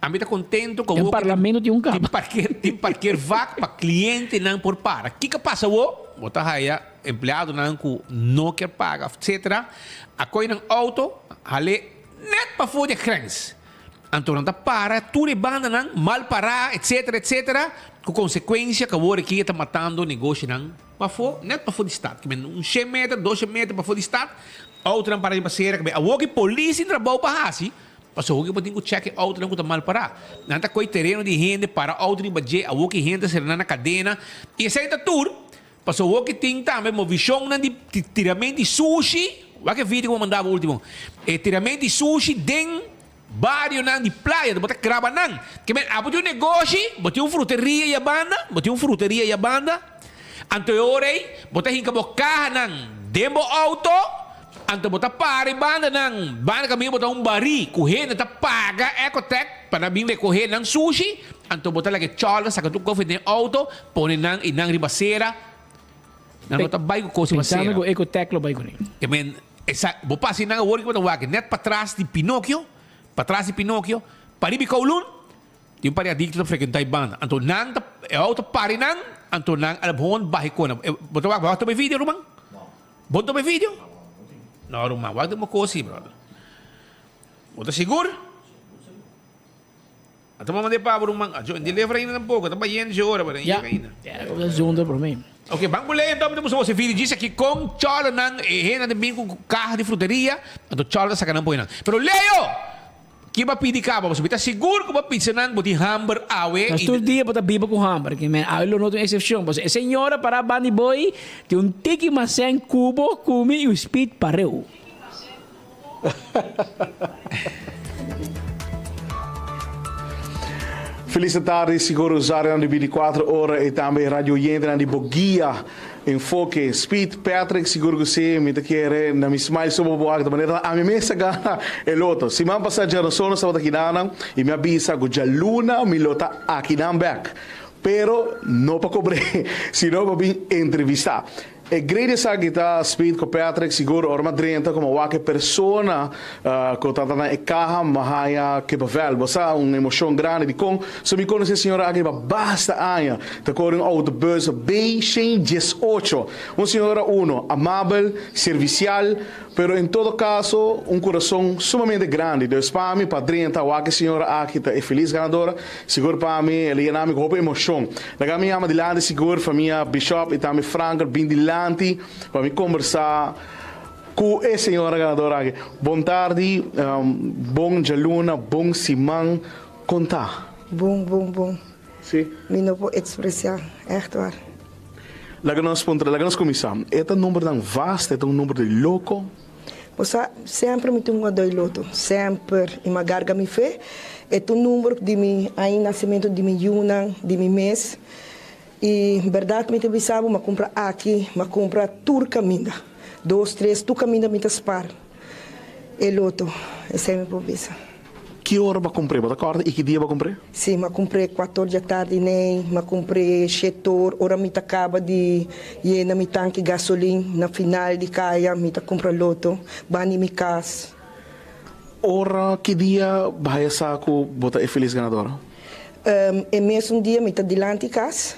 Ami ta contento cu Den awor parlamento tin un tin cama. parkeer tin parkeer vak pa clientenan por para. Kico a pasa awor? Bo ta haya empleadonan cu no kier paga of etcetera a coge nan auto hale net pafo di e grens. Anto nan ta para tur e bandanan mal para etcetera etcetera cu consecuencia cu awor aki e ta matando negoshinan pafo net pafo di stad. Kimen un shen meter dos shen meter pafo di stad autonan para riba cera. Awor ki polis tin trabou pa haci. Pasobra hopi bo tin ku chèk e outonan ku ta mal pará. Nan ta kohe tereno di hende, para outo riba dje, awor ki hende ta sera nan na kadena. I esei ta tur, pasobra hopi tin tambe movishonnan di tirament di sushi, wak e video ku bo manda bo ultimo, e tirament di sushi den barionan di playa, bo ta graba nan. Ke men, abo tin un negoshi, bo tin un fruteria ei abanda, bo tin un fruteria ei abanda, anto e ora ei bo ta hinka bo kahanan den bo outo, Anto bo ta para e bandanan, banda kaminda bo ta un barí ku hende ta paga Ecotec pa nan bin rekohé nan sushi, anto bo ta laga e chòlder saka tur kofe den outo, pone nan i nan riba sera, nan no ta bai ku kos riba sera. Pensando ku Ecotec lo bai kuné. Ke men, esa, bo pasa i nan awor ki bo ta wak nèt patras di Pinocchio, patras di Pinocchio, pariba i Kowloon, Tin un par di adicto ta frecuenta e banda. Anto nan ta, e auto pari nan, anto nan a gewoon baha e kona. Bo ta wak, bo a tuma e video, ruman? Bo tuma e video? No, ruman, wak den bo kosi, brother. Bo ta sigur? A tuma mande pa bo, ruman. A jo, di levra ainda tampoco. Ta bayendo dje ora, pero Ya. yega ainda. Ya, bo ta zonder por mi. Ok, ban ku lei anto, mi ta mustra bo e video djis aki kon chòlònan, e hendenan ta bin ku kaha di fruteria, anto chòlò ta saka nan pone nan. Pero Leo! Ki bo a pidi kaba? Pasobra mi ta sigur ku bo a pizza nan bo tin hamber awe Mas i. tur dia bo ta biba ku hamber, ke men awe lo no ta un eksepshon. Pasobra e señora pará banda di boi tin un tiki masèn ku bo kumi i un spit pareu. Felis tardi sigur usuarionan di 24 ora y tambe radio oyentenan di Boguia Enfoke. Speed Patrick sigur cu si mi ta kere na mi smile so bo bo ta manera ami mes a gana e loto. Siman pasa djarason nos tabata kinanan y mi a bisa cu djaluna mi lo ta akinan bek. Pero no pa cobr'é, sino pa bin entrevistá. E great esaki ta Speed cu Patrick, sigur ora m'a drenta como wak e persona cu ta na e caha m'a haya kibavel. Bo sa, un emocion grandi. Dicon? So mi conoce e señora aki pa basta aña. Ta core un autobus B 118. Un señora uno, amabel, servicial, Pero en todo caso un curason sumamente grandi. Dus pa mi pa drenta wak e señora aki ta e feliz ganadora. Sigur pa mi el a yena mi cu hopi emocion. Laga mi yama dilanti sigur famia Bishop y tambe Frankel bin dilanti pa mi combersa cu e señora ganadora aki. Bon tardi, bon djaluna, bon siman. Con ta? Bon, bon, bon. Si. Mi no por expresa, echt waar. Laga nos puntra, laga nos cuminsa. E ta numbernan vast, e ta un number di loco? Bo sa, semper mi tin un adoi loto, semper. Y m'a garga mi fe. E ta un number di mi aña nacimento di mi yunan, di mi mes. Y berdad mi ta bisa bo, m'a cumpra aki, m'a cumpra tur caminda. Dos, tres, tur caminda mi ta spar e loto. Esey mi por bisa. Ki ora bo a kumpr'é? Bo ta kòrda i ki dia bo a kumpr'é? Sí, m'a kumpr'é kuator dja tardi nei, m'a kumpr'é shetor ora mi ta kaba di yena mi tanki gasolin na final di kaya mi ta kumpra loto bani mi kas. Ora ki dia bo haya sa ku bo ta e felis ganadora? E mesun dia mi ta dilanti kas,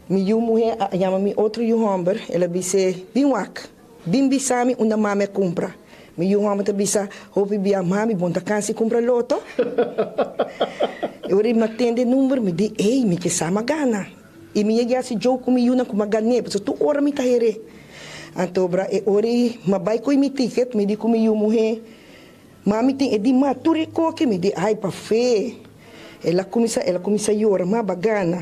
mi yu muhé a yama mi otro yu hòmber, el a bis'é, Bin wak! Bin bisa mi unda mami a cumpra. Mi yu homber ta bisa, Hopi bia mami bon ta cansa di cumpra loto. E ora mi a tende e number mi di, Ey, mi ke sa m'a gana. Y mi yega haci joke cu mi yunan cu m'a gané, pasobra tur ora mi ta heré. Anto bra e ora ey m'a bay coy mi ticket, mi di cu mi yu muhe, Mami tin e di ma tur e koki, mi di, Ay pa fe. El a cuminsa, el a cuminsa yora, ma b'a gana.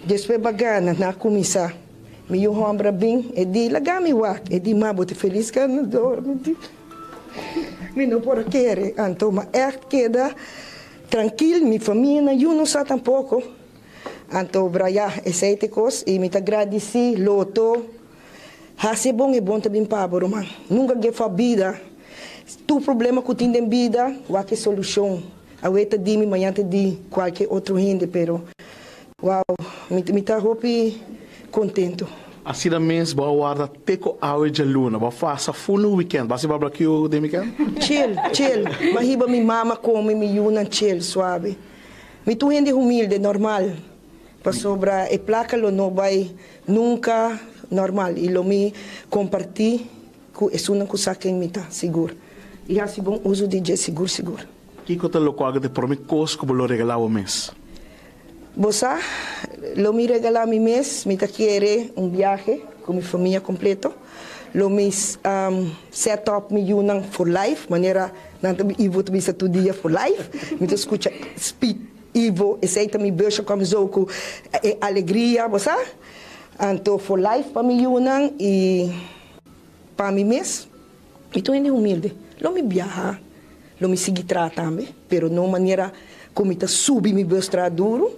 Despues b'a gana, nan a cuminsa. Mi yu hòmber a bin, e di, Laga mi wak. E di, Ma bo ta felis ganador? Mi di, Mi no por a kere. Anto mi a ègt keda trankil, mi famia nan yu no sa tampoko. Anto bra ya, esei ta e kos i mi ta gradisí Lotto. Hasi e bon, e bon ta bin pa bo, ruman. Nunka give up bida. Tur problema ku tin den bida, wak e solushon. Awe ta di mi, mañan ta di kualke otro hende, pero wow, mi mi ta hopi contento. Asina mes bo a warda te cu awe djaluna, bo a fasa full un weekend, bo a haci barbecue den weekend? Chill, chill, mi a hiba mi mama come, mi yunan chill, suave. Mi ta un hende humilde, normal, pasobra e placa lo no bay nunca normal y lo mi comparti Ku esunnan ku sa ken mi ta, sigur. I hasi bon uso di dje, sigur sigur. Kiko ta lokual ku ta e promé kos ku bo lo regalá bo mes? Bo sa, lo mi regalá mi mes, mi ta kere un biahe ku mi famia kompleto. Lo mi set up mi yunan for life, manera nan ta Ivo ta bisa tur dia for life. Mi ta skucha Speed Ivo, esei ta mi busje kom zo ku e alegria, bo sa. Anto for life pa mi yunan i. Pa mi mes, mi ta un hende humilde. Lo mi biaha, lo mi sigui traha tambe, pero no manera ku mi ta subi mi bus traha duru.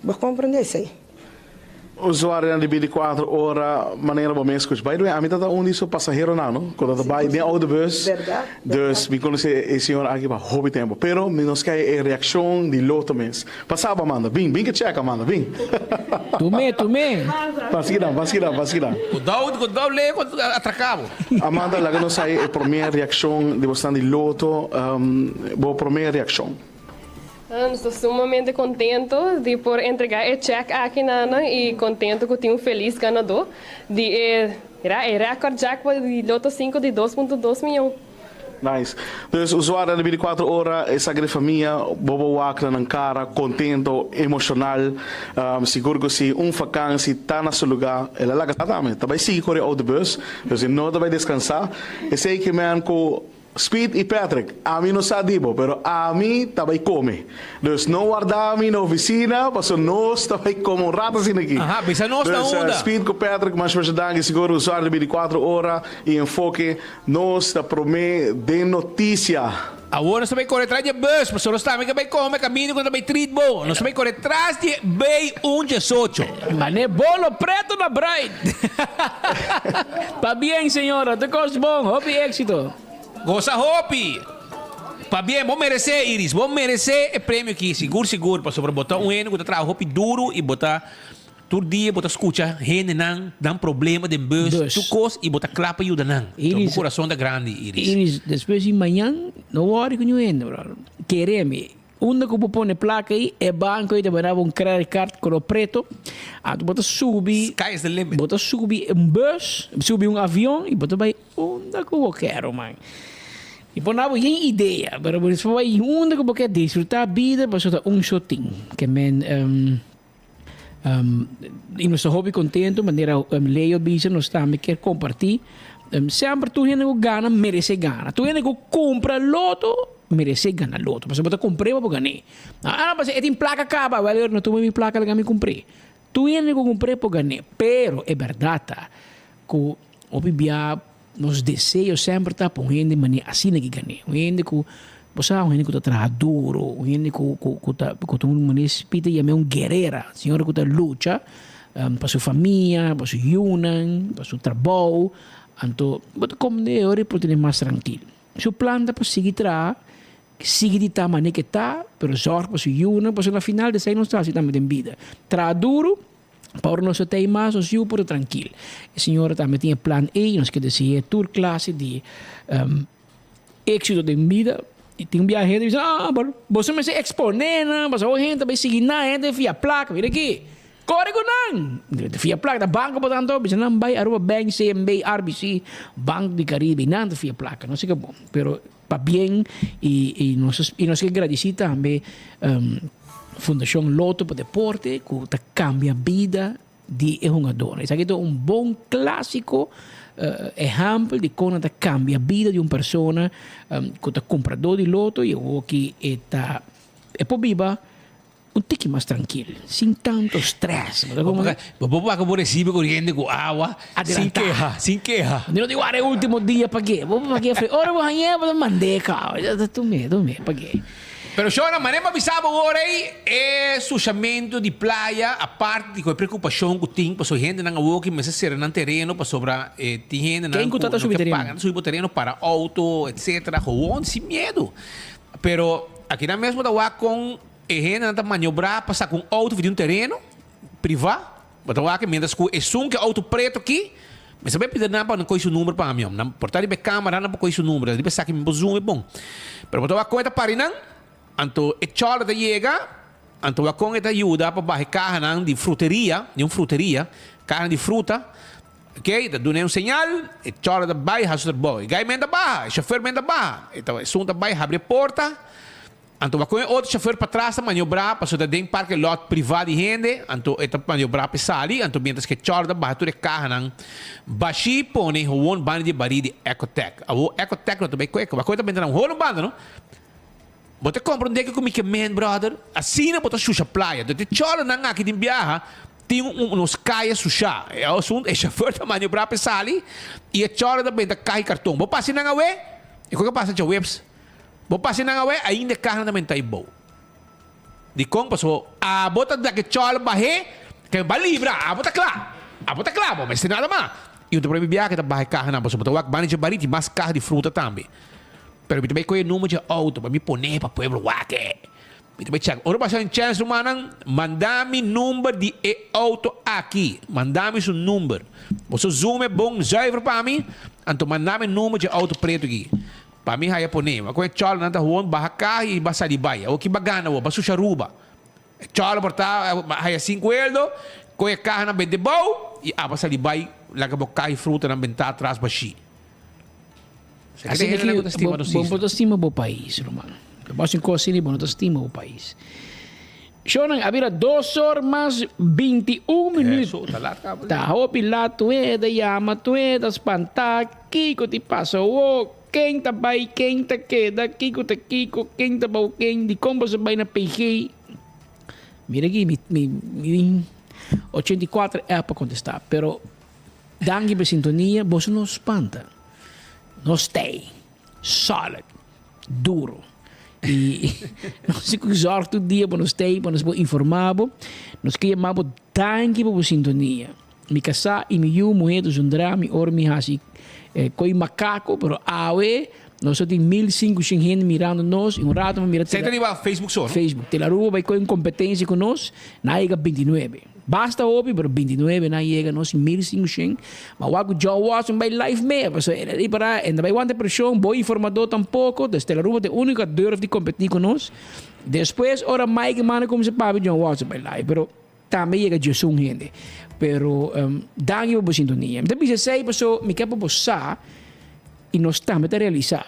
Bo a komprendé esei? Usuarionan di binticuatro ora manera bo mes scucha. By the way, ami ta un di su pasaheronan, no? Cu ta bay den autobus. Berdad, Dus mi conoce e señor aki pa hopi tempo. Pero mi nos kay e reaccion di Lotto mes. Pasa bo Amanda, bin, bin ke check Amanda, bin. Tumé, tumé. Pasa kinan, pasa kinan, pasa kinan. Kudou, kudou lei ku atraká bo. Amanda, laga nos hay e promé reakshon di bosnan di Lotto, bo promé reakshon. Nos ta sumamente contento di por entrega e check aki na nan y contento cu tin un feliz ganador di e e record jackpot di Lotto cinco di dos punto dos miyon. Nice. Dus usuario di binticuatro ora esaki di famia bo bo wak na nan cara contento, emocional. Sigur cu si un vakantie ta na su lugar el a laga sa tambe. Ta bay sigui core autobus, dus e no ta bay descansa. Esey ke men cu Speed y Patrick, ami no sa di bo, pero ami ta bay come. Dus no warda mi na oficina, paso nos ta bay come un rato asina aki. Aha, bisa nos na Dus unda. Speed cu Patrick, masha masha danki. Sigur usuario di binticuatro ora y enfoke. Nos ta promé den noticia. Awor nos ta bay kore tras di e bus, pasobra nos tambe ke bay kome kaminda ku nos ta bay treat bo. Nos ta bay kore tras di e bay un diesocho. Mane bolo preto na bruid. Pabien señora, tur kos bon, hopi éxito. Gosa hopi. Pabien, bo meresé Iris, bo meresé e premio aki, sigur sigur, pasobra bo ta un hende ku ta traha hopi duru i bo ta tur dia bo ta skucha hendenan nan problema den bus, Bus. tur kos i bo ta kla pa yuda nan. So bo Iris, kurason ta grandi Iris. Iris, despues di mañan no wòri ku niun hende bròder. Kere mi, unda ku bo pone plaka ei, e banko ei ta bai dabo un credit card kolor preto, anto bo ta subi, Sky is the limit. bo ta subi un bus, subi un avion i bo ta bai Unda ku bo ke, ruman? Mi por dabo yen idea, pero bo despues bai unda ku bo ke disfruta bida pasobra ta un so tin. Ke men i nos ta hopi kontento manera Leo bisa nos tambe kier komparti. Semper tur hende ku gana merese gana. Tur hende ku kumpra loto merese gana loto pasobra bo ta kumpr'é pa bo gan'é. Ah pasobra e tin plaka kaba, wèl no tuma mi plaka laga mi kumpr'é. Tur hende ku kumpr'é por gan'é, pero e bèrdat ta ku Hopi bia nos deseo semper ta pa un hende manera asina ki gané. Un hende ku, bo sa, un hende ku ta traha duro, un hende ku ku ku ta ku ta un manera Pita yam'é un guerera, señora ku ta lucha pa su famia, pa su yunan, pa su trabou. Anto bo ta komende e ora e por tene mas trankil. Su plan ta pa sigui traha, sigui di ta manera ke ta, pero zòrg pa su yunan, pasobra na final di esei nos ta hasi tambe den bida. Traha duro. Pa ora nos a tei mas, nos yu por ta trankil. E señora tambe tin e plan ei, nos ke dese'é tur klase di éksito den bida. I tin un biaha hende bisa, ah, pero boso mester eksponé nan, pasobra hopi hende ta bai sigui nan, hende fia plaka, mira aki, kore ku nan! Fia plaka, ta banko por tanto, bisa nan bai Aruba Bank, CMB, RBC, Bank di Caribe, nan ta fia plaka, no si ke bon. Pero Pabien y nos y nos ke gradisi tambe Fundacion Lotto pa Deporte ku ta cambia bida di e hungadornan. Esaki ta un bon clasico ehempel di con nan ta cambia bida di un persona ku ta cumprador di loto y awoki e ta e por biba Un tiki mas trankil, sin tanto stress. Bo ta como Bo por paga bo recibo coriente cu awa sin Adelantá. keha, sin keha. Mi no tin wara e ultimo dia pag'é. Bo por pag'é fri. Ora bo hañ'é bo ta mand'é caba. Ya ta tum'é, tum'é, pag'é. Pero shona, manera bo a bisa bo ora ei, e sushamento di playa, aparte di cu e preocupacion cu tin pasobra hendenan awor ki mester cera nan tereno pasobra e tin hendenan Ken cu cu ta ta no subi ke tereno? paga, nan ta subi bo tereno para auto, etcetera, gewoon sin miedo. Pero akinan mes bo ta wak con E hendenan ta maniobrá pa saka un outo for di un tereno privá. Bo ta wak miéntras ku esun ku e outo preto aki, mester bai pidi nan pa nan kohe su number pa mi. Nan por ta riba e kámara nan por kohe su number, riba esaki mi por zoom e bon. Pero bo ta wak kon e ta pari nan, anto e chòler ta yega, anto wak kon e ta yuda pa baha e kahanan di fruteria, di un fruteria, kahanan di fruta. Oké, ta dun'é un señal, e chòler ta bai hasi su trabou. E gai men ta baha, e shofèr men ta baha. E ta esun ta bai habri e porta. Anto wak con e otro chofer patras ta maniobrá pasobra ta den parke lot privá di hende, anto e ta maniobrá p'e sali, anto mientras ke chòr ta baha tur e kahanan bashí pone howon banda di e barí di Ecotec. Awo Ecotec no ta bai koe, wak con e ta benta na un holo banda no. Bo ta compra un deke ku mi ke men brother, asina bo ta shusha playa. Anto e chòrnan aki tin biaha tin un nos kaya sushá. E asunto e chofer ta maniobrá p'e sali i e chòr ta benta kaha i karton. Bo pasa nan awe, e koe ke pasa djaweps. Bo pasa nan awe, ainda e kaha nan ta menta ei bou. Dikon? Pasobra abo ta da ke chòl bah'é, ke ba libra, abo ta kla. Abo ta kla, bo mester nada mas. I un ta prome biaha ke ta baha e kaha nan, pasobra bo ta wak banda dje barí tin mas kaha di fruta tambe. Pero mi ta bai kohe e number dje outo pa mi pon'é pa pueblo wak e. Mi ta bai chèk. Ora pasa un chèns rumannan, manda mi number di e outo aki. Manda mi su number. Boso zoom e bon zuiver pa mi, anto manda mi number dje outo pretu aki. Pa mi haya pone. Ma ku e chòlò nan ta hon baha kaha i ba sali bai. Awor ki ba gana awor? Ba susha Aruba. E chòlò por ta haya sinku eldo, koe e kaha nan bende bou i aba sali bai laga bo kaha i frutanan bentá atras bashí. Asina ki bo bo ta stima bo pais, ruman. Lo bo hasi un kos asina bo no ta stima bo pais. Shownan a bira dos or mas 21 minuut. Ta hopi lat tué ta yama tué ta spantá kiko ti pasa awor ken ta bai ken ta keda kiko ta kiko ken ta bou ken dikon boso bai na PG mira aki mi mi mi 84 app pa kontestá pero danki pa e sintonia boso no spanta nos stay solid. Duro. Y nos tin cu zorg tur dia pa nos tei, pa nos por informa bo. Nos ke yama bo danki pa bo sintonia. Mi casá y mi yu muher ta zundra mi ora mi haci coy macaco, pero awe. Nos a tin 1500 hende mirando nos y un rato mi mira. Esei ta riba Facebook so, no? Facebook. Telaruba bai coge un competencia cu nos, nan a yega 29. Basta hopi, pero 29 nan a yega, nos tin 1500. Ma wak cu John Watson bai live mee, pasobra el a ripara, e no bai wanta presion, bo informador tampoco, dus Telaruba ta e unico a durf di competi cu nos. Despues ora Mike manda cuminsa papia, John Watson bai live, pero tambe yega djesun hende. Pero danki pa bo sintonia. Mi ta bisa esei paso mi ke pa bo sa y nos tambe ta realisa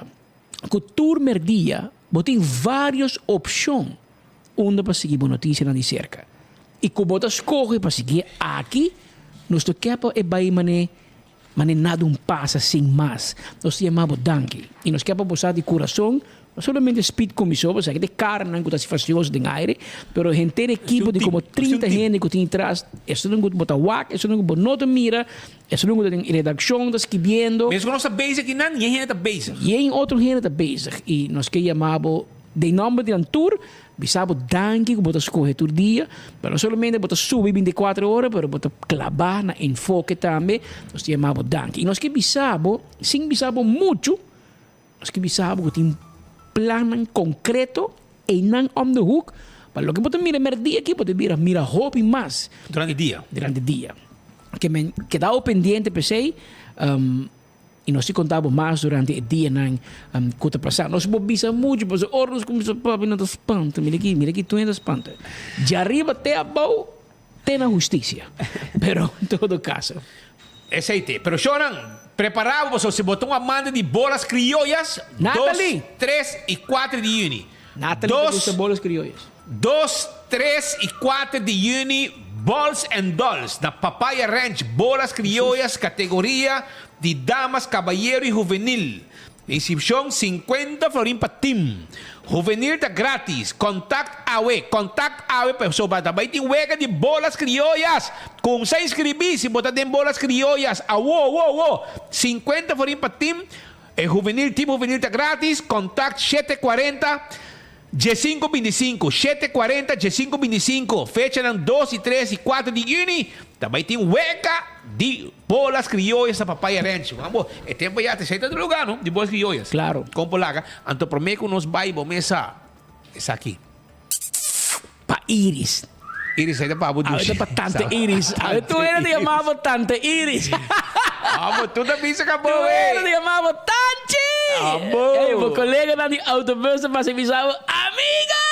cu tur merdia bo tin varios opcion unda pa sigui bo noticianan di cerca. Y cu bo ta scoge pa sigui aki, nos no ke pa e bay mane Mane nada un pasa sin mas. Nos ta yama bo danki. I nos ke pa bo sa di kurason, no solamente Speed Komiso, pasobra aki ta e karnan ku ta hasi fastioso den aire, pero henter ekipo di komo 30 hende ku tin tras, esun ku bo ta wak, esun ku bo no ta mira, esun ku ta den redakshon ta skibiendo. Mes ku nos ta bezig kinan, yen hende ta bezig. Yen otro hende ta bezig. I nos ke yama bo den nomber di nan tur. Bisa bo danki ku bo ta skohe tur dia, pero no solamente bo ta subi bintikuater ora, pero bo ta klabá na enfoke tambe. Nos ta yama bo danki. I nos ke bisa bo, sin bisa bo muchu, nos ke bisa bo ku tin plannan konkreto einan om de hoek, pa loke bo ta mira mèrdia aki, bo ta bira mira hopi mas. Durante dia. Durante dia. Ke men keda bo pendiente p'esei. I nos tin konta bo mas durante e dianan ku ta pasá. Nos por bisa muchu, pasobra ora nos kuminsá papia nan ta spanta. Mira aki, mira aki tur hende ta spanta. Djariba te abou, te na hustisia. Pero en todo kaso. Esei te. Pero shownan, prepará bo pasobra si bo ta un amante di bolas krioyas, dos, tres i kuater di yüni. Natalie ta gusta bolas krioyas. Dos, tres i kuater di yüni, Balls and Dolls na Papaya Ranch, bolas krioyas kategoria di damas, kabayero i huvenil. Inskripshon sinkuenta florin pa tim. Huvenil ta gratis. Kontakt awe, kontakt awe pasobra ta bai tin wega di bolas krioyas. Kumsa inskribí si bo ta den bolas krioyas awo, awo, awo. Sinkuenta florin pa tim. E huvenil, tim huvenil ta gratis. Kontakt shete kuarenta. Diesinku bintisinku, shete kuarenta, diesinku bintisinku, fechanan dos i tres i kuater di yüni, ta bai tin weka di bolas krioyas na Papaya Ranch. Juan bo, e tempu ya ta esei ta otro lugá no, di bolas krioyas. Claro. Kon por laga? Anto promé ku nos bai bo mesa esaki. Pa Iris. Iris ei ta pa bo dushi. Awe ta pa Tante Iris. Awe tur hende ta yama bo Tante Iris. Amo, tur ta bisa ka bo Tur hende ta yama bo Tanchi. Amo. Ey, bo koleganan di autobus ta pasa bisa bo, Amiga!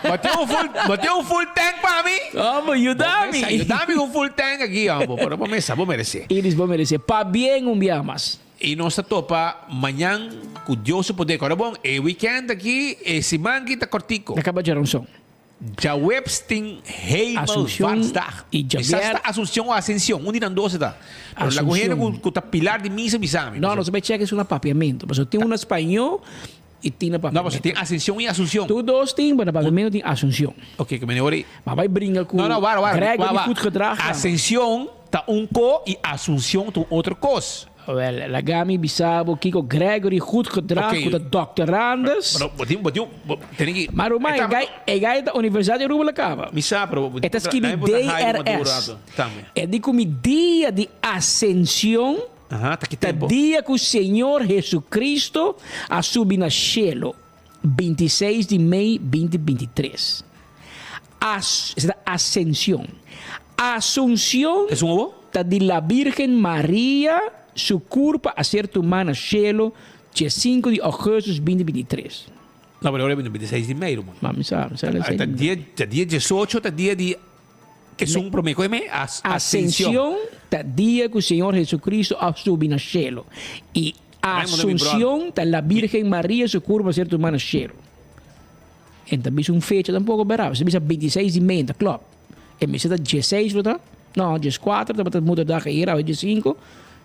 Bo tin un full, bo tin un full tank pa mi? Amo, yuda mi. Yuda mi ku un full tank aki, amo. Pero bo mesa, bo merese. Iris, bo merese. Pabien un bia mas. I nos ta topa mañan ku Dios su poder. Kòrda bon, e weekend aki, e siman aki ta kòrtico. Ta kaba djaronson. Djaweps tin Hemelvaartsdag. I Esas djabier. ta Asunción o Ascensión, un di nan dos e ta. Pero lagun hende ku ku ta pilar di misa bisa mi. No, nos a bai chèk esun na papiamentu. Pasobra tin un na spañó i tin na No, papiamentu. pasobra tin Ascensión i Asunción. Tur dos tin, pero na papiamentu tin Asunción. Oké, ke mene ora i. Ma bai bringa ku No, no, wara, wara. Gregory Wa, wa. Goedgedrag. Ascensión ta un ko i Asunción ta un otro kos. Wel, laga mi bisa bo kiko Gregory Goedgedrag Oké. ku ta doctorandus. Pero bo tin, bo tin, bo tene ki. Maar ruman, E e ta- gai, e gai ta Universidad di Aruba la kaba. Mi sa, pero bo E ta skibi bo ta Jairo Maduro DRS. ato tambe. E di ku mi dia di Ascension Aha, ta ki ta tempo? dia ku Señor Jesucristo a subi na shelo, 26 di mei 2023. As, esei ta Ascension. Asunción Esun obo? ta di la Virgen Maria su curpa a ser tumá na shelo dje sinku di augustus 2023. No, pero ora bini 26 di mei, ruman. Ma mi sa, mi sa la Ta esei. dia, ta dia 18 ta dia di esun promé ku e mei, as, Ascensión. Ascensión ta dia ku Señor Jesucristo a subi na shelo. I Asunción ta la Virgen Maria su curpa a ser tumá na shelo. E ta bisa un fecha tampoco bera. Si bisa 26 di mei ta klop. E mester ta dieseis lo ta? No, dieskuater tabata moederdag ayera, awe diesinku,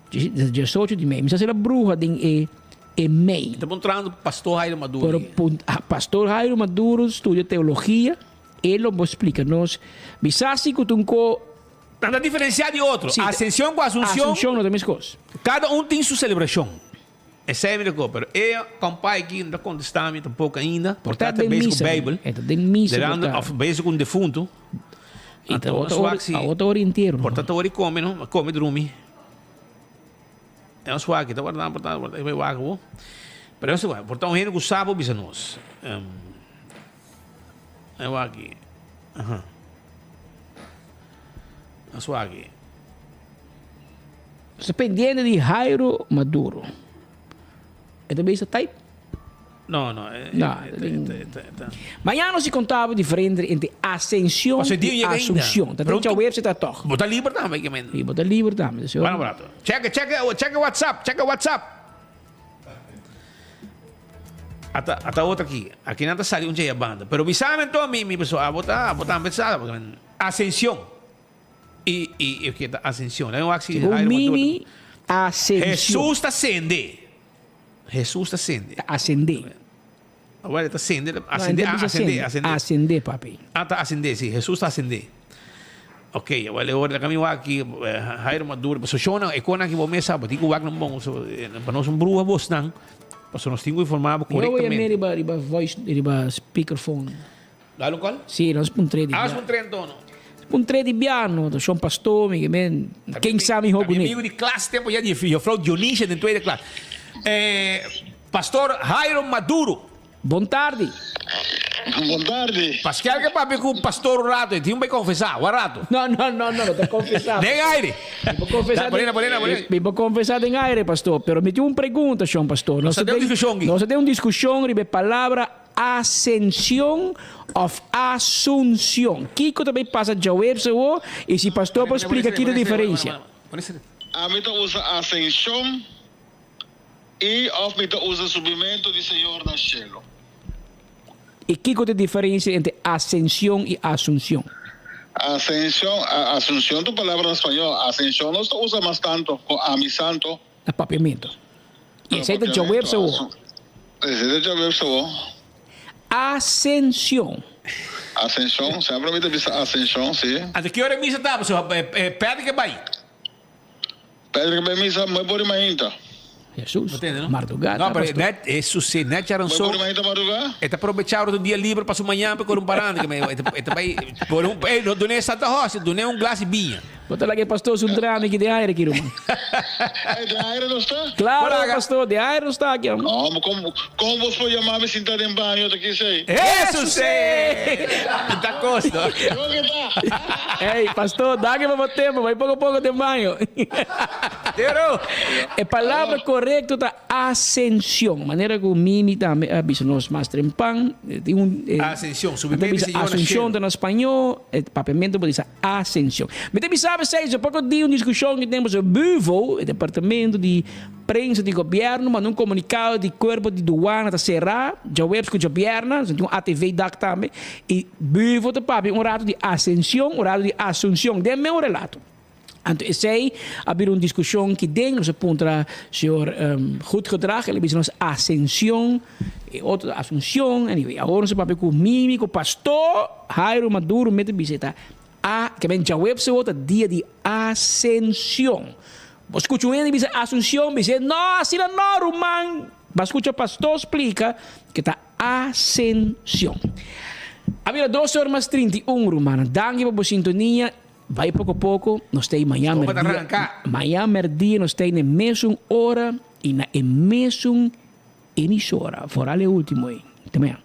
diesocho di mei. Mi sa si la bruha den e e mei. Ta puntrando Pastor Jairo Maduro. Pero pun, Pastor Jairo Maduro studia teologia, e lo bo splika nos. Mi sa si ku ta un ko. Nan ta diferensia di otro. Si, Ascension ku Asunción. Asunción no ta mes kos. Kada un tin su selebrashon. Esei mi ta kohe, pero e kompai aki no ta kontestá mi tampoko ainda. Por ta ta den bezig ku misa. Beibel. E ta den misa por Derando ta. of bezig ku un defuntu. I ta Anto ota nos ora, wak si a ota ora entero. por ta ta ora di kome no, a kome drumi. E nos wak, ta warda, por ta, e bai wak bo. Pero nos por ta un hende ku sa por bisa nos. E wak aki. Aha. Nos wak aki. Nos ta pendiente di Jairo Maduro. E ta bisa type? No, no. No, Mañana nos contaba diferente entre ascensión y asunción. Ta den website ta toch. Bo ta liber tambe, ke men. Sí, bo ta liber tambe. Bueno, brato. Check, check, check WhatsApp, check WhatsApp. Ata, ata otro aki. Aki nan ta sali un dje banda. Pero bisame anto mi, mi paso, abo ta, abo ta empezado. Ascensión. Y, y, y, ta ascensión. Segun Mimi, ascensión. Jesús ta ascende. Hesus ta sende. Ta ascendé. Awel e ta sende, ascendé, ah, ascendé, ascendé. Ascendé, papi. Ah, ta ascendé, si, Hesus ta ascendé. Ok, awel e ora kami wak aki, Jairo Maduro, paso shona, e kona aki bo mes sa, bo tin ku wak nan bon, so, pa nos un bruha bosnan, paso nos tin ku informá bo korektamente. Yo voy a riba, riba voice, riba speakerphone. Dal un call? Si, nos puntr'é di biaha. Nos puntr'é anto. Puntr'é di biaha no, shon pastor mi ke men, ken sa mihó ku mi. Amigo di klas tempo ya di juffrouw Dionisia den tweede klas. Pastor Jairo Maduro. Bon tardi. Bon tardi. Pascal ke papia ku pastor un rato, e tin un bai konfesá, un rato. No, no, no, no, no ta konfesá. Den aire. Mi por konfesá den, Ponela, ponela, ponela. Mi por konfesá den aire, pastor, pero mi tin un pregunta, shon pastor. Nos ta den un diskushon aki. Nos ta den un diskushon riba e palabra Asension of Asunción? Kiko ta bay pasa djaweps awo y si pastor por splica ki ta diferencia? Ami ta usa asenshon i òf mi ta usa subimentu di Señor na shelu. I kiko ta e diferencia entre asension i asunción? Asension, asunción ta un palabra na spañol. Asenshon nos ta usa mas tanto ku ami santo. Na papiamento. I esei ta djaweps awo. Esei ta djaweps awo. Asension. Asension, semper mi ta bisa asension, si. Anto ki ora e misa ta, pasobra Patrick a bai. Patrick a bai misa, moe por imahinta. Jesús, mardugá No, pero net, Jesús, sí, net charanzó. Moe por imahinta mardugá? E ta probechá ora un dia libre pa su mañana pa kore un paranda, ke me, e ta bai, por un, ey, no dun'é Santa Hostia, dun'é un glas di biña. Bo ta laga e pastor su drama aki den aire aki, ruman. Ey, den aire no sta? Claro, pastor, den aire no sta aki, hombre. No, ma como, como bos por yama mi sinta den baño ta kisey? Jesús! Ta cos, no? Yo ke ta? Ey, pastor, danki pa bo tempo, bai poco poco den baño. Tero! E palabra corecto ta Asension, manera ku Mimi tambe a bisa nos mas trempan, tin un Asension, subimentu di Señor na Asunción shelu. ta na spañó, e papiamentu por bisa asension. Mi ta bisa p'esei, so poko di un diskushon ku tin pasobra Buvo, e departamento di prensa di gobièrnu, manda un komunikado di kuerpo di duana ta será djaweps ku djabièrna, so tin un ATV dak tambe, i Buvo ta papia un ratu di asension, un ratu di asunción, den mes un relato. Anto esei a bira un diskushon ki den nos a puntra señor Goedgedrag, el a bisa nos Ascension, e otro Asunción, anyway, awor nos a papia ku Mimi, ku Pastor Jairo Maduro mi ta bisa e ta a, ke men djaweps awor ta dia di Ascension. Bo skucha un hende bisa Asunción, bisa no, asina no ruman, bo a skucha Pastor splika ke ta Ascension. A bira dos or mas 31 rumannan, danki pa bo sintonia. Bai poko poko, nos ta ei mañan merdia, mañan merdia nos ta ei na e mesun ora i na e mesun emisora, foral e ultimo ei. Te mañan.